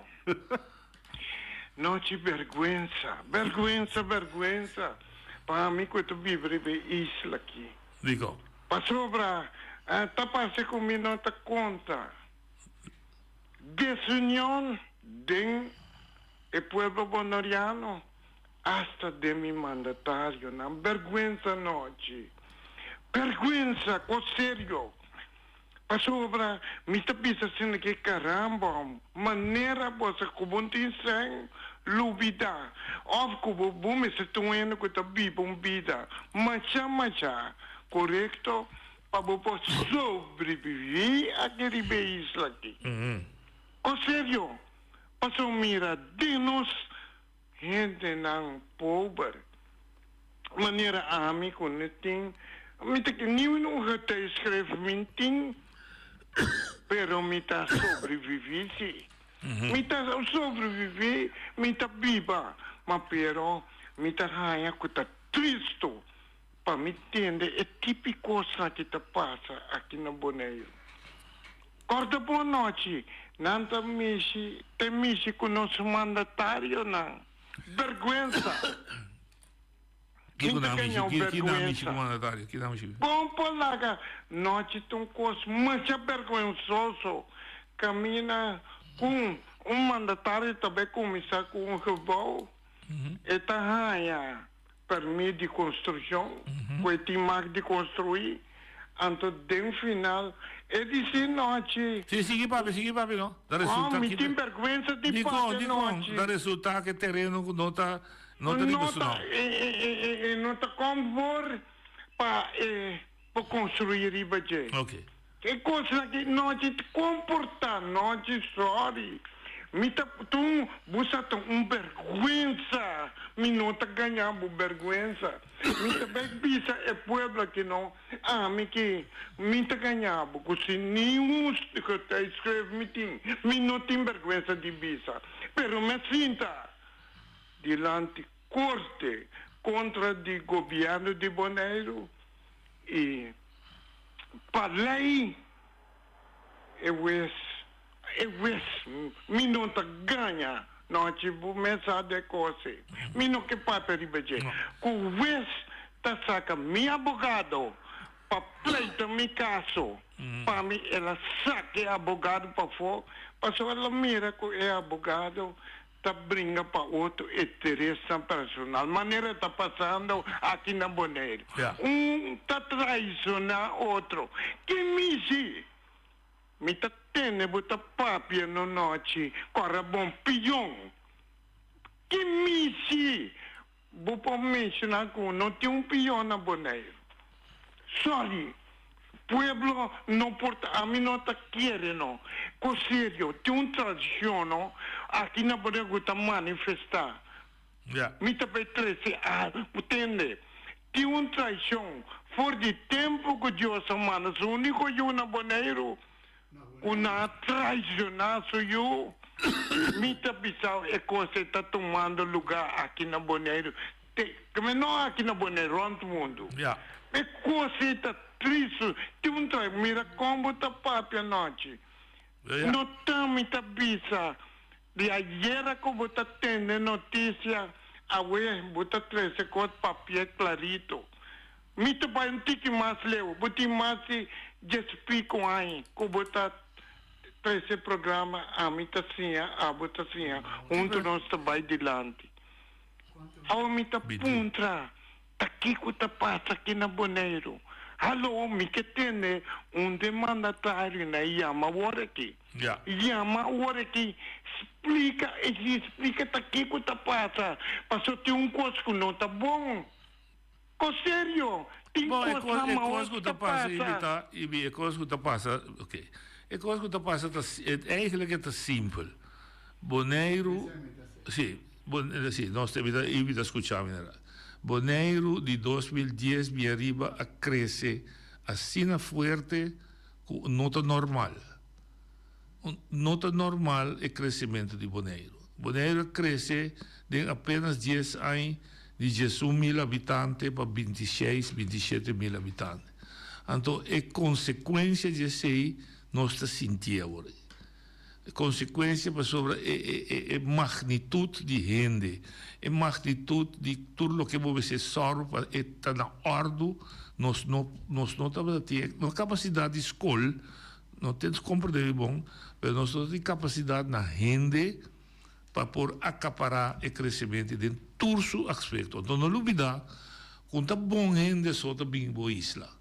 Nochi berguensa, berguensa, berguensa pa mi cu ta biba riba e isla aki. Dicon? Pasobra ta parce cu mi no ta conta. Desunion den e pueblo bonoriano. Asta den mi mandatarionan. Bergwensa nochi. Bergwensa, kos serio. Pasobra mi ta bisa asina ke caramba, manera boso ku bo tin sèn lubidá òf ku bo bo mester ta un hende ku ta biba un bida masha masha korekto pa bo por sobreviví aki riba e isla aki. Kos serio. Pasobra mira den nos Hendenan pober, manera ami ku no tin, mi ta ni un getuigschrift mi tin, pero mi ta sobreviví si. Mi ta sobreviví, mi ta biba, ma pero mi ta haña ku ta tristu pa mi tende e tipi kosnan ki ta pasa aki na Boneiru. Kòrda bon anochi, nan ta mishi, te mishi ku nos mandatarionan. Bèrgwensa! Kiko Mi ta nan mishi? gaña un Ki ki nan mishi ku bèrgwensa. mandatario? Ki nan mishi? Kon por laga nochi ta un kos masha bèrgwensoso kaminda ku un mandatario ta bai kuminsá ku un gebou, e ta haña permit di konstrukshon ku e tin mag di konstruí, anto den final e di si nochi. Si, sigui papia, sigui papia no. Ta resulta Oh, mi ki tin bergwensa di Dikon, papia dikon? nochi. Ta resulta ku e tereno ku no ta no ta riba No su ta nom. e e e e no ta konfor pa e por konstruí riba dje. Ok. E kosnan aki nochi ta komportá nochi sorry mi ta tun bo sa ta un bergwensa mi no ta gaña bo bergwensa mi ta bai bisa e pueblo aki no ami ki mi ta gaña bo ku si ni un getuigschrift mi tin mi no tin bergwensa di bisa pero mi a sinta dilanti korte kontra di gobierno di Boneiru i Pa lei e wes e wes mi no ta gaña nochi bo mes sa de kos ei mi no ke papia riba dje ku wes ta saka mi abogado pa pleita mi kaso pa mi el a saka e abogado pafó pasobra el a mira ku e abogado ta bringa pa otro interesnan personal, manera ta pasando aki na Boneiru. Un ta traicioná otro. Ki misi? Mi ta tende bo ta papia no nochi, kòrda bon pion. Ki misi? Bo por menciona cu no tin un pion na Boneiru. Sorry, pueblo no por ta, ami no ta kere no. Cu serio, tin un tradicion no aki na Boneiru cu ta manifesta. Mi ta bay trece algo, tende. Tin un tradicion for di tempo cu Dios a manda su unico yu na Boneiru, cu nan a traiciona su yu. Mi ta bisao e kos ei ta tumando lugá aki na Boneiru. Te, keme no aki na Boneiru, rònt mundu. Ja. E kos ei ta tristu. Tin un ta mira kon bo ta papia anochi. Ja. No ta mi ta bisa di ayera ku bo ta tende notisia, awe bo ta trese kos papia klarito. Mi ta bai un tiki mas leu. Bo tin mas di dies pico aña cu bo ta trece programa Ami ta siña, abo ta siña, hunto nos ta bai dilanti. Awe mi ta puntra ta kico ta pasa aki na Boneiru. Hallo, mi ke tende un den mandatarionan yama awor aki. Yama awor aki, splica, e splica ta kico ta pasa, pasobra tin un cos cu no ta bon. Ko serio, tin Bon, e kos kos, na e maos kos ku ta ta pasa, pasa. Ibi ta, Ibi, e kos ku ta pasa, oké. E kos ku ta pasa ta, eigenlijk e ta simpel. Boneiru, si, Bon, si, nos ta, Ibi ta skucha mi inderdaad. Boneiru di 2010 bia riba a krese asina fuerte ku no ta normal. No ta normal e kresementu di Boneiru. Boneiru a krese den apenas dies añ di 11 mil habitante pa 26, 27 mil habitante. Anto e konsekuensia di esei nos ta sinti awor. E konsekuensia pasobra e e e e magnitut di hende, e magnitut di tur loke bo mester sòru pa e ta na òrdu, nos no nos no tabata tin e kapasidat di skol. No tin comprende mi bon, pero nos no tin capacidad na hende pa por acapara e crecemento den tur su aspecto. Anto no lubida cu ta bon hende so ta bin bo isla.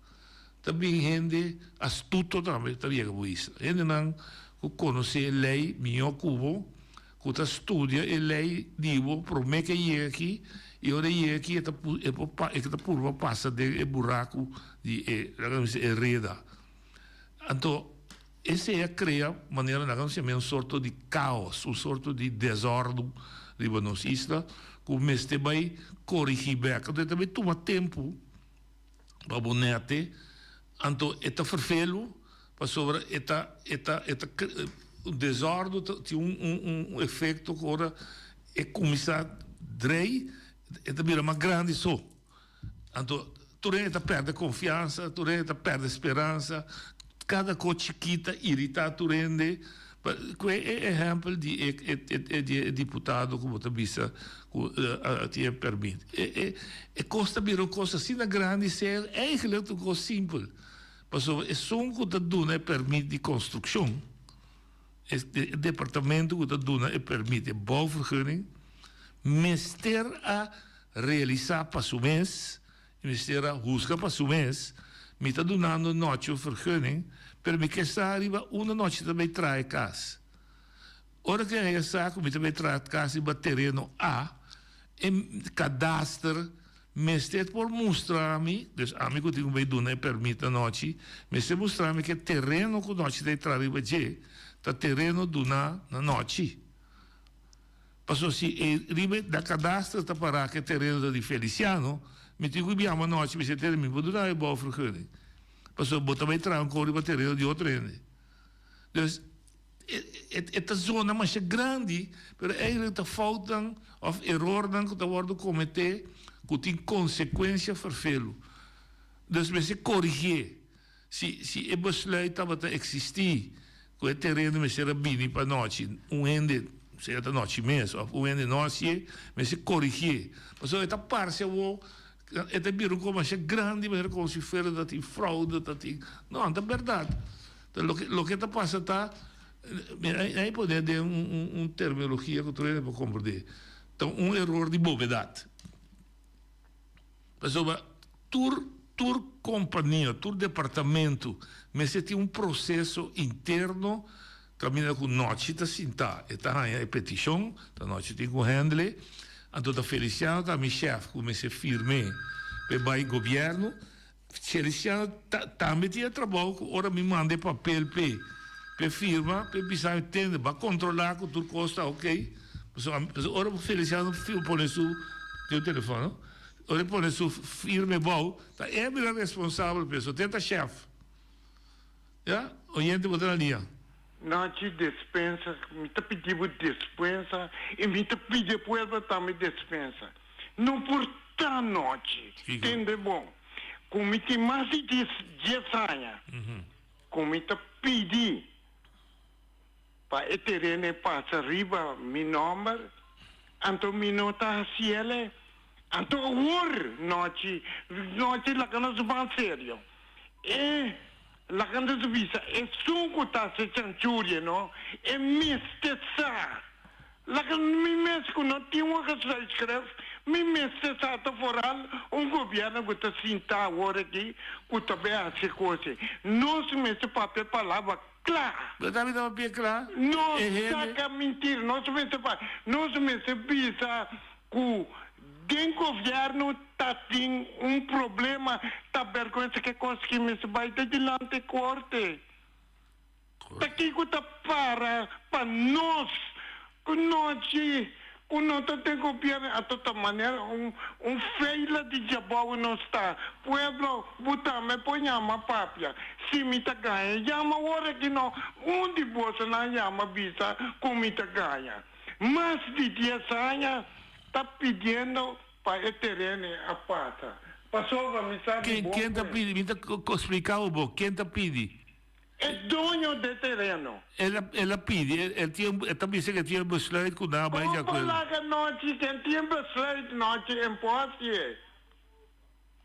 Ta bin hende astuto tambe ta yega bo isla. Hendenan cu conoce e ley miho cu bo, cu ta studia e ley di bo prome cu e yega aki y ora e yega aki e ta e ta purba pasa den e buraco di e, laga nos bisa e reda. Anto, esei a krea manera nan a siña un sorto di kaos, un sorto di desòrdu riba nos isla ku mester bai korigí bèk. Anto e ta bai tuma tempu pa bo nète, anto e ta ferfelu pasobra e ta e ta e ta desòrdu ta tin un un efekto ku ora e kuminsá drei e ta bira mas grandi so. Anto tur hende ta perde konfiansa, tur hende ta perde speransa, kada kos chikit ta iritá tur hende. Ku e ehèmpel di e di e diputado ku bo ta bisa ku a tin e pèrmit. E kos ta bira un kos asina grandi ser eigentlik ta un kos simpel. Pasobra esun ku ta duna e pèrmit di konstrukshon, e departamento ku ta duna e pèrmit, e bouwvergunning, mester a Realisá pa su mes, e mester a husga pa su mes, Mi ta dunando nochi un vergunning, pero mi ke sa riba unda nochi ta bay traha e kas. Ora ku e haya sa ku mi ta bay traha kas riba tereno A, e kadaster mester por mustra mi, dus ami ku tin ku bay duna e permit anochi, mester mustra mi ku e tereno ku nochi ta bay traha riba dje ta tereno duná na nochi. Pasobra si e riba e kadastro ta pará ku e tereno ta di Feliciano, mi tin ku biaha anochi mi si e tereno mi por duna e bouwvergunning. Pasobra bo ta bai traha un kos riba tereno di otro hende. Dus e ta zona masha grandi, pero eigenlijk ta foutnan òf erornan ku ta wòrdu kometé ku tin konsekuensia ferfelu. Dus mester korigié. Si si e besluit tabata eksistí ku e tereno mester a bini pa nochi, un hende, sea ta nochi mes òf un hende no hasié, mester korigié. Pasobra e ta parse awor, e ta bira un kos masha grandi manera komo si fuera ta tin froude, ta tin. No, ta bèrdat. Ta loke loke ta pasa ta, mira ai pone den un un un terminologia ku tur hende por komprendé, ta un eror di bobedat. Pasobra tur tur kompania, tur departamento mester tin un proseso interno kaminda ku nochi ta sintá, e ta haña e petishon, ta nochi tin ku handle, anto ta Feliciano ta mi shèf ku mester firm'é p'e bai gobièrnu. Feliciano ta tambe tin e trabou ku ora mi manda e papel p'e p'e firma, p'e bisa mi tende bo a kontrolá ku tur kos ta oke. Pasobra ora Feliciano pone su tin un telefòn no? Ora e pone su firma ebou ta e a bira responsabel p'e so te ta shèf. Ya, oyente bo ta na liña. Nachi despensa, mi ta pidi bo despensa i mi ta pidi e pueblo tambe despensa. No por ta nochi, tende bon, ku mi tin mas di dies aña ku mi ta pidi pa e tereno e pasa riba mi nòmber, anto mi no ta hasiel. Anto awor, nochi, nochi laga nos ban serio. E laga nos bisa esun ku ta hasi chanchuria no, e mester sa. Laga mi mes ku no tin un gesluytschrift, mi mester sa ta foral un gobierno ku ta sinta awor aki ku ta bay hasi kos ei. Nos mester papia palabra kla. Bo ta bisa papia kla? No saka mintir, nos mester papia, nos mester bisa Ku den gobièrnu ta tin un problema ta bèrgwensa ke kos ki mester bai ta dilanti korte. Ta kiko ta para pa nos ku nochi ku no ta den gobièrnu anto ta manera un un feila di djabou nos ta. Pueblo bo tambe por yama papia si mi ta gaña yama ora ki no un di bosonan yama bisa ku mi ta gaña. Mas di dies aña ta pidiendo pa e tereno a pasa. Pasobra mi sa di Ken bon ken ta kuen. pidi? Mi ta splika bo bo. Ken ta pidi? E doño de tereno. El a el a pidi. El el tin e ta bisa ke tin e besluit ku nan a bai di Kon por akuerdo. laga nochi ken tin besluit nochi en por hasié?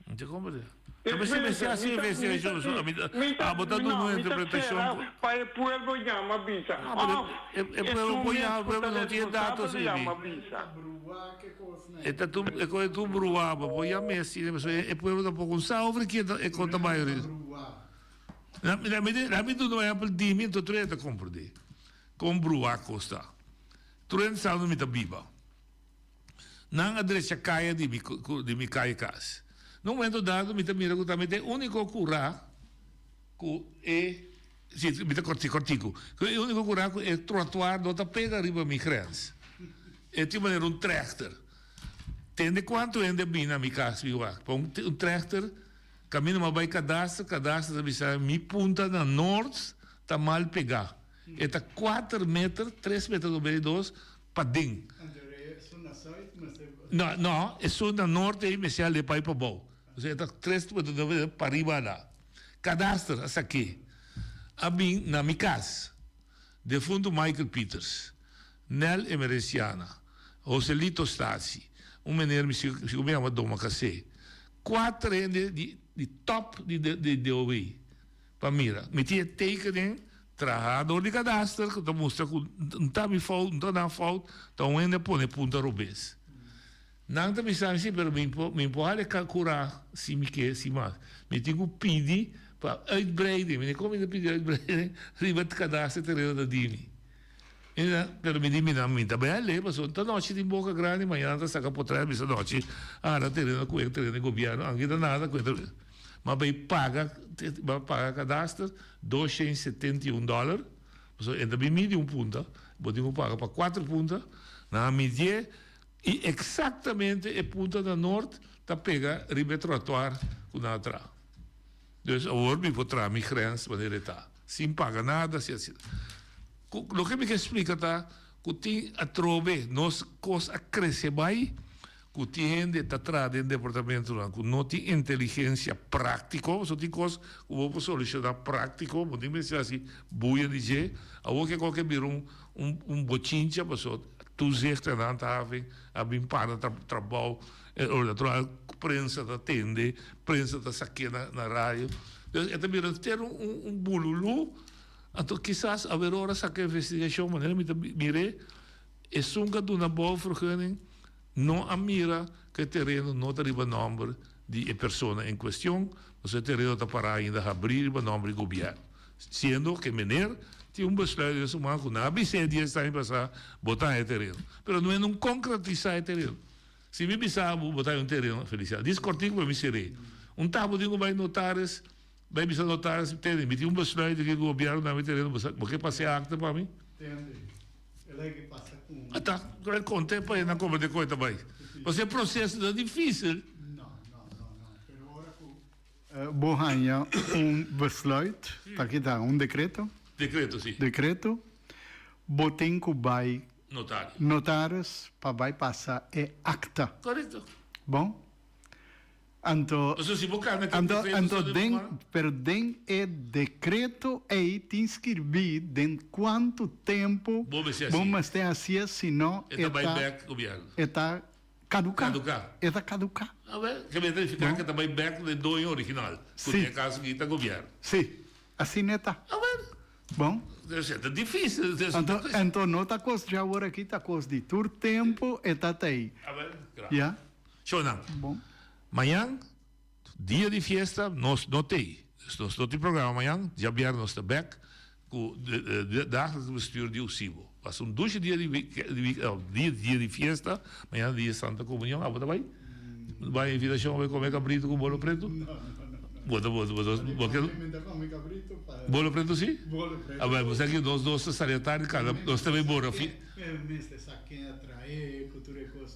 Mi ta comprende. Ta mester mester haci investigacion so ami ta abo ta duna un interpretacion. Pa e pueblo yama bisa. No, pero e e pueblo por yama, e pueblo no tin e datos yama ei. bisa. E ta tur e cosa tur bruá bo por yama mester pasobra e pueblo tampoco no sa over kie ta e cosa ta bai ori. Laat mi duna un ehempel di mi enton tur hende ta comprende con bruá cos ta. Tur hende sa unda mi ta biba. Nan a drecha kaya di mi di mi kaya kas. Na un momento dado mi ta mira ku ta mi ta e úniko kurá ku e si mi ta kòrti kòrtiku ku e úniko kurá ku e trotuar no ta pega riba mi grens. E tin manera un trèkter. Tende kuantu hende a bini na mi kas mi wak pa un un trèkter kaminda mi a bai kadaster, kadaster ta bisa mi punta na nort ta mal pegá. E ta kuater meter, tres meter 92. Paden. No, no, esun na norte ei mester a lepa ei pabou. Osea e ta tres punto nueve pariba ala. Kadaster a sak'é. A bin na mi kas. Defuntu Michael Pieters, Nel Emerenciana, Joselito Stasi, un meneer mi si ku mi yama Doma Kasé. Kuater hende di di top di di DOW. Pa mira, mi tin e tekening traha dor di kadaster ku ta mustra ku n ta mi fout, n ta nan fout, ta un hende a pone punta robes. Nan ta bisa mi si, pero mi por mi por hala e kura si mi ke si mas. Mi tin ku pidi pa uitbreiding. Mi di kon mi ta pidi uitbreiding riba e kadaster tereno ta di mi. Mi di pero mi di mi nan mi ta bai hal'é pasobra ta nochi tin boka grandi mañana ta saka potret bisa nochi a hala tereno ku e tereno di gobièrnu anke ta nada ku e tereno. Ma bay paga, ba paga kadaster 271 dòler, pasobra e ta bin midi un punta, bo tin ku paga pa kuater punta, nan a midié i eksaktamente e punta na nort ta pega riba e trotuar ku nan a traha. Dus awor mi por traha mi grens manera e ta, sin paga nada, sin asina. Ku loke mi ke splika ta ku tin atrobe nos kos a krese bai. Ku tin hende ta traha den departamentonan ku no tin inteligensia práktiko, pasobra tin kos ku bo por solushoná práktiko, bo no tin mester hasi buya di dje. Awor ke kos ke bira un un bochincha pasobra toezicht en handhaving a bin para trabou, natural prensa ta tende, prensa ta sak'é na radio. Dus e ta bira henter un bululú, anto kisas awer ora saka investigashon manera mi ta mir'é esun ku a duna bouwvergunning No a mira ku e tereno no ta riba nòmber di e persona en kuestion, pasobra e tereno ta pará ainda habrí riba nòmber di gobièrnu. Siendo ku e mener tin un besluit den su man ku nan a bis'é dies aña pasá bo ta haña e tereno. Pero no e no konkretisá e tereno. Si mi bisa bo, bo ta haña un tereno, Feliciano, dis kòrtiku pa mi ser'é. Un ta bo tin ku bai notaris, bai bisa notaris, tende, mi tin un besluit di ku gobièrnu dami e tereno, bo ke pasa e akte pa mi? Tende. Ata, el conta pa e na como de coe ta bay. Pasobra e proceso ta dificil. Bo haña un besluit, ta kita un decreto. Dekreto, si. Dekreto, bo tin ku bai Notario. Notaris pa bai pasa e akta. Korekto. Bon. Anto, Pasobra si bo kanda ku e anto, dekreto anto sa den, mara. pero den e dekreto ei tin skirbí den kuantu tempu Bo mester bo hasié. mester hasié, sino E e ta bai ta, bèk gobièrnu. e ta kaduká. Kaduká. E ta kaduká. Awel, ke mester nifiká Bon. ke ta bai bèk na e doño original, ku Si. den e kaso aki ta gobièrnu. Si, asina e ta. Awel. Bon. Dus ta difícil. Anto, anto no ta kos djawor aki, ta kos di tur tempu e ta tei. Awel, gracias. Ya. Shownan, Bon. mañan, dia di fiesta, nos no tei. Dus nos no tin programa mañan, djabièrnè nos ta bèk ku de dagelijks bestuur di USIBO. Pasa un dushi dia di dia dia di fiesta, mañana dia Santa Comunion, abo ta bai? Bai invitacion bai come cabrito cu bolo preto? Bo ta bo bo bo ke Bolo preto si? A bai bo sa ki nos dos ta sali atardi cada nos ta bai bora fi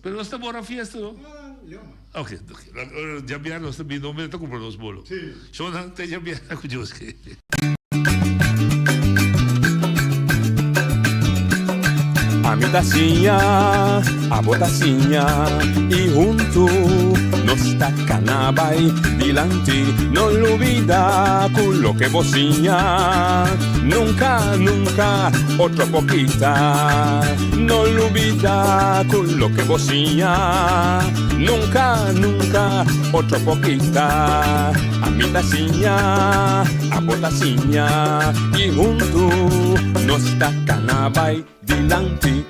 Pero nos ta bora fiesta no? Ok, djabièrnè nos ta bini nomber ta cumpra nos bolo. Shownan te djabièrnè cu Dios ke. Ami ta siña, abo ta siña y huntu nos ta cana bay dilanti. No lubida cu loke bo siña nunca, nunca otro por kita. No lubida cu loke bo siña nunca, nunca otro por kita. Ami ta siña, abo ta siña y huntu nos ta cana bay dilanti.